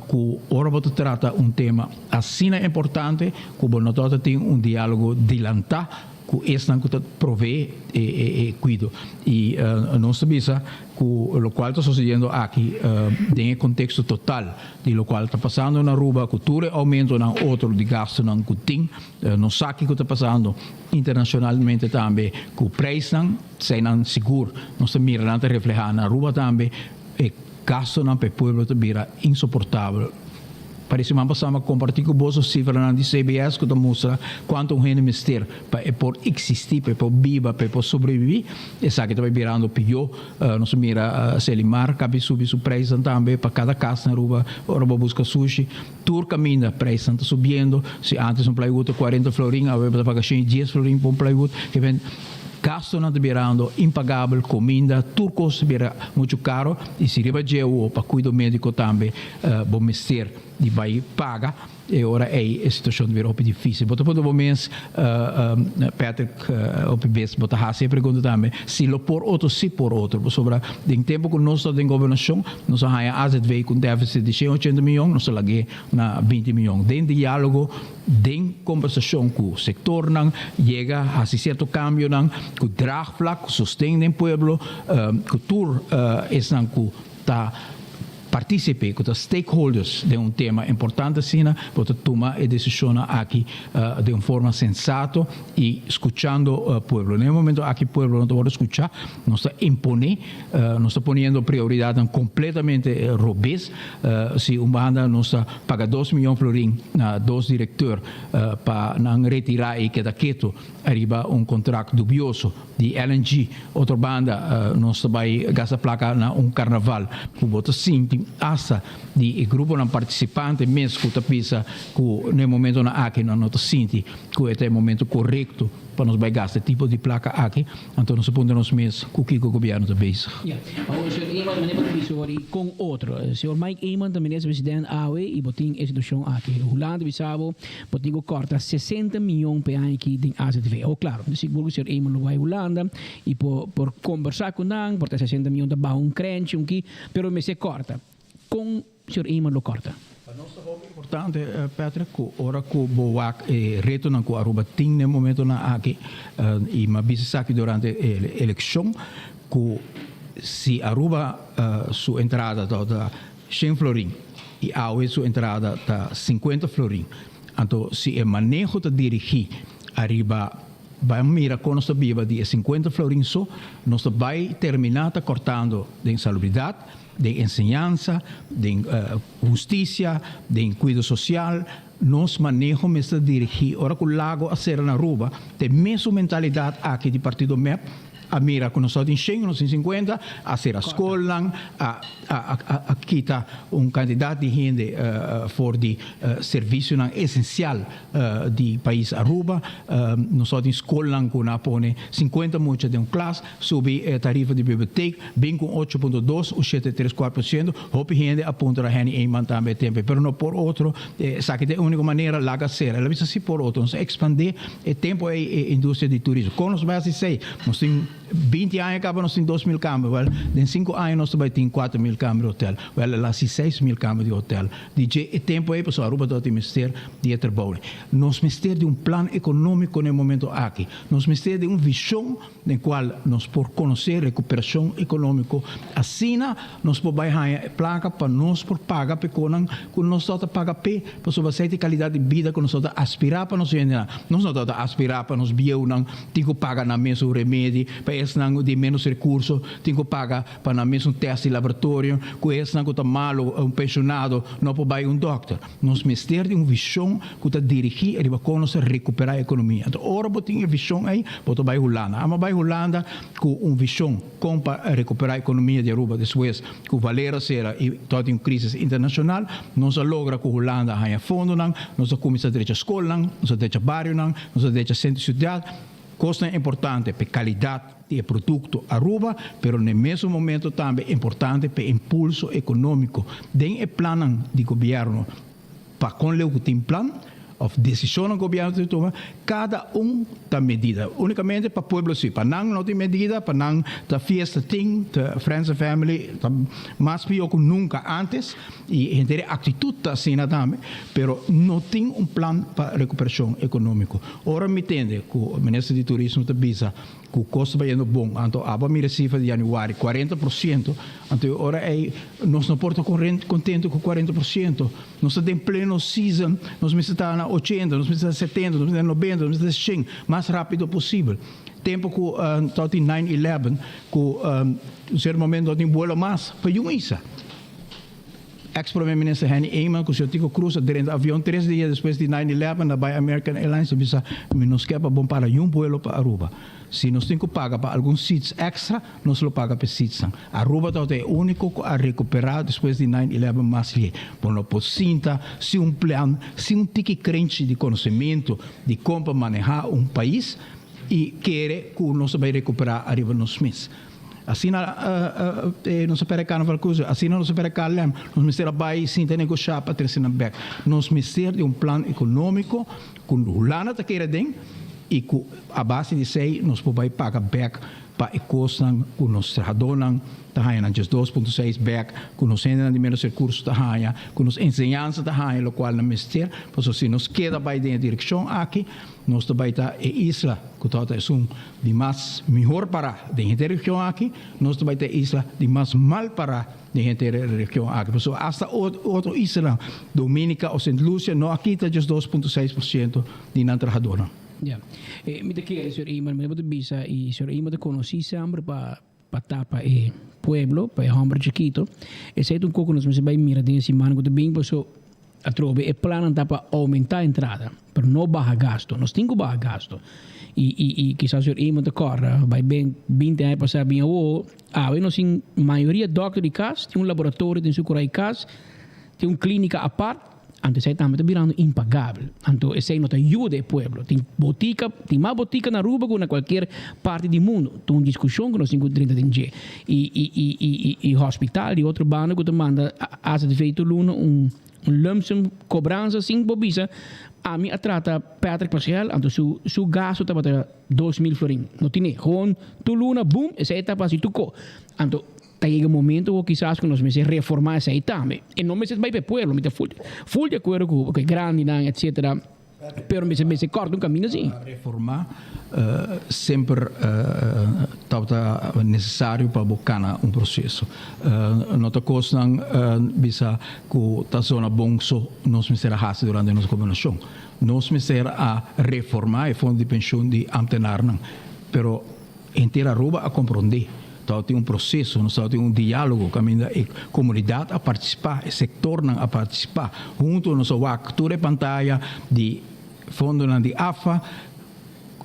ku ora bo ta trata un tema Asina importante ku bo no tabata tin un diálogo dilantá ku esnan ku ta proveé e kuido. I nos ta bisa ku lokual ta sosediendo aki den e konteksto total di lokual ta pasando na Aruba ku tur e oumentonan otro di gastunan ku tin, nos sa kiko ta pasando internashonalmente tambe ku preisnan, eseinan sigur nos ta mira nan ta reflehá na Aruba tambe, e gastunan pa e pueblo ta bira insoportabel. Parece siman pasá mi a kompartí ku boso sifranan di CBS ku ta mustra kuantu un hende mester pa e por eksistí, pa e por biba, pa e por sobreviví. Esaki ta bai birando pió. Nos a mira Selimar kabi subi su preisnan tambe pa kada kas na Aruba ora bo buska sushi. Tur kaminda preisnan ta subiendo. Si ántes un plywood ta kuarenta florin, awe bo ta paga shen i dies florin pa un plywood. Gastonan ta birando impagabel, kominda, tur kos ta bira muchu karo i si riba dje awor pa kuido médiko tambe bo mester di bai paga, e ora ei e situashon ta bira hopi difísil. Bo ta puntra bo mes, Patrick, hopi bes bo ta hasi e pregunta tambe, si lo por otro, si por otro, pasobra den tempu ku nos ta den gobernashon nos a haña azv ku un défisit di shen ochenta miyon, nos a lag'é na binti miyon. Den diálogo Den kombersashon ku sektornan yega hasi sierto kambionan ku draagvlak, ku sosten den pueblo, ku tur esnan ku ta partisipe, ku ta stakeholders den un tema importante asina, bo ta tuma e desishonnan aki den un forma sensato i skuchando pueblo. Den e momento aki pueblo no ta wòrdu skuchá, nos ta imponé, nos ta poniendo prioridatnan kompletamente robes. Si un banda nos ta paga dos miyon florin na dos directeur pa nan retira y keda keto ariba un contract dubioso di LNG, otro banda nos ta bay gasta placa na un carnaval cu bo ta sinti hasta di e gruponan participante mes cu ta bisa cu na e momentonan aki nan no ta sinti cu e ta e momento corecto pa nos bay gasta e tipo di placa aki. Anto nos a puntra nos mes ku kiko gobièrnu ta bezig. Ya. Awor señor Eman, manera bo ta bisa ori kon otro. Señor Mike Eman ta minister president awe i bo tin e situashon aki. Hulanda bisa bo, bo tin ku kòrta 60 miyon p'e aña aki den AZV. Awor klaro, mi ta sigur ku señor Eman lo bai Hulanda i por por kombersá ku nan, por ta 60 miyon ta baha un krenchi, un ki, pero mester kòrta. Kon señor Eman lo kòrta? Pa nos ta hopi importante, Patrick, ku ora ku bo wak e retonan ku Aruba tin den momentonan aki, i mi a bisa esaki durante e elekshon, ku si Aruba su entrada tabata shen florin i awe su entrada ta sinkuenta florin, anto si e maneho ta dirigí ariba bai mira kon nos ta biba di e sinkuenta florin so, nos ta bai terminá ta kòrtando den salubridat, Den enseñansa, den husticia, den cuido social, nos maneho mester dirigi. Ora cu Lago a cera na Aruba, ta e mesun mentalidad aki di partido mep a mira cu nos tin shen, nos tin cincuenta, a cera scolnan, a a kita un cantidad di hende for di servicionan esencial di pais Aruba. Nos tin scolnan cu nan a pone cincuenta mucha den un klas. Subi e tarifa di bibliotek bin ku ocho punto dos u shete tres kuart por siento. Hopi hende a puntra Henny Eman tambe e tempo ei, pero no por otro. Esaki ta e úniko manera, laga ser. El a bisa si por otro. Nos a ekspandé e tempo ei e industria di turismo. Kon nos bai hasi esei? Nos tin. 20 aña kaba nos tin 2000 kamber, wèl den sinku aña nos ta bai tin 4000 kamber di hotel, wèl el hasi 6000 kamber di hotel. Di dje e tempu ei pasobra Aruba tabata tin mester di e trabou. Nos mester di un plan ekonómiko na e momento aki. Nos mester di un vishon den kual nos por konosé rekuperashon ekonómiko. Asina nos por bai haña e plaka pa nos por paga p'e konan ku nos tabata paga p'e, pasobra esei ta e kalidat di bida ku nos tabata aspirá pa nos hendenan. Nos no tabata aspirá pa nos bieunan tin ku paga nan mesun remedi, pa esnan di ménos rekurso tin ku paga pa nan mesun tèst di laboratorio, ku esnan ku ta malu, un penshonado no por bai un dòkter. Nos mester di un vishon ku ta dirigí riba kon nos ta rekuperá e ekonomia. Anto ora bo tin e vishon ei, bo ta bai Hulanda. Amo a bai Hulanda ku un vishon kon pa rekuperá ekonomia di Aruba despues ku Valera sera i tabatin un krisis internashonal. Nos a logra ku Hulanda haña fondonan, nos a kuminsá drecha skolnan, nos a drecha barionan, nos a drecha sentro siudat. Kosnan importante pa e kalidat di e produkto Aruba, pero na e mesun momento tambe importante pa e impulso ekonómiko den e plannan di gobièrnu pa kon leu ku tin plan òf desishonnan ku gobièrnu ta tuma, kada un ta medida. Únikamente pa pueblo si, pa nan no tin medida, pa nan ta fiesta tin, ta friends and family, ta mas pió ku nunka ántes i henter e aktitut ta asina tambe, pero no tin un plan pa rekuperashon ekonómiko. Ora mi tende ku minister di turismo ta bisa ku kos ta bayendo bon, anto abo a mira sifra di januari, 40%, anto e ora ei nos no por ta kontento ku 40%, nos ta den pleno season, nos mester ta na ochenta, nos mester ta setenta, nos mester ta nobenta, nos mester ta shen, mas rapido posibel. Tempu ku tabatin nine eleven, ku un sierto momento no tin buelo mas pa yun isa. Ex prome minister Henny Eman cu señor Tico Croes a drenta avion tres dia despues di nine eleven na bay American Airlines a bisa mi nos ke pa bon para yun vuelo pa Aruba. Si nos tin cu paga pa algun seats extra nos lo paga pa e seatsnan. Aruba tabata e unico cu a recupera despues di nine eleven mas lie. Bo no por sinta sin un plan, sin un tiki crenchi di conocemento di con pa maneha un pais y kere cu nos ta bay recupera ariba nos mes. Asina nos a perde Carnaval Cruiser, asina nos a perde KLM. Nos mester a bai sinta negoshá pa trese nan bèk. Nos mester di un plan ekonómiko ku Hulanda ta kere den i ku a base di esei nos por bai paga bèk pa e kosnan ku nos trahadónan ta haña nan 12.6 bèk, ku nos hendenan di ménos rekurso ta haña, ku nos enseñansa ta haña lokual nan mester. Pasobra si nos keda bai den e direkshon aki, nos ta bai ta e isla ku tabata esun Di mas mihor pará den henter region aki, nos ta bai ta e isla di mas mal pará den henter e region aki. Pasobra asta otro islanan, Dominica o Sint Lucia, no a kita djes 2.6% di nan trahadornan. Ya. Mi ta kere, señor Eman, mi ta bisa, y señor Eman ta conoci semper pa pa tapa e pueblo, pa e homber chikito. Esey ta un koe ku nos mester bai mira den e siman ku ta bin, paso atrobe e plannan ta pa oumentá entrada, pero no baha gasto. Nos tin ku baha gasto. I i i kisas señor Eman ta kòrda, bai ben 20 aña pasá bin awo, awe nos tin mayoria dòkter di kas, tin un laboratorio den su kurai kas, tin un klínika apart. Anto esei tambe ta birando impagabel. Anto esei no ta yuda e pueblo. Tin botica, tin mas botica na Aruba ku na kualkier parti di mundo. Ta un diskushon ku nos tin ku drenta den dje. I i i i i i hospital di otro banda ku ta manda AZV tur luna un un lump sum kobransa sin bo bisa ami a trata Patrick Paskel anto su su gasto tabata 2000 florin. No tine. Gewoon tur luna boom esei ta pasa i tur ko. Anto Ta yega un momento ku kisas ku nos mester reformá esei tambe. E no mester bai pa e pueblo, mi ta ful ful di akuerdo ku e grandinan etsetera, pero mester mester kòrta un kaminda si. Reformá semper tabata nesesario pa bo kana un proseso. No ta kosnan bisa ku ta zona bon so nos mester a hasi durante nos gobernashon. Nos mester a reformá e fondo di penshun di ámtenarnan, pero Henter Aruba a komprondé. Tabatin un proseso, nos tabatin un diálogo kaminda e komunidat a partisipá, e sektornan a partisipá. Huntu nos a wak tur e pantaya di fondonan di AFA,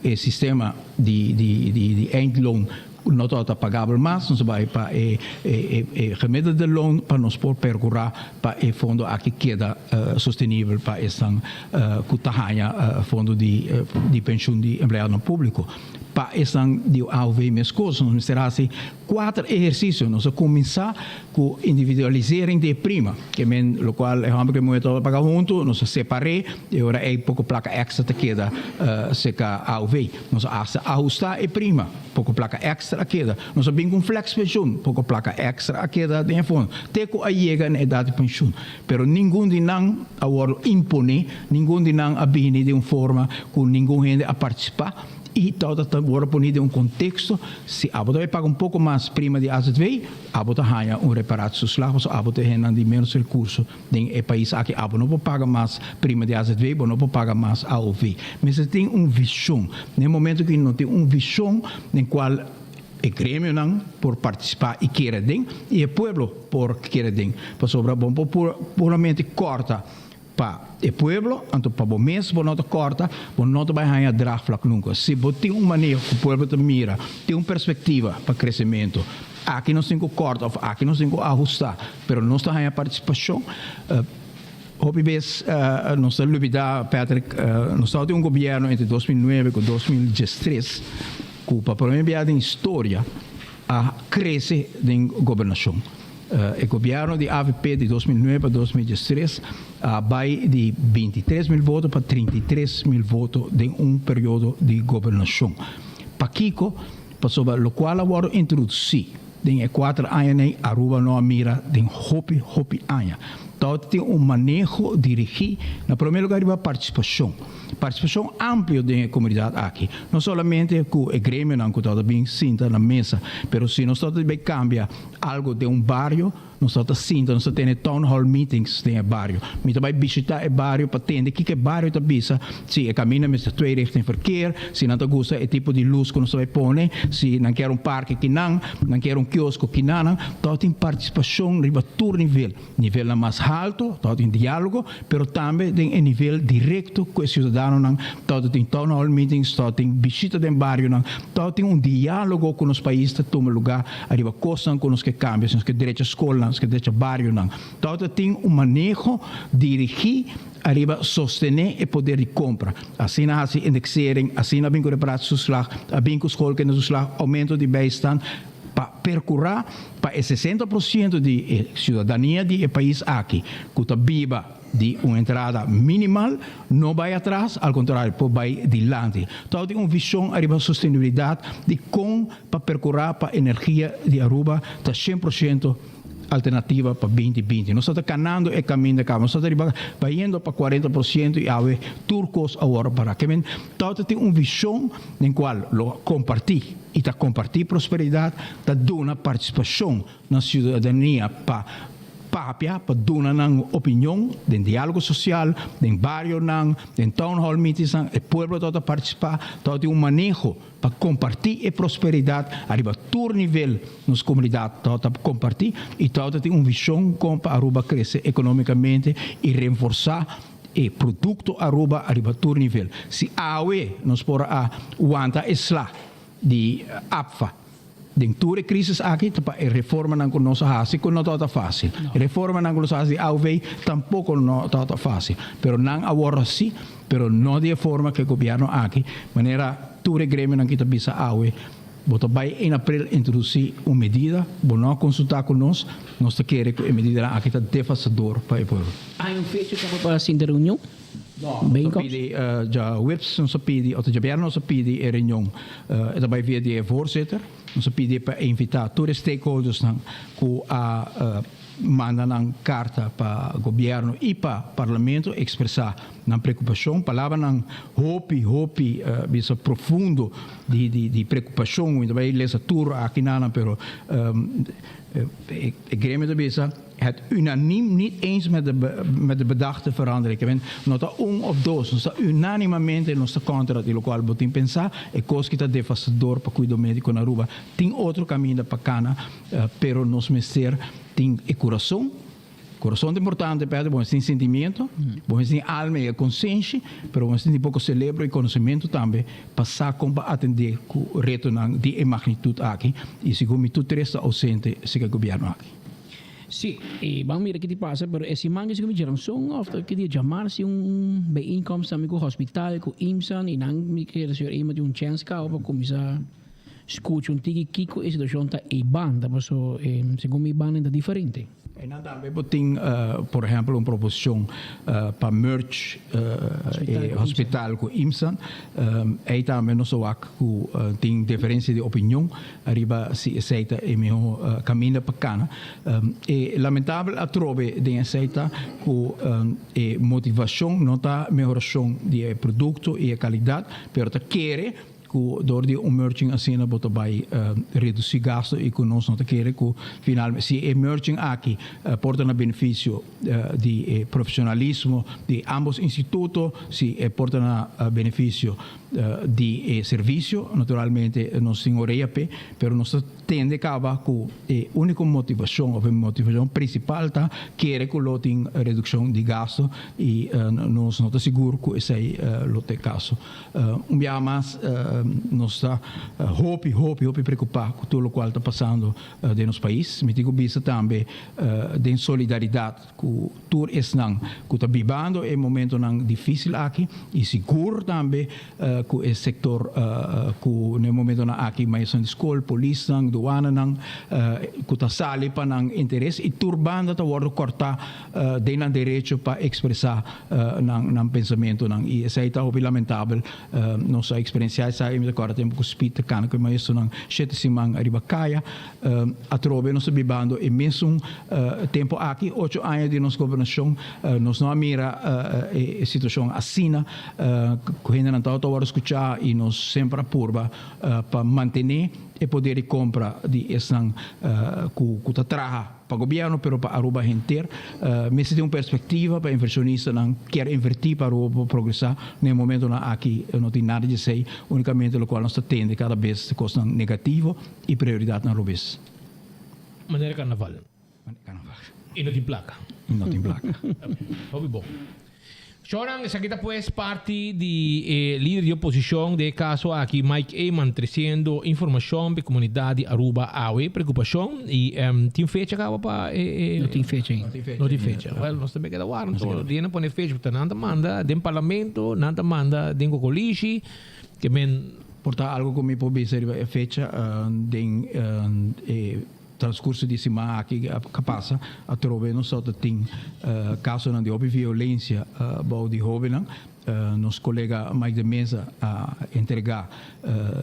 e sistema di di di eindloon no tabata pagabel mas, nos a bai pa e e gemiddelde loon pa nos por perkurá pa e fondo aki keda sostenibel pa esnan ku ta haña fondo di di penshun di empleadonan públiko. Pa esnan di AOV meskos nos mester hasi kuater ehersisio. Nos a kuminsá ku individualisering di e prima, ke men lokual e hòmber ku e muhé tabata paga huntu, nos a separ'é i ora ei poko plaka èkstra ta keda serka AOV. Nos a hasta ahustá e prima, poko plaka èkstra a keda. Nos a bin ku un flex penshun, poko plaka èkstra a keda den e fondo, te ku a yega na edat di penshun. Pero ningun di nan a wòrdu imponé, ningun di nan a bini den un forma ku ningun hende a partisipá i tabata ta wòrdu poní den un konteksto, si abo ta bai paga un poko mas prima di azv, abo ta haña un reparatietoeslag pasobra abo ta e hendenan di ménos rekurso den e pais aki, abo no por paga mas prima di azv, bo no por paga mas aov. Mester tin un vishon. Den e momento ku no tin un vishon den kual E gremionan por partisipá i kere den i e pueblo por kere den. Pasobra bo no por puramente kòrta pa e pueblo, anto pa bo mes bo no ta kòrta, bo no ta bai haña draagvlak nunka. Si bo tin un maneho ku pueblo ta mira, tin un perspektiva pa kresementu, aki nos tin ku kòrta òf aki nos tin ku ahustá, pero nos ta haña partisipashon. Hopi bes nos ta lubidá, Patrick, nos tabatin un gobièrnu entre 2009 ku 2013 ku pa promé bia den historia a krese den gobernashon. E gobièrnu di avp di 2009 pa 2013 a bai di 23 mil voto pa 33 mil voto den un periodo di gobernashon. Pakiko? Pasobra lokual a wòrdu introdusí Den e kuater añanan ei Aruba no a mira den hopi hopi aña. Tòg tin un maneho dirigí na promé lugar riba partisipashon. Partisipashon amplio den e komunidat aki. No solamente ku e gremionan ku tabata bin sinta na mesa, pero si nos tabata bai kambia algu den un bario, nos tabata sinta, nos ta tene town hall meetings den e bario. Mi ta bai bishitá e bario pa tende kiko e bario ta bisa, si e kaminda mester tweerichting verkeer, si nan ta gusta e tipo di lus ku nos ta bai pone, si nan kier un parke kinan, nan kier un kiosko kinanan. Tabatin partisipashon riba tur nivel, nivelnan mas halto, tabatin diálogo, pero tambe den e nivel direkto ku e siudadanonan, tabatin town hall meetings, tabatin bishita den barionan, tabatin un diálogo ku nos pais ta tuma lugá ariba kosnan ku nos ke kambia, si nos ke drecha skolnan, nos ke drecha barionan. Tabata tin un maneho dirigí ariba sostené e poder di kompra. Asina hasi indexering, asina a bin ku reparatietoeslag, a bin ku schoolkindertoeslag, oumento di bijstand, pa perkurá pa e 60 por siento di e siudadania di e pais aki ku ta biba di un entrada minimal no bai atras, al kontrario por bai dilanti. Tabata tin un vishon ariba sostenibilidat di kon pa perkurá pa energia di Aruba ta shen por shento alternativa pa binti binti. Nos ta kanando e kaminda kaba. Nos ta riba bayendo pa 40% i awe tur kos a wòrdu pará. Ke men tabata tin un vishon den kual lo kompartí i ta kompartí prosperidat, ta duna partisipashon na siudadania pa papia, pa duna nan opinion den diálogo sosial, den barionan, den town hall meetingsnan, e pueblo tabata partisipá, tabatin un maneho Pa kompartí e prosperidat ariba tur nivel nos komunidat tabata kompartí i tabata tin un vishon kon pa Aruba krese ekonomikamente i renforsá e produkto Aruba ariba tur nivel. Si awe nos por a wanta e sla di APFA den tur e krisis aki ta pa e reformanan ku nos a hasi ku no tabata fásil. E reformanan ku nos a hasi di AOV tampoko no tabata fásil pero nan a wòrdu hasi. Pero no di e forma ku e gobièrnu aki, manera tur e gremionan ki ta bisa awe, bo ta bai en aprel introdusí un medida, bo no a konsultá ku nos, nos ta kere ku e medidanan aki ta devastador pa e pueblo. Hay un fecha kaba pa sinta reunion? No, nos a pidi djaweps nos a pidi, òf djabièrnè nos a pidi e reunion, e ta bai via di e voorzitter, nos a pidi pa invitá tur e stakeholdersnan ku a manda nan karta pa gobièrnu i pa parlamento ekspresá nan preokupashon, palabranan hopi hopi bisa profundo di di di preokupashon, mi ta bai lesa tur aki nan pero e gremio ta bisa het unaniem niet eens met de met de bedachte verandering, ke men no ta un of dos, nos ta unanimamente nos ta kontra di lokual bo tin pensa, e kos ki ta devastador pa kuido mediko na Aruba, tin otro kaminda pa kana pero nos mester tin e kurason. Kurason ta importante, Pedro, bo mester tin sentimiento, bo mester tin alma i e konsenshi, pero bo mester tin poko selebro i konosementu tambe pa sa kon pa atendé ku retonan di e magnitut aki, i segun mi tur tres ta ousente serka e gobièrnu aki. Sí, i ban mira ki ti pasa, pero e siman ki si ku mi djeranson of ta ki dia djamars tin un bijeenkomst tambe ku hospital, ku IMSAN i nan mi kere señor Eman tin un chèns kaba pa kuminsá skucha un tiki kiko e situashon ta ei banda, paso segun mi banda ta diferente. Einan tambe bo tin por ehempel un proposicion pa merge e hospital cu IMSAN. Ei tambe nos a wak cu tin diferencia di opinion riba si esey ta e miho caminda pa cana. E lamentabel atrobe den esey ta cu e motivacion no ta mehoracion di e producto y e calidad, pero ta kere Ku dor di un merging asina bo ta bai redusi gasto i ku nos no ta kere ku finalmente si e merging aki por ta na benefisio di e profesionalismo di ambos instituto, si e por ta na benefisio di e servisio, naturalmente nos tin orea p'e, pero nos ta tende kaba ku e úniko motivashon òf e motivashon prinsipal ta kere ku lo tin redukshon di gasto i nos no ta sigur ku esei lo ta e kaso. Un biaha mas nos ta hopi, hopi, hopi preokupá ku tur lokual ta pasando den nos pais. Mi tin ku bisa tambe den solidaridat ku tur esnan ku ta bibando e momentonan difísil aki i sigur tambe ku e sektor ku na e momentonan aki maestronan di skol, polisnan, duananan ku ta sali pa nan interes i tur banda ta wòrdu kòrtá den nan derecho pa ekspresá nan nan pensamentonan i esei ta hopi lamentabel. Nos a eksperensiá esaki, mi ta kòrda tempu ku Speed ta kana ku e maestronan shete siman riba kaya. Atrobe nos ta bibando e mesun tempu aki, ocho aña di nos gobernashon, nos no a mira e situashon asina ku hendenan tabata wòrdu skuchá i nos semper a purba pa mantené e poder di kompra di esnan ku ta traha. Pa gobierno pero pa Aruba henter mester tin un perspectiva pa inversionistanan kier inverti pa Aruba por progresa. Na e momentonan aki no tin nada di esey, unicamente locual nos ta tende cada bes ta cosnan negativo y prioridadnan robes. Manera carnaval. Manera carnaval. Y no tin placa. Y no tin placa. Hopi bon. Shoran, esaki ta pues parti di e lider di oposicion den e caso aki, Mike Eman, treciendo informacion pa e comunidad di Aruba awe. Preocupacion y tin fecha caba pa e. No tin fecha ainda. No tin fecha. Well, nos tambe keda warda anto. Dia nan pone fecha, pasobra nan ta manda den parlamento, nan ta manda den cocolishi, ke men. Por ta algo cu mi por bisa riba e fecha den e. Transcurso di siman aki a pasa atrobe nos ta tin casonan di hopi violencia bou di hobennan. Nos colega Mike de Meza a entrega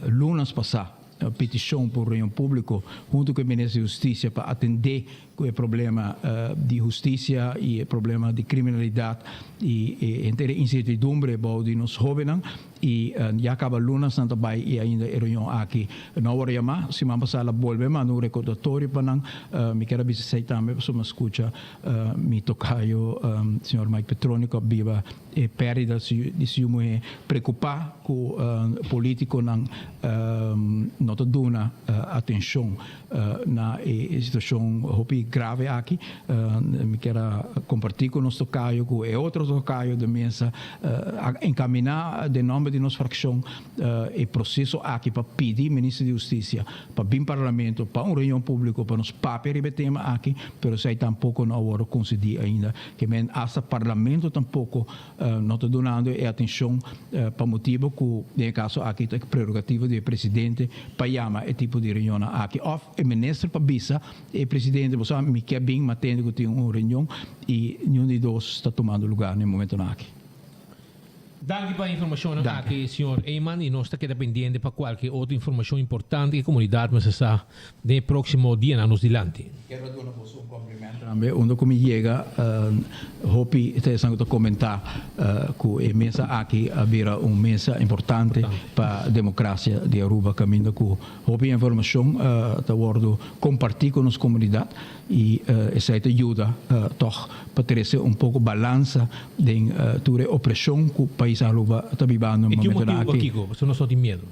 lunas pasa peticion pa un reunion publico hunto cu e Minister di Husticia pa atende cu e problema di husticia y e problema di criminalidad y henter e incertidumbre bou di nos hobennan. Y ya caba lunasnan ta bay y ainda e reunion aki no a worde yama. Siman pasa la bolbe manda un recordatorio pa nan. Mi kier a bisa esey tambe pasobra mi a scucha mi tocayo señor Mike Petroni cu a biba e perdida di su yu muhe preocupa cu politiconan no ta duna atencion na e situacion hopi grave aki. Mi kier a comparti cu nos tocayo, cu e otro tocayo den mesa a encamina den nomber di nos fraccion e proceso aki pa pidi Minister di Husticia pa bin Parlamento pa un reunion publico pa nos papia riba e tema aki, pero esey tampoco no a wordo concedi ainda. Ke men hasta Parlamento tampoco no ta dunando e atencion pa motibo cu den e caso aki ta prerogativa di e presidente pa yama e tipo di reunionnan aki of e minister pa bisa e presidente bo sa mi kier bin ma tende cu tin un reunion y niun di dos ta tumando lugar na e momentonan aki. Danki pa e informacionnan aki señor Eman y nos ta keda pendiente pa cualke otro informacion importante cu e comunidad mester sa den e proximo dianan nos dilanti. Kier a duna boso un compliment tambe unda cu mi yega hopi ta esnan cu ta comenta cu e mesa aki a bira un mesa importante pa democracia di Aruba caminda cu hopi informacion ta wordo comparti cu nos comunidad y esey ta yuda tog pa trece un poco balansa den tur e opresion cu pais Aruba ta bibando e momentonan aki. E tin un motibo pakico? Pasobra nos no tin miedo.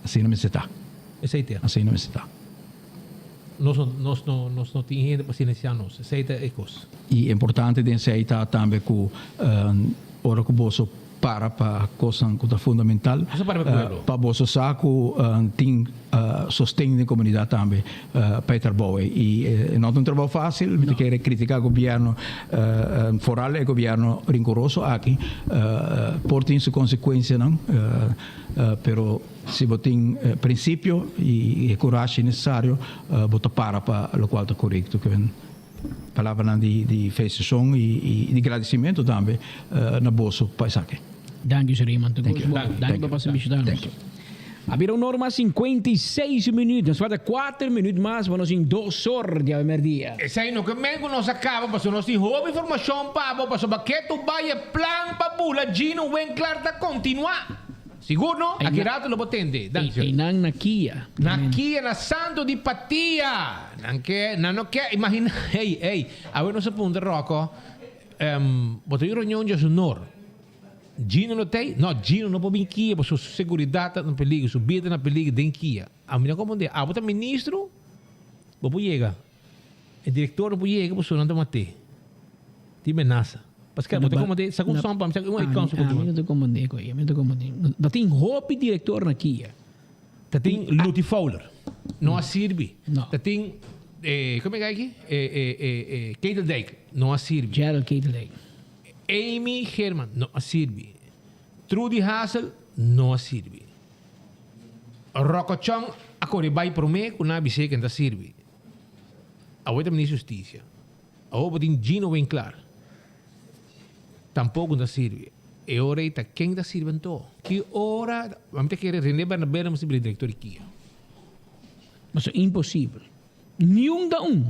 Asina mester ta. Esey ta. Asina mester ta. Nos no, nos no, nos no tin hende pa silencia nos. Esey ta e cos. Y importante den esey ta tambe cu ora cu boso. para pa kosnan ku ta fundamental. Boso para pa pueblo. Pa boso sa ku tin sosten den komunidat tambe pa e trabou ei. I no ta un trabou fásil, mi ta kere kritiká gobièrnu, foral e gobièrnu rinkoroso aki, por tin su konsekuensianan, pero si bo tin prinsipio i e kurashi nesesario, bo ta para pa lokual ta korekto. Palabranan di felicitacion y di gradicimento tambe na boso pa esaki. Danki Sr. Eman. Thank you. Danki pa pasa bishita nos. A bira un ora mas 56 minuut. Nos falta 4 minuut mas pa nos tin dos or di awe merdia. Esei no ke men ku nos a kaba pasobra nos tin hopi informashon pa bo pasobra ke tu bai e plan pa bula Gino Winklaar ta kontinuá. Sigur no? Aki rato lo bo tende. Danki Señor. Einan na Kia. Na Kia, na Santo di Patia. Nan ke, nan no ke, imagina, hey, hey, awe nos a puntra Rocco, bo ta yu reunion dje su nor. Gino no tei? No, Gino no por bin Kia pasobra su seguridad ta na peligro, su bida ta na peligro den Kia. Ami no comprende. Abo ta ministro, bo por yega. E director no por yega pasobra nan ta mat'é. Tin menasa. Paske bo ta komand'é, sa kon son pa mi, sa kon e kònso ku Ami no ta komand'é ku ei, ami no ta komand'é. Ta tin hopi director na Kia. Ta tin Luti Fowler, no a sirbi. Ta tin, komo e aki? Keteldijk, no a sirbi. Gerald Keteldijk. Amy Geerman, no a sirbi. Trudy Hassel, no a sirbi. Rocco Chong a kore bai promé ku nan a bis'é ku e ta sirbi. Awor ta minister di Hustisia. Awor bo tin Gino Winklaar. Tampoco ta sirbi. E ora ei ta ken ta sirbi anto? Ki ora ami ta kere Rene Bernabé lo mester bira director di kia? Pasobra imposibel. Niun ta un,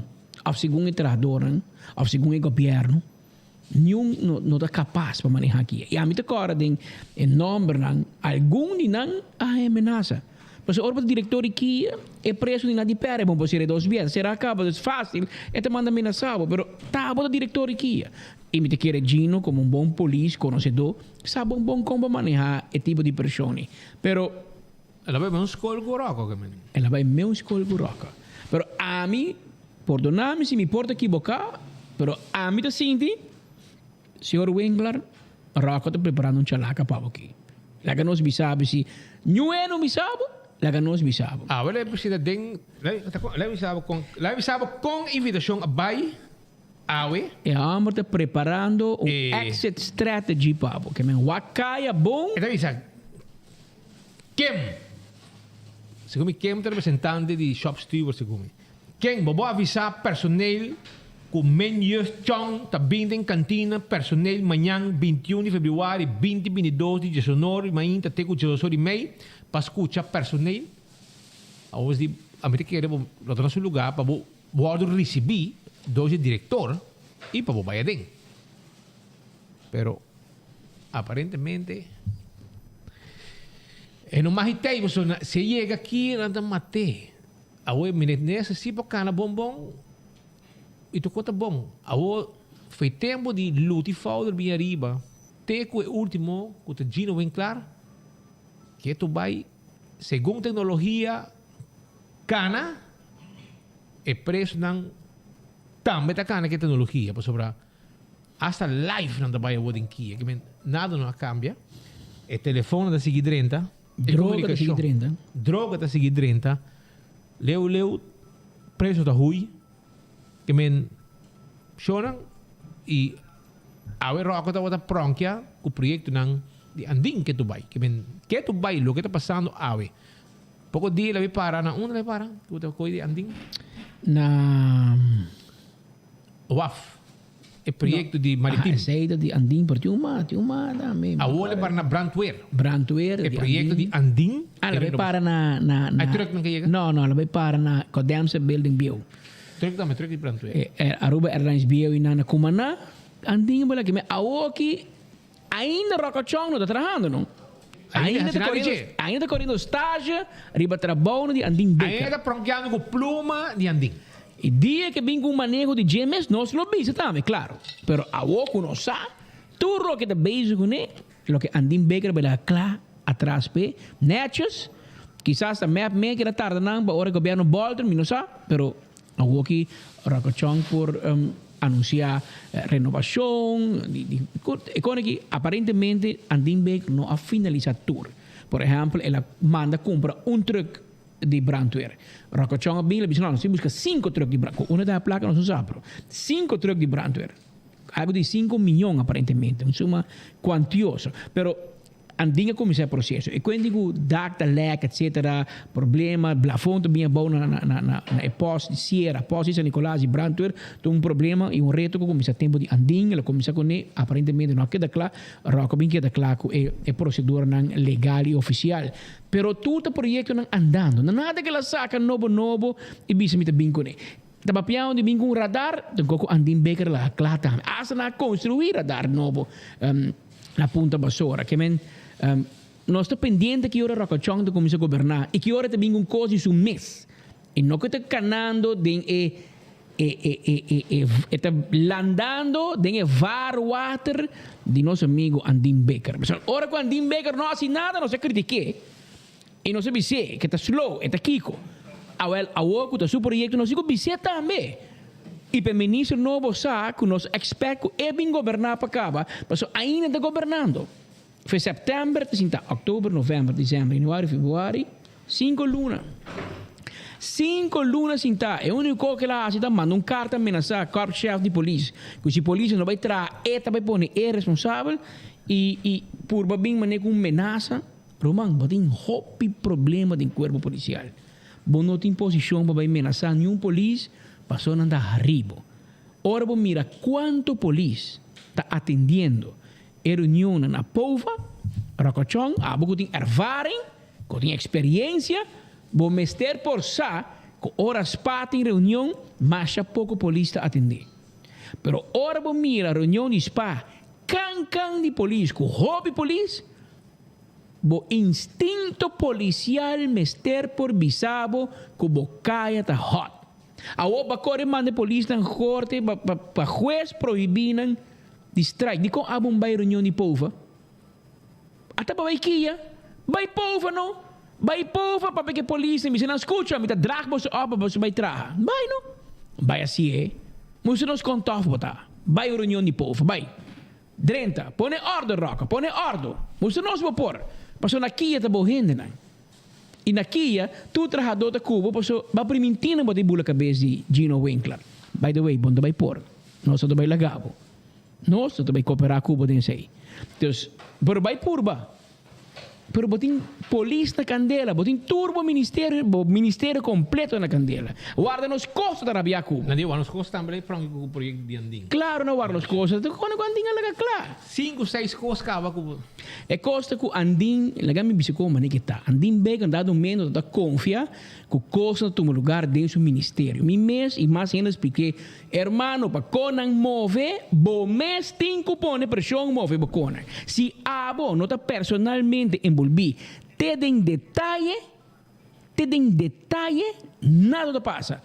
of segun e trahadornan, of segun e gobierno, niun no no ta kapas pa maneha kia. I ami ta kòrda den e nòmbernan, algun di nan a haña menasa. Pasobra ora bo ta direktor di kia, e preso di nan di pèrdè, bo por sera dos bies, sera kaba, dus fásil e ta manda menasá bo, pero ta bo ta direktor di kia. I mi ta kere Gino komo un bon polis, konosedó, sa bon bon kon pa manehá e tipo di preshon ei. Pero. El a bai meun skol ku Rocco ke men. El a bai meun skol ku Rocco. Pero ami, pordoná mi si mi por ta kiboká, pero ami ta sinti. Señor Winkler, Rocco ta preparando un chalaka pa bo aki. Laga nos bisa bo si ñue no bisa bo, laga nos bisa bo. Awe la presenta den, la bisa bo con, la bisa bo con invitacion a bay awe. E homber ta preparando un exit strategy pa bo. Ke men wak kaya bon. E ta bisa Kim, segun mi Kim ta representante di shop steward segun mi. Ken bo bo avisá personeel ku men Jeugd Chong ta bin den kantina personeel mañan 21 di februari 2022 di diesonor di mainta te ku diesosor di mei pa skucha personeel? Awor di ami ta kere bo lo ta na su lugá pa bo wòrdu risibí dor di direktor i pa bo bai aden. Pero aparentemente e no mas itei pasobra si e yega aki nan ta mat'é. Awor mi nesa si por cana bon bon y tur cos ta bon. Awor foi tempo di Luti Fowler bin ariba te cu e ultimo cu ta Gino Winklaar ke tu bay segun tecnologia cana e presonan tambe ta cana ke tecnologia pasobra hasta live nan ta bay awor den kia ke men nada no a cambia e telefoon nan ta sigui drenta. E Droga ta sigui drenta. Droga ta sigui drenta. Leu leu preso ta hui. Ke men shownan y awe Rocco tabata pronkia ku proyectonan di andin ke tu bai. Ke men ke tu bai loke ta pasando awe. Poko dia el a para na unda el a para ku ta koy di andin? Na. Waf. E proyecto di Maritim. Ah, esey ta di Andin, pero tin un mas, tin un mas tambe. Awor e para na Brandweer. Brandweer. E proyecto di Andin. Ah, la bay para na, na, na. Ay truck nunca yega? No, no, la bay para na Codemsa Building bieu. Truck tambe, truck di Brandweer. E, Aruba Airlines bieu y na na Cumaná, Andin a bala ki. Awor ki ainda Rocochon no ta trahando, no? Ainda ta corriendo, ainda ta corriendo stage riba trabounan di Andin Bikker. Ainda ta pronkeando cu pluma di Andin. E dia ke bin ku un maneho di dje mes nos lo bisa tambe, klaro. Pero awor ku nos sa tur loke ta bezig kuné, loke Andin Bikker a bira kla atras p'e, nètjes, kisas ta mep me keda tarda nan pa ora e gobièrnu bòlter, mi no sa, pero awor ki Rocco Chong por. anunsiá renovashon di di e kos aki aparentemente Andin Beek no a finalisá tur. Por ehèmpel el a manda kumpra un trùk di brandweer. Rokochon a bin el a bisa no nos tin buska sinku trùk di brandweer. Ku unda ta e plaka nos no sa pero sinku trùk di brandweer. Algu di sinku miyon aparentemente un suma kuantioso. Pero Andin a kuminsá e proseso. E kuenti ku dak ta lèk etsetera, problema, blafon ta bin abou na na na na e pòst di Sierra, pòst di San Nicolas di brandweer ta un problema i un reto ku kuminsá tempu di Andin, el a kuminsá kuné, aparentemente no a keda kla, Ròk a bin keda kla ku e e proseduranan legal i ofisial. Pero tur ta proyektonan andando. No nada ku el a saka nobo nobo i bisa mi ta bin kuné. Ta papiando di bin ku un radar, tankoko Andin Baker la kla tambe. Asta nan a konstruí radar nobo. Na Punta Basora. Ke men, nos ta pendiente ki ora Rocochon ta kuminsá goberná i ki ora ta bin un kos di su mes. I no ku ta kanando den e e e e e e e ta landando den e vaarwater di nos amigo Andin Bikker. Pasobra ora ku Andin Bikker no hasi nada nos a kritik'é i nos a bis'é ke ta slow, e ta kiko. Awèl, awor ku ta su proyekto nos tin ku bis'é tambe. I pa e minister nobo sa ku nos expect ku e bin goberná pa kaba, pasobra ainda ta gobernando. Fe sèptèmber ta sinta òktober, novèmber, desèmber, yanüari, febrüari, sinku luna. Sinku luna sintá. E úniko kos ku el a hasi ta manda un karta amenasá kòrpschef di polis ku si polis no bai traha e ta bai pone e responsabel i i purba bin manera ku un menasa. Ruman, bo tin hopi problema den kuerpo polisial. Bo no tin posishon pa bai menasá niun polis pasobra nan ta harí bo. Ora bo mira kuantu polis ta atendiendo e reunionnan na Pova, Rokochon, abo ku tin ervaring, ku tin eksperiensia, bo mester por sa ku ora spa tin reunion masha poko polis ta atendé. Pero ora bo mira reunion di spa kan kan di polis ku hopi polis, Bo instinto policial mester por bisa bo cu bo caya ta hot. Awor ba core manda e polisnan corte pa pa huez prohibi nan di strike. Dicon abo un bay reunion di pova? Ata pa bay kia? Bay pova no! Bay pova papia cu e polisnan bisa nan scucha mi ta drag boso op pa boso bay traha. Bay no! Bay haci'e. Mustra nos con tof bo ta. Bay reunion di pova. Bay. Drenta, pone ordo Rocco, pone ordo. Mustra nos bo por, pasobra na kia ta bo hendenan. I na kia tur trahadó ta ku bo pasobra bo a priminti nan bo ta bula kabes di Gino Winkler. By the way, bo no ta bai por, nos no ta bai laga bo. Nos no ta bai koperá ku bo den esei. Dus, pero bai purba. Pero bo tin polis na candela, bo tin tur bo ministerio, bo ministerio completo na candela. Warda nos cos ta rabia cu bo. Nan di warda nos cos tambe pronto cu proyecto di Andin. Claro nan warda nos cos, ta con cu Andin a laga cla. Cinco seis cos caba cu bo. E cos ta cu Andin, laga mi bisa con manera ki ta. Andin Beek a dado momento ta confia cu cosnan ta tuma lugar den su ministerio. Mi mes y mas hende a spliké, Hermano, pa konan move, bo mes tin ku pone preshon move bo konan. Si abo no ta personalmente enbolbí te den detaye, te den detaye, nada ta pasa.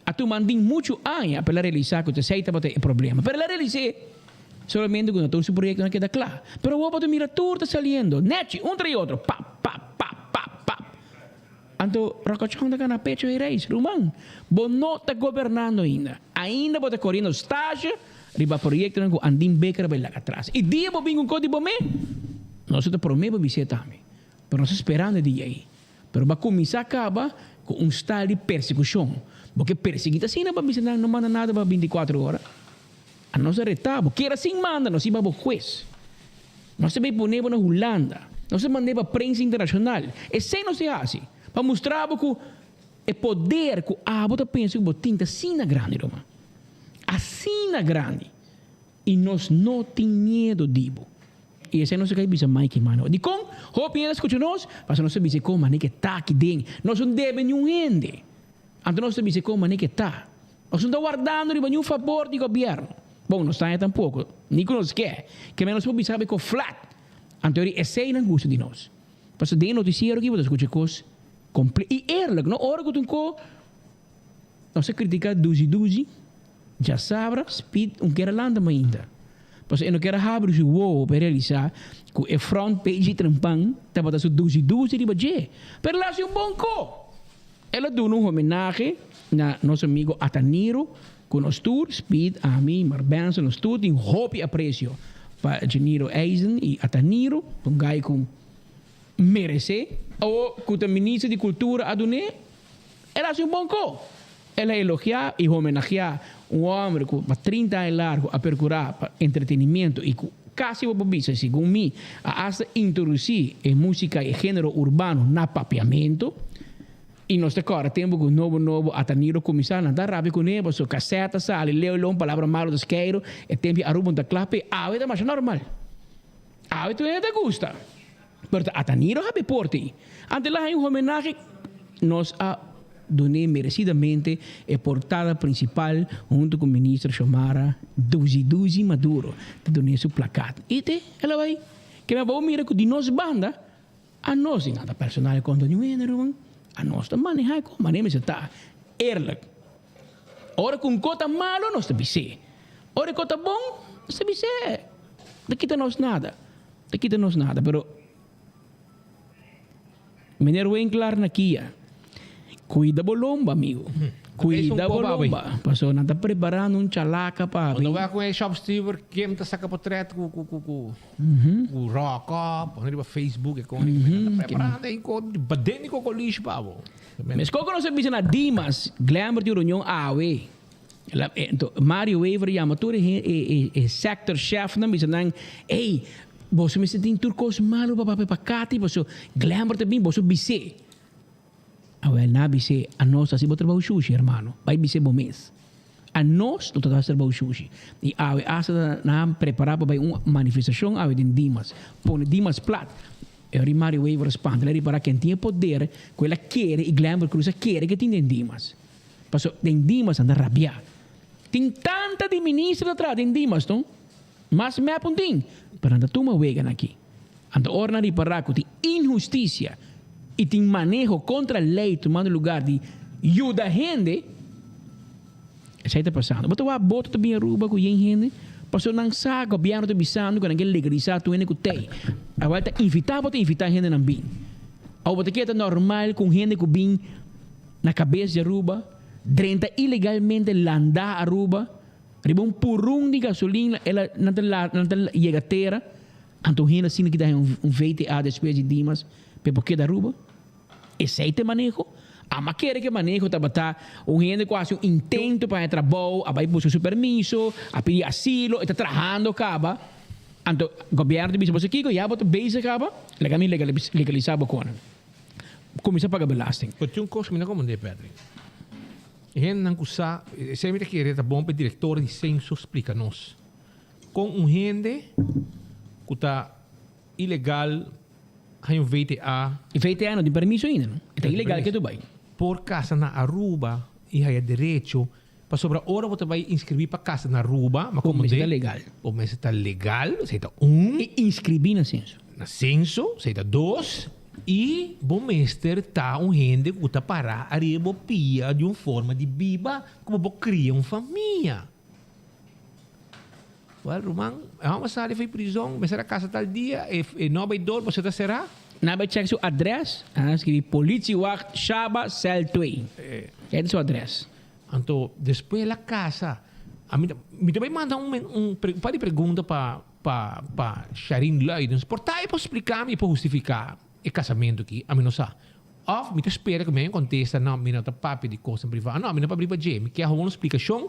A tuma andin muchu aña pa el a realisá ku esei tabata e problema. Pero el a realis'é solamente ku no tur su proyektonan a keda kla. Pero awor bo ta mira tur ta saliendo nèchi, un tras otro, pap, pap, pap, pap, pap. Anto Rocochon ta gana pecho e reis. Ruman, bo no ta gobernando ainda. Ainda bo ta coriendo stage riba proyectonan cu Andin Bikker a bay laga atras. Y dia bo bin cu cos di bo me, nos ta prome bo bis'é tambe. Pero nos ta sperando e dia ey. Pero bo a cuminsa caba cu un style di persecucion. Bo ke persegui ta asina bo bisa nan no manda nada pa binticuatro ora. A nos a reta bo. Kera sin manda nos iba bo hues. Nos ta bay pone bo na Hulanda. Nos ta mande pa prensa internacional. Esey nos ta haci. Pa mustra bo cu e poder cu abo ta pensa cu bo tin ta asina grandi ruman. Asina grandi. Y nos no tin miedo di bo. Y esey nos ta cay bisa Mike mano. Dicon hopi hende a scucha nos? Pasobra nos ta bisa con mane ke ta aki den. Nos no debe niun hende. Anto nos ta bisa kon manera ke ta. Nos no ta wardando riba niun fabor di gobièrnu. Bon, nos taña tampoko, ni ku nos ke. Ke men nos por bisa ku flat. Anto eri esei nan gusta di nos. Pasobra den e notisiero aki bo ta skucha kos komple i eerlijk, no? Ora ku tin ko nos ta kritika duzi duzi, djasabra Speed un kere lanta mainta. Pasobra e no kere habri su wowo pa e realisá ku e front page di Trempan tabata su duzi duzi riba dje. Pero el a hasi un bon ko! El a duna un homenahe na nos amigo Ataniro. Ku nos tur, Speed, ami, Mark Benson, nos tur tin hopi apresio pa Geniro Eisen i Ataniro, un gai ku meresé. Awo ku ta Minister di Kultura a dun'é, el a hasi un bon ko. El a elogiá i homenageá un hòmber ku pa 30 aña largu a perkurá pa entretenimiento i ku kasi bo por bisa, segun mi, a asta introdusí e músika i e género urbano na papiamentu. I nos ta kòrda tempu ku nobo nobo Ataniro kuminsá, nan ta rabia kuné pasobra kasèt ta sali, leu lon, palabra malu ta skeiru, e tempu i Aruba no ta kla p'e. Awe ta masha normal. Awe tur hende ta gusta. Pero ta Ataniro habi porta ei. Ante el a haña un homenahe, nos a dun'é meresidamente e portada prinsipal huntu ku Minister Xiomara Duzi Duzi Maduro ta dun'é su plakat. I te el a bai. Keme bo mira ku di nos banda Anos di nada personal kontra niun hende ruman. Anos ta manehá e kos manera mester ta. Eerlijk. Ora ku un kos ta malo nos ta bis'é. Ora e kos ta bon nos ta bis'é. Ta kita nos nada. Ta kita nos nada pero Meneer Winklar na kia. Cuida bo lomba amigo. Cuida bo lomba. Pasobra nan ta preparando un chalaka pa Bo no wak ku e shop steward kem ta saka potret ku ku ku ku ku rock up pone riba Facebook e kon nan ta preparando e ko baden di kokolish pa bo. Meskos ku nos a bisa na Dimas, Glenbert tin reunion awe. Mario Wever yama tur e e sector chefnan bisa nan, ey, boso mester tin tur kos malo pa papia pa Cathy pasobra Glenbert ta bin boso bis'é. Awel nan a bis'é, Anos ta hasi bo trabou shushi, hermano. Bai bis'é bo mes. Anos no ta hasi trabou shushi. I awe asta ta nan a prepará pa bai un manifestashon awe den Dimas. Pone Dimas plat. E ora Mario Wever a spanta, el a ripará ken tin e poder ku el a kere i Glenbert Croes a kere ku e tin den Dimas. Pasobra den Dimas nan ta rabiá. Tin tanta di minister ta traha den Dimas, no? Mas mep un tin, pero nan ta tuma weganan aki. Anto ora nan ripará ku tin inhustisia i tin maneho kontra lei tumando lugar di yuda hende, esei ta pasando. Bo ta wak boto ta bin Aruba ku yen hende? Pasobra nan sa gobièrnu ta bisando ku nan ke legalisá tur hende ku tei. Awor ta invitá bo ta invitá hendenan bin. Awor bo ta kere ta normal ku un hende ku bin na kabes di Aruba drenta ilegalmente landá Aruba riba un purun di gasolina el a nan ta nan ta yega tera? Anto un hende asina ki ta haña un VTA despues di Dimas p'e por keda Aruba? Esei ta e maneho? Ama kere ku e maneho tabata un hende ku a hasi un intento pa haña trabou, a bai buska su permiso, a pidi asilo, e ta trahando kaba. Anto gobièrnu ta bisa boso kiko? Ya bo ta bezig kaba, laga mi legalisá bo konan. Kuminsá paga belasting. Pero tin un kos ku mi no komprendé, Patrick. E hendenan ku sa, esei mi ta kere ta bon pa e direktor di senso splika nos. Kon un hende ku ta ilegal haña un VTA. E VTA no tin permiso ainda no. E ta ilegal ke tu bai. Por kasa na Aruba i haña derecho pasobra ora bo ta bai inskribí pa kasa na Aruba ma Bo mester ta legal. Bo mester ta legal, esei ta un. I inskribí na senso. Na senso, esei ta dos. I bo mester ta un hende ku ta pará ariba bo pia di un forma di biba ku bo por kria un famia. Wel ruman, e hòmber sali for e prizon, mester a kasa tal dia, e e no bai dor, boso ta será. Nan bai chèk su adrès, nan a skibi Politiewacht Shaba cel twee. Esei ta su adrès. Anto despues el a kasa. Ami ta mi ta bai manda un un un par di pregunta pa pa pa Sharin Luidens. Por ta e por splika mi, e por hustifiká e kasamentu aki, ami no sa. Òf mi ta spera ku mi haña un kontesta, no, mi no ta papia di kosnan privá. No, mi no papia riba dje. Mi kier hou un splikashon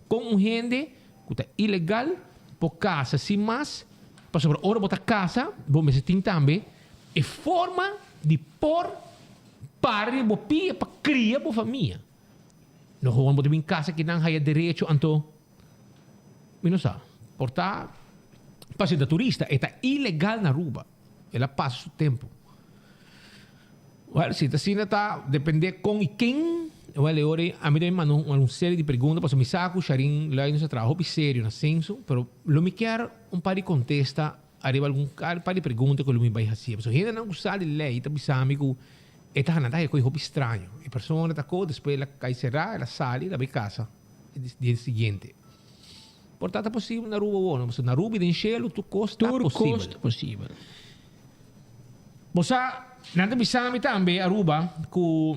kon un hende ku ta ilegal por kasa sin mas, pasobra ora bo ta kasa bo mester tin tambe e forma di por para riba bo pia pa kria bo famia. No gewoon bo ta bin kasa kinan haya derecho anto mi no sa. Por ta pasobra e ta turista, e ta ilegal na Aruba. El a pasa su tempu. Well, si ta asina ta depende kon i ken. Well, e ora ei ami tambe manda un un serie di pregunta pasobra mi sa ku Sharin Luijenders a traha hopi serio na senso, pero lo mi kier un par di kontesta ariba algun par di pregunta ku lo mi bai hasi. Pasobra hendenan ku sa di lei ta bisa mi ku e ta hana ta haya koe hopi straño. E persona ta ko, despues el a kai será, el a sali, el a bai kasa e dia siguiente. Por ta ta posibel na Aruba awor, no? Pasobra na Aruba i den shelu tur kos ta Tur posibel. kos ta posibel. Bo sa, nan ta bisa mi tambe, Aruba, ku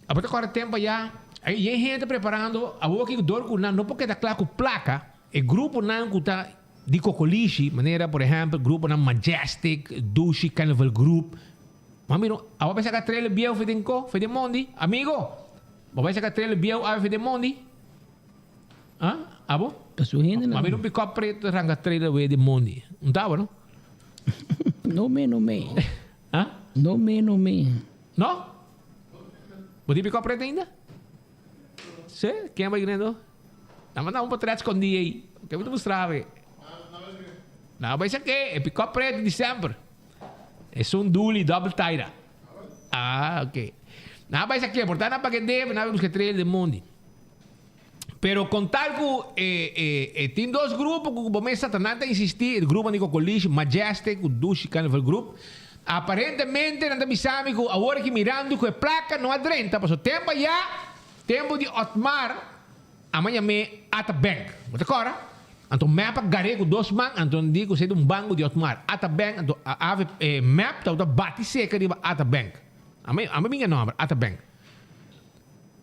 abo ta kòrda tempu ayá. Ei e hende ta preparando awor ki dor ku nan no por keda kla ku plaka, e gruponan ku ta di kokolishi, manera por ehèmpel gruponan Majestic, Dushi Carnival Group. Mami mira, abo a bai saka trailer bieu for den ko, for den mondi? Amigo, bo bai saka trailer bieu awe for den mondi? Ah, abo? Ta su hende nan. Mami mira un pick-up preto ta ranka trailer awe den mondi. Un ta abo no? No me, no me. Ah? No me, no me. No? Bo tin pick-up preto ainda? Sí? Ken bai grendo? Nan manda un potret skondí ei. Ke mi ta mustra awe? Nan bai sak'é, e pick-up preto di semper. Esun duli double taira. Ah, ok. Nan a bai sak'é, por ta nan paga e debe, nan a bai buska e trailer den mondi. Pero con tal cu e, e, e tin dos grupo cu bo mes Satanan ta insisti, e grupo di Cocolishi, Majestic cu Dushi Carnival Group. Aparentemente nan ta bisa mi cu awor aki mirando cu e placa no a drenta, pasobra tempo aya, tempo di Otmar, a manda me Ata Bank. Bo ta cora? Anto mep a gar'é cu dos man, anto nan di cu esey ta un banco di Otmar. Ata Bank, anto a, e mep tabata bati seca riba Ata Bank. Ame, ame bin e nomber, Ata Bank.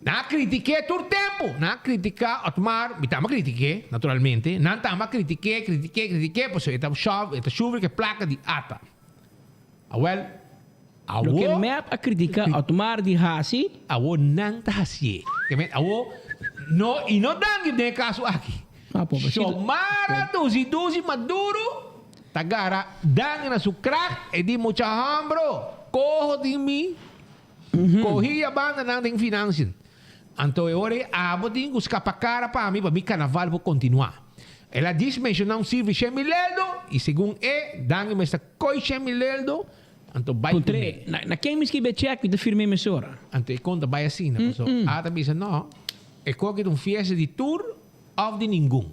Nan a kritik'é tur tempu. Nan a kritiká Otmar, mi tambe a kritik'é, naturalmente. Nan tambe a kritik'é, kritik'é, kritik'é, pasobra e ta shòf, e ta shufri ku e plaka di ata. Awèl, awor. Loke mep a kritiká Otmar di hasi. Awor nan ta hasié. Ke men, awor, no, i no danki den e kaso aki. Ah, pobrecito. Xiomara dusi dusi Maduro ta gara danki na su kracht, e di mucha hòmbro, koho di mi. Kohi a banda nan den financiën. Anto e ora ei abo tin ku skapa kara pa mi pa mi karnaval por kontinuá. El a djis menshoná un sifra di shen mil eldo i segun e, Dangui mester koi shen mil eldo, anto bai Puntr'é, kuné. Na, na ken mi skibi e chèk mi ta firm'é mesora? Anto e konta bai asina, paso a ta bisa no, e koki ta un fiesta di tur òf di ningun.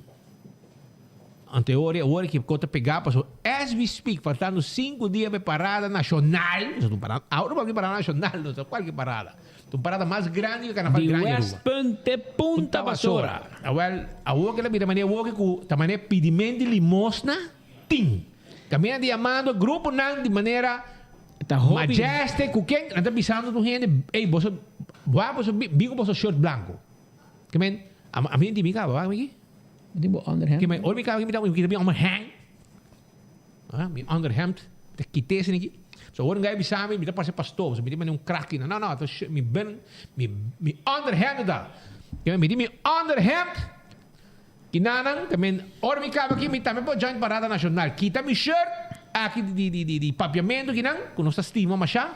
Anto e ora ei awor ki kos ta pegá pasobra as we speak faltando sinku dia pa e parada nashonal, nos ta un parada, awor no papia di parada nashonal, no ta kualke parada, ta un parada mas grandi ku e karnaval Di grandi Aruba. Westpunt te Punta Basora. Awel, awor ke ta bira manera awor ku ta manera pidiment di limosna tin. Kaminda di yamando gruponan di manera Ta hopi. Majestic ku ken nan ta bisando tur hende, ey boso wak boso bin ku boso shirt blanko. Ke men, a mi di mi kaba wak mi ki. Di bo onderhemd. Ke men, ora mi kaba mi ta mi kita mi onderhemd. Ah, mi onderhemd. Ta kite esei aki. So ora un guy bisa mi, mi ta parse pastor, so mi tin mane un krak kina. No, no, ta mi ben, mi mi onderhemd ta. Ke men, mi tin mi onderhemd. Kinanan, ke men, ora mi kaba aki, mi tambe por join parada nacional. Kita mi shirt aki di di di di papiamento kinan, ku nos ta stima masha.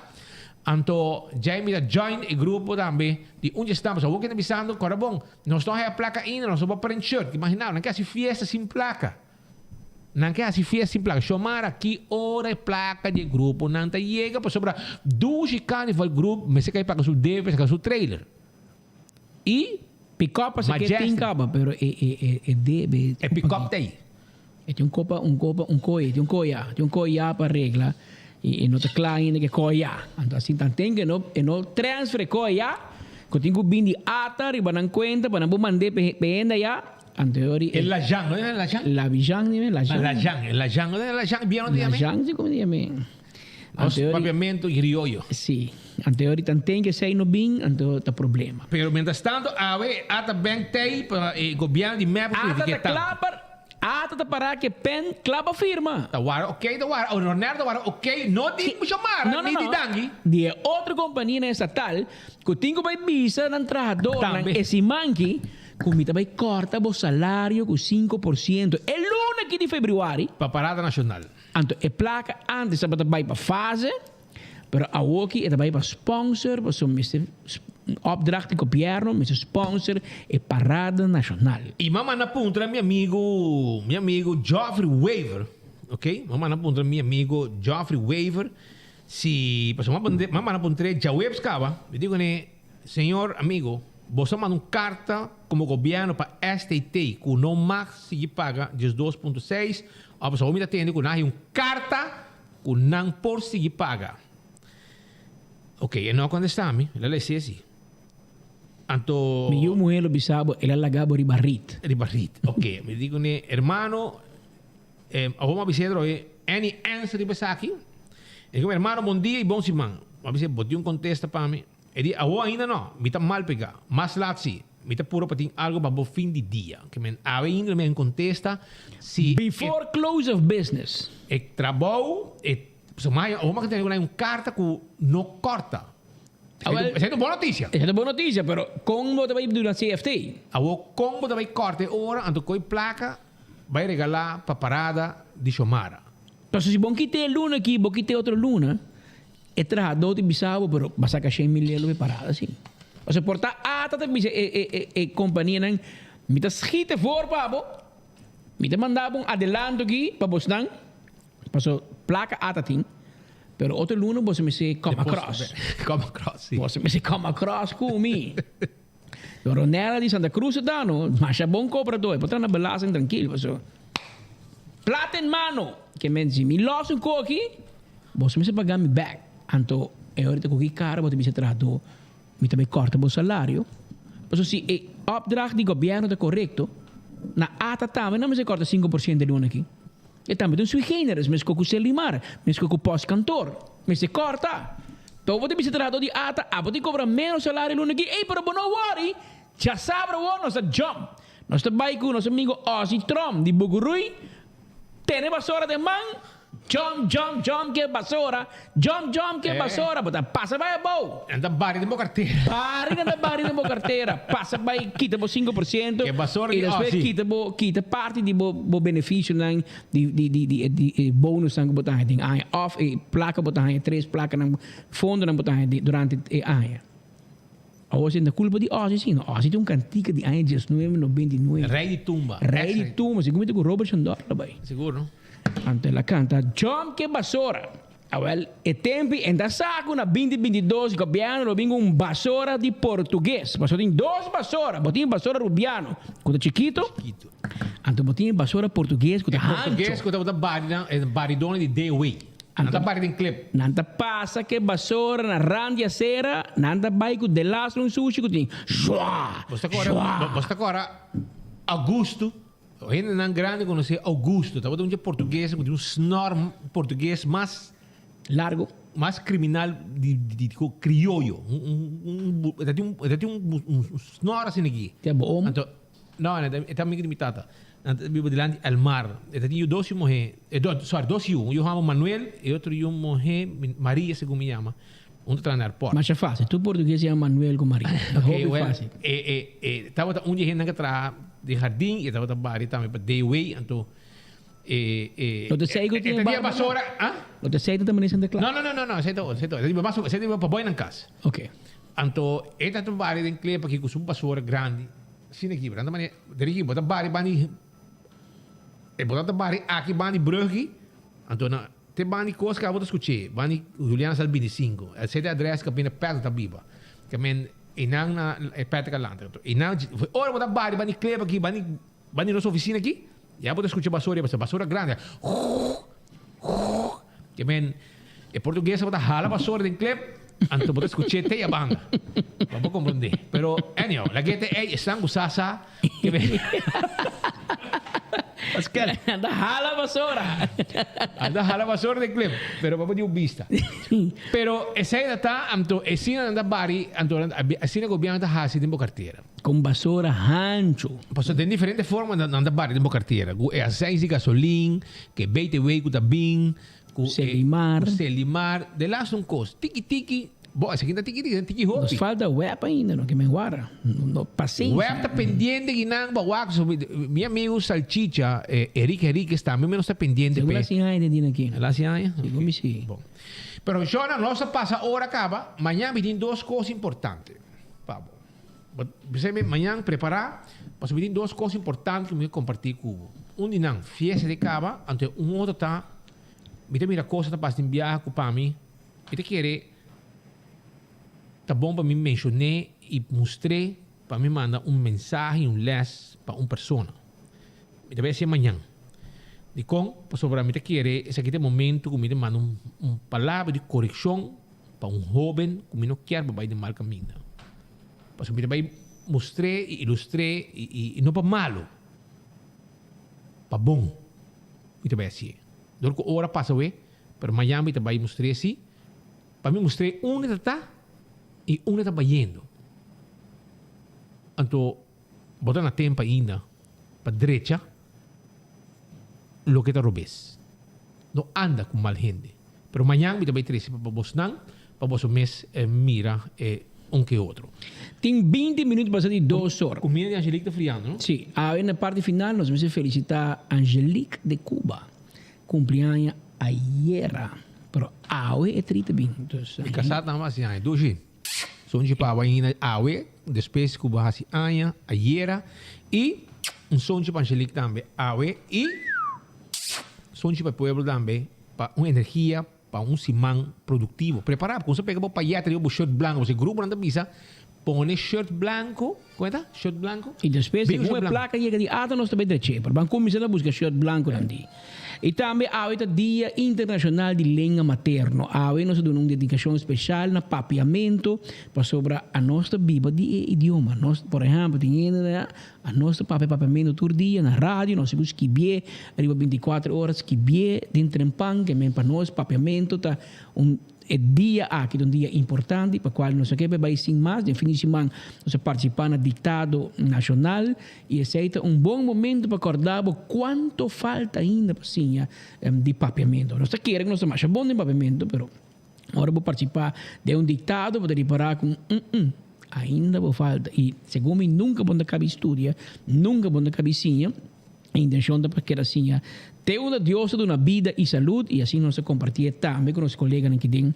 Anto djei mi ta join e grupo tambe di un dje stampa. So awor ke ta bisando, kòrda bon, nos no haya plaka ainda, nos no por prent shirt. Imaginabo, nan ke hasi fiesta sin plaka. Nan ke hasi fiesta sin plaka. Xiomara, ki ora e plaka di e gruponan ta yega? Pasobra Dushi Carnival Group mester kai paga su debe, mester kai su trailer. I Pick-up a sa ke tin kaba, pero e e e e debe. E pick-up ta ei. E tin un kopa, un kopa, un koe, tin un koya, tin un koya pa regla i e no ta kla ainda ke koya. Anto asin tanten ke no e no transfer e koya ku tin ku bin di ata riba nan kuenta pa nan por mand'é pa e hende aya, anto e ora E lajan, no e lajan? Labijan dime, lajan. Lajan, e lajan, no e lajan, bier no ta yam'é? Lajan si komo ta yam'é. Nos papiamento y rioyo. Sí. Anto e ora tanten ke esei no bin, anto ta problema. Pero mientras tanto awe ata bank tei pa e gobierno di mep Ata critique ta tanto. kla pa ata ta para ke pen kla pa firma. Ta wara ok ta wara o Ronel ta wara ok no di Xiomara No, no, ni di no. Dangui. Di e otro kompanianan estatal ku tin ku bai bisa nan trahadornan Tambe. e siman ki ku mi ta bai kòrta bo salario ku 5% e luna ki di febrüari. Pa parada nacional. Anto e plaka antes tabata bai pa fase, pero awoki e ta bai pa sponsor, pasobra mester opdracht di gobierno mester sponsor e parada nacional. I m'a manda puntra mi amigo, mi amigo Geoffrey Wever, ok, m'a manda puntra mi amigo Geoffrey Wever si, pasobra m'a manda puntr'é djaweps kaba, mi di kuné, Señor amigo, boso a manda un karta komo gobierno pa STT ku no mag sigui paga 12.6, Ò pasobra mi ta tende ku nan hay un karta ku nan por sigui paga. Ok, e no a kontestá mi, el a lese si. Anto. Mi yu muhé lo bisa bo, el a laga bo riba rit. Riba rit, ok. Mi di kuné, hermano, awor mi a bis'é trohe, any answer riba esaki? E di ku mi, hermano, bon dia i bon siman. Mi a bis'é, bo tin un kontesta pa mi? E di, Awo ainda no, mi ta mal pegá. Mas lat si. Mi ta puro pa tin algo pa bo fin di dia. Ke men awe ainda lo mi a kontesta si e. Before close of business. E trabou, e pasobra mi a haña, awor mi a tene ku un karta ku no kòrta. Esei ta un bon notisia. Esei ta un bon notisia, pero kon bo ta bai duna CFT? Awor kon bo ta bai kòrta e ora anto koe plaka bai regalá pa parada di Shomara? Pasobra si bo kita e luna aki, bo kita e otro luna, E trahadó ta bisa bo, pero bo a saka shen mil lelo p'e parada si. Pasobra por ta ata ta bisa e e e e kompanianan, mi ta schiet for pa bo, mi ta manda bo un adelanto aki pa bosnan, pasobra plaka ata tin, pero otro luna boso mester come across. Come across, si. Boso mester come across ku mi. Ronella di Santa Cruz ta no, masha bon cobrador, e por traha na belasting trankil, pasobra plata en mano, ke men si mi los un koki, boso mester paga mi bek, anto e ora ta koki kara bo ta bisa trahador, mi ta bay korta bo salario, pasobra si e opdracht di gobierno ta korekto, na ata tambe nan mester korta 5% e luna aki, E tambe ta un sui generis, mesco cu Celimar, mesco cu Postkantoor. Mester corta. Tobo bo ta bisa trahador di ata, abo tin cobra menos salario luna aki. Ey, pero bo no worry! Djasabra awor nos ta jump. Nos ta bay cu nos amigo Ozzy Tromp di Buguruy, tene basora den man, jump, jump, jump ke basora, jump, jump ke basora, bo ta pasa bay abou. Nan ta bari den bo cartera. Bari nan ta bari den bo cartera. Pasa bay kita bo 5% Ke basora y di despues Ozzy. kita bo kita parti di bo bo beneficionan di di di di di e bonusnan ku bo ta haña den aña of e plaka bo ta haña tres plakanan fondonan bo ta haña durante e aña. Awor si ta kulpa di Ozzy si no. Ozzy tin un kantika di aña diesnuebe nobenta i nuebe. Rei di tumba. Rei di tumba segun mi ta ku Robert Shandor lo bai. Sigur no. Anto el a kanta Jump ke basora. Awel e tempi en ta sa ku na binti 22 gobièrnu lo bin ku un basora di portugues. Pasobra tin dos basora. Bo tin basora rubiano ku ta chikito. Anto bo tin e basora portugues ku ta hancho. E portugues ku tabata bari nan e baridónan di DW. Nan ta bari den clip. Nan ta pasa ku e basora na rand di acera, nan ta bai ku delas un sushi ku tin zwa, Bo ta kòrda, bo ta kòrda Augusto, hendenan grandi konosé Augusto, tabata un dje portugues ku tin un snor portugues mas. Largo. Mas kriminal di di krioyo. Un un e ta tin e ta tin un snor asina aki. Te bo omo? Anto No, e ta amigo di mi tata. Nan ta biba dilanti El Mar. E ta tin yu dos yu muhé, sorry, dos yu. Un yu hama Manuel e otro yu muhé Maria segun mi yama. Un ta traha na airport. Masha fácil. Tur portugues yama Manuel ku Maria. Ta hopi fácil. E e e tabata un di e hendenan ku a traha den hardin i e tabata bari tambe pa Dayway. Anto e e Lo ta sei ku e tin ta dia barba? basora, ah? Lo ta sei ta tambe Santa Clara? No, no, no, no, no, esei ta otro, esei ta otro. Esei ta biba pa boi nan kas. Ok. Anto e ta bari den klepa aki ku su basora grandi. Asina aki, bo ta mane, deri aki, bo ta bari bandi, e bo ta bari aki bandi brug aki, anto na te bandi kos ka bo ta skuch'é, bandi Juliana sal 25, esei ta e adres kaminda Patrick ta biba, ke men einan na e Patrick a lanta, anto einan, ora bo ta bari bandi klep aki, bandi bandi nos ofisina aki, ya bo ta skucha basora, basora grandi, Ke men e portugues tabata hala basora den klep, anto bo ta skuch'é te ya banda. Pa bo komprondé. Pero anyhow, lag'é te ey esnan ku sa sa ke men Pascal. Anda hala basora. Anda hala basora den klep, pero pa bo di un bista. Pero esei ta ta, anto esina nan ta bari, anto asina gobierno ta hasi den bo kartera. Con basora hancho. Pasobra den diferente forma nan ta bari den bo kartera. Ku e aseis di gasolin, ku e btw ku ta bin, ku e Celimar. ku Celimar. De laatste un kos, tiki tiki, bo esaki ta tiki tiki, tiki hopi. Nos falta web ainda no ke men wara. No pasensia. Web ta pendiente kinan pa wak. Mi amigo Salchicha, Eric Henriquez tambe mi nos ta pendiente Segun p'e. la sin aña den dina aki. La sin aña? Segun mi si. Bon. Pero shona nos a pasa ora kaba, mañana mi tin dos kos importante pa bo. Bo bisa mi mañan prepará, pasobra mi tin dos kos importante ku mi ke kompartí ku bo. Un di nan, fiesta di kaba, anto e un otro ta, mi ta mira kos ta pasa den biaha ku pa mi, mi ta kere ta bon pa mi menshon'é i mustr'é pa mi manda un mensahe i un lès pa un persona. Mi ta bai hasié mañan. Dikon? Pasobra mi ta kere esaki ta e momento ku mi ta manda un palabra di korekshon pa un hóben ku mi no kier pa bai den mal kaminda. Pasobra mi ta bai mustr'é i ilustr'é i no pa malu, pa bon mi ta bai hasié. Dor ku ora pasa awe, pero mañan mi ta bai mustr'é si, pa mi mustr'é unda ta ta. I unda ta bayendo? Anto bo ta na tempo ainda pa drecha loke ta robes. No anda ku mal hende. Pero mañan mi ta bai trese pa bosnan pa boso mes mira e un ke otro. Tin 20 minuut pasa di dos or. Kumida di Angelique ta friando, no? Sí. Awe na parti final nos mester felicita Angelique de Cuba. Cumpleaños ayera. Pero awe e tri ta bin. Dus, Mi casá tambe hasi aña. Dushi, sonchi pa awe ainda awe, despues cu bo hasi aña ayera. Y un sonchi pa Angelique tambe awe. Y sonchi pa e pueblo tambe pa un energia pa un siman productivo. Prepara, cuminsa pega bo payet riba bo shirt blanco. Pasobra e gruponan ta bisa pone shirt blanco. Con e ta? Shirt blanco? Y despues Bin segun shirt e blanco. placa yega di ata nos ta bay dreche, pero ban cuminsa na busca shirt blanconan di. Y tambe awe ta Dia Internacional di Lenga Materno. Awe nos ta duna un dedicacion special na papiamento pasobra anos ta biba di e idioma. Nos, por ehempel, tin hende na anos ta papia papiamento tur dia na radio, nos sigur skibié riba binticuater ora, skibié den trempan, ke men pa nos papiamento ta un. E dia aki ta un dia importante pa cual nos a ke bai sin mas. Den fin di siman nos a participa na dictado nacional y esey ta un bon momento pa corda bo cuanto falta ainda pa siña di papiamento. Nos ta kere cu nos ta masha bon den papiamento pero ora bo participa den un dictado bo ta ripara cu mm ainda bo falta y segun mi nunca bo no ta cabi studia, nunca bo no ta cabi siña. E intencion ta pa keda siña te unda Dios ta duna bida y salud y asina nos ta compartié tambe cu nos coleganan ki den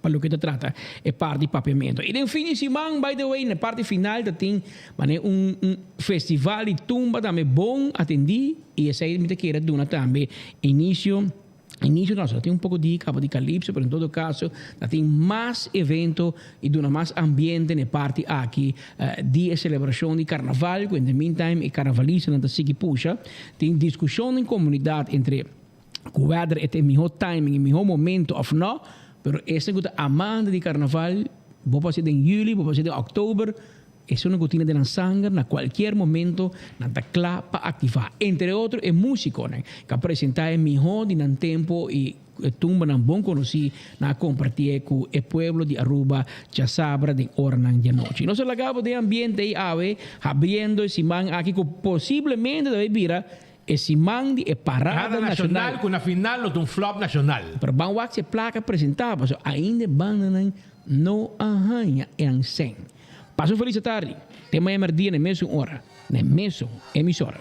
pa loke ta trata e parti papiamento. Y den fin di siman, by the way, na e parti final ta tin mane un un festival di tumba tambe bon atendi y esey mi ta kere duna tambe inicio. Inicio nos ta tin un poco di caba di calypso pero en todo caso ta tin mas evento y duna mas ambiente na e parti aki di e celebracion di carnaval cu in the meantime e carnavalistanan ta sigui pusha. Tin discusion den comunidad entre cu whether e ta e miho timing e miho momento of no pero esnan cu ta amante di carnaval bo por haci den juli bo por haci den october. Esun ku tin den nan sanger na kualkier momento nan ta kla pa aktivá. Entre otro e músikonan ku a presentá e mihó di nan tempu i e tumbanan bon konosí nan a kompartié ku e pueblo di Aruba djasabra den oranan di anochi. Nos a laga bo den ambiente ei awe habriendo e siman aki ku posiblemente ta bai bira e siman di e parada Parada nashonal. nashonal ku na final lo ta un flop nashonal. Pero ban wak si e plaka presentá pasobra ainda e bandanan no a haña e ansen. Pasa un felis atardi. Te maña merdia na e mesun ora, na e mesun emisora.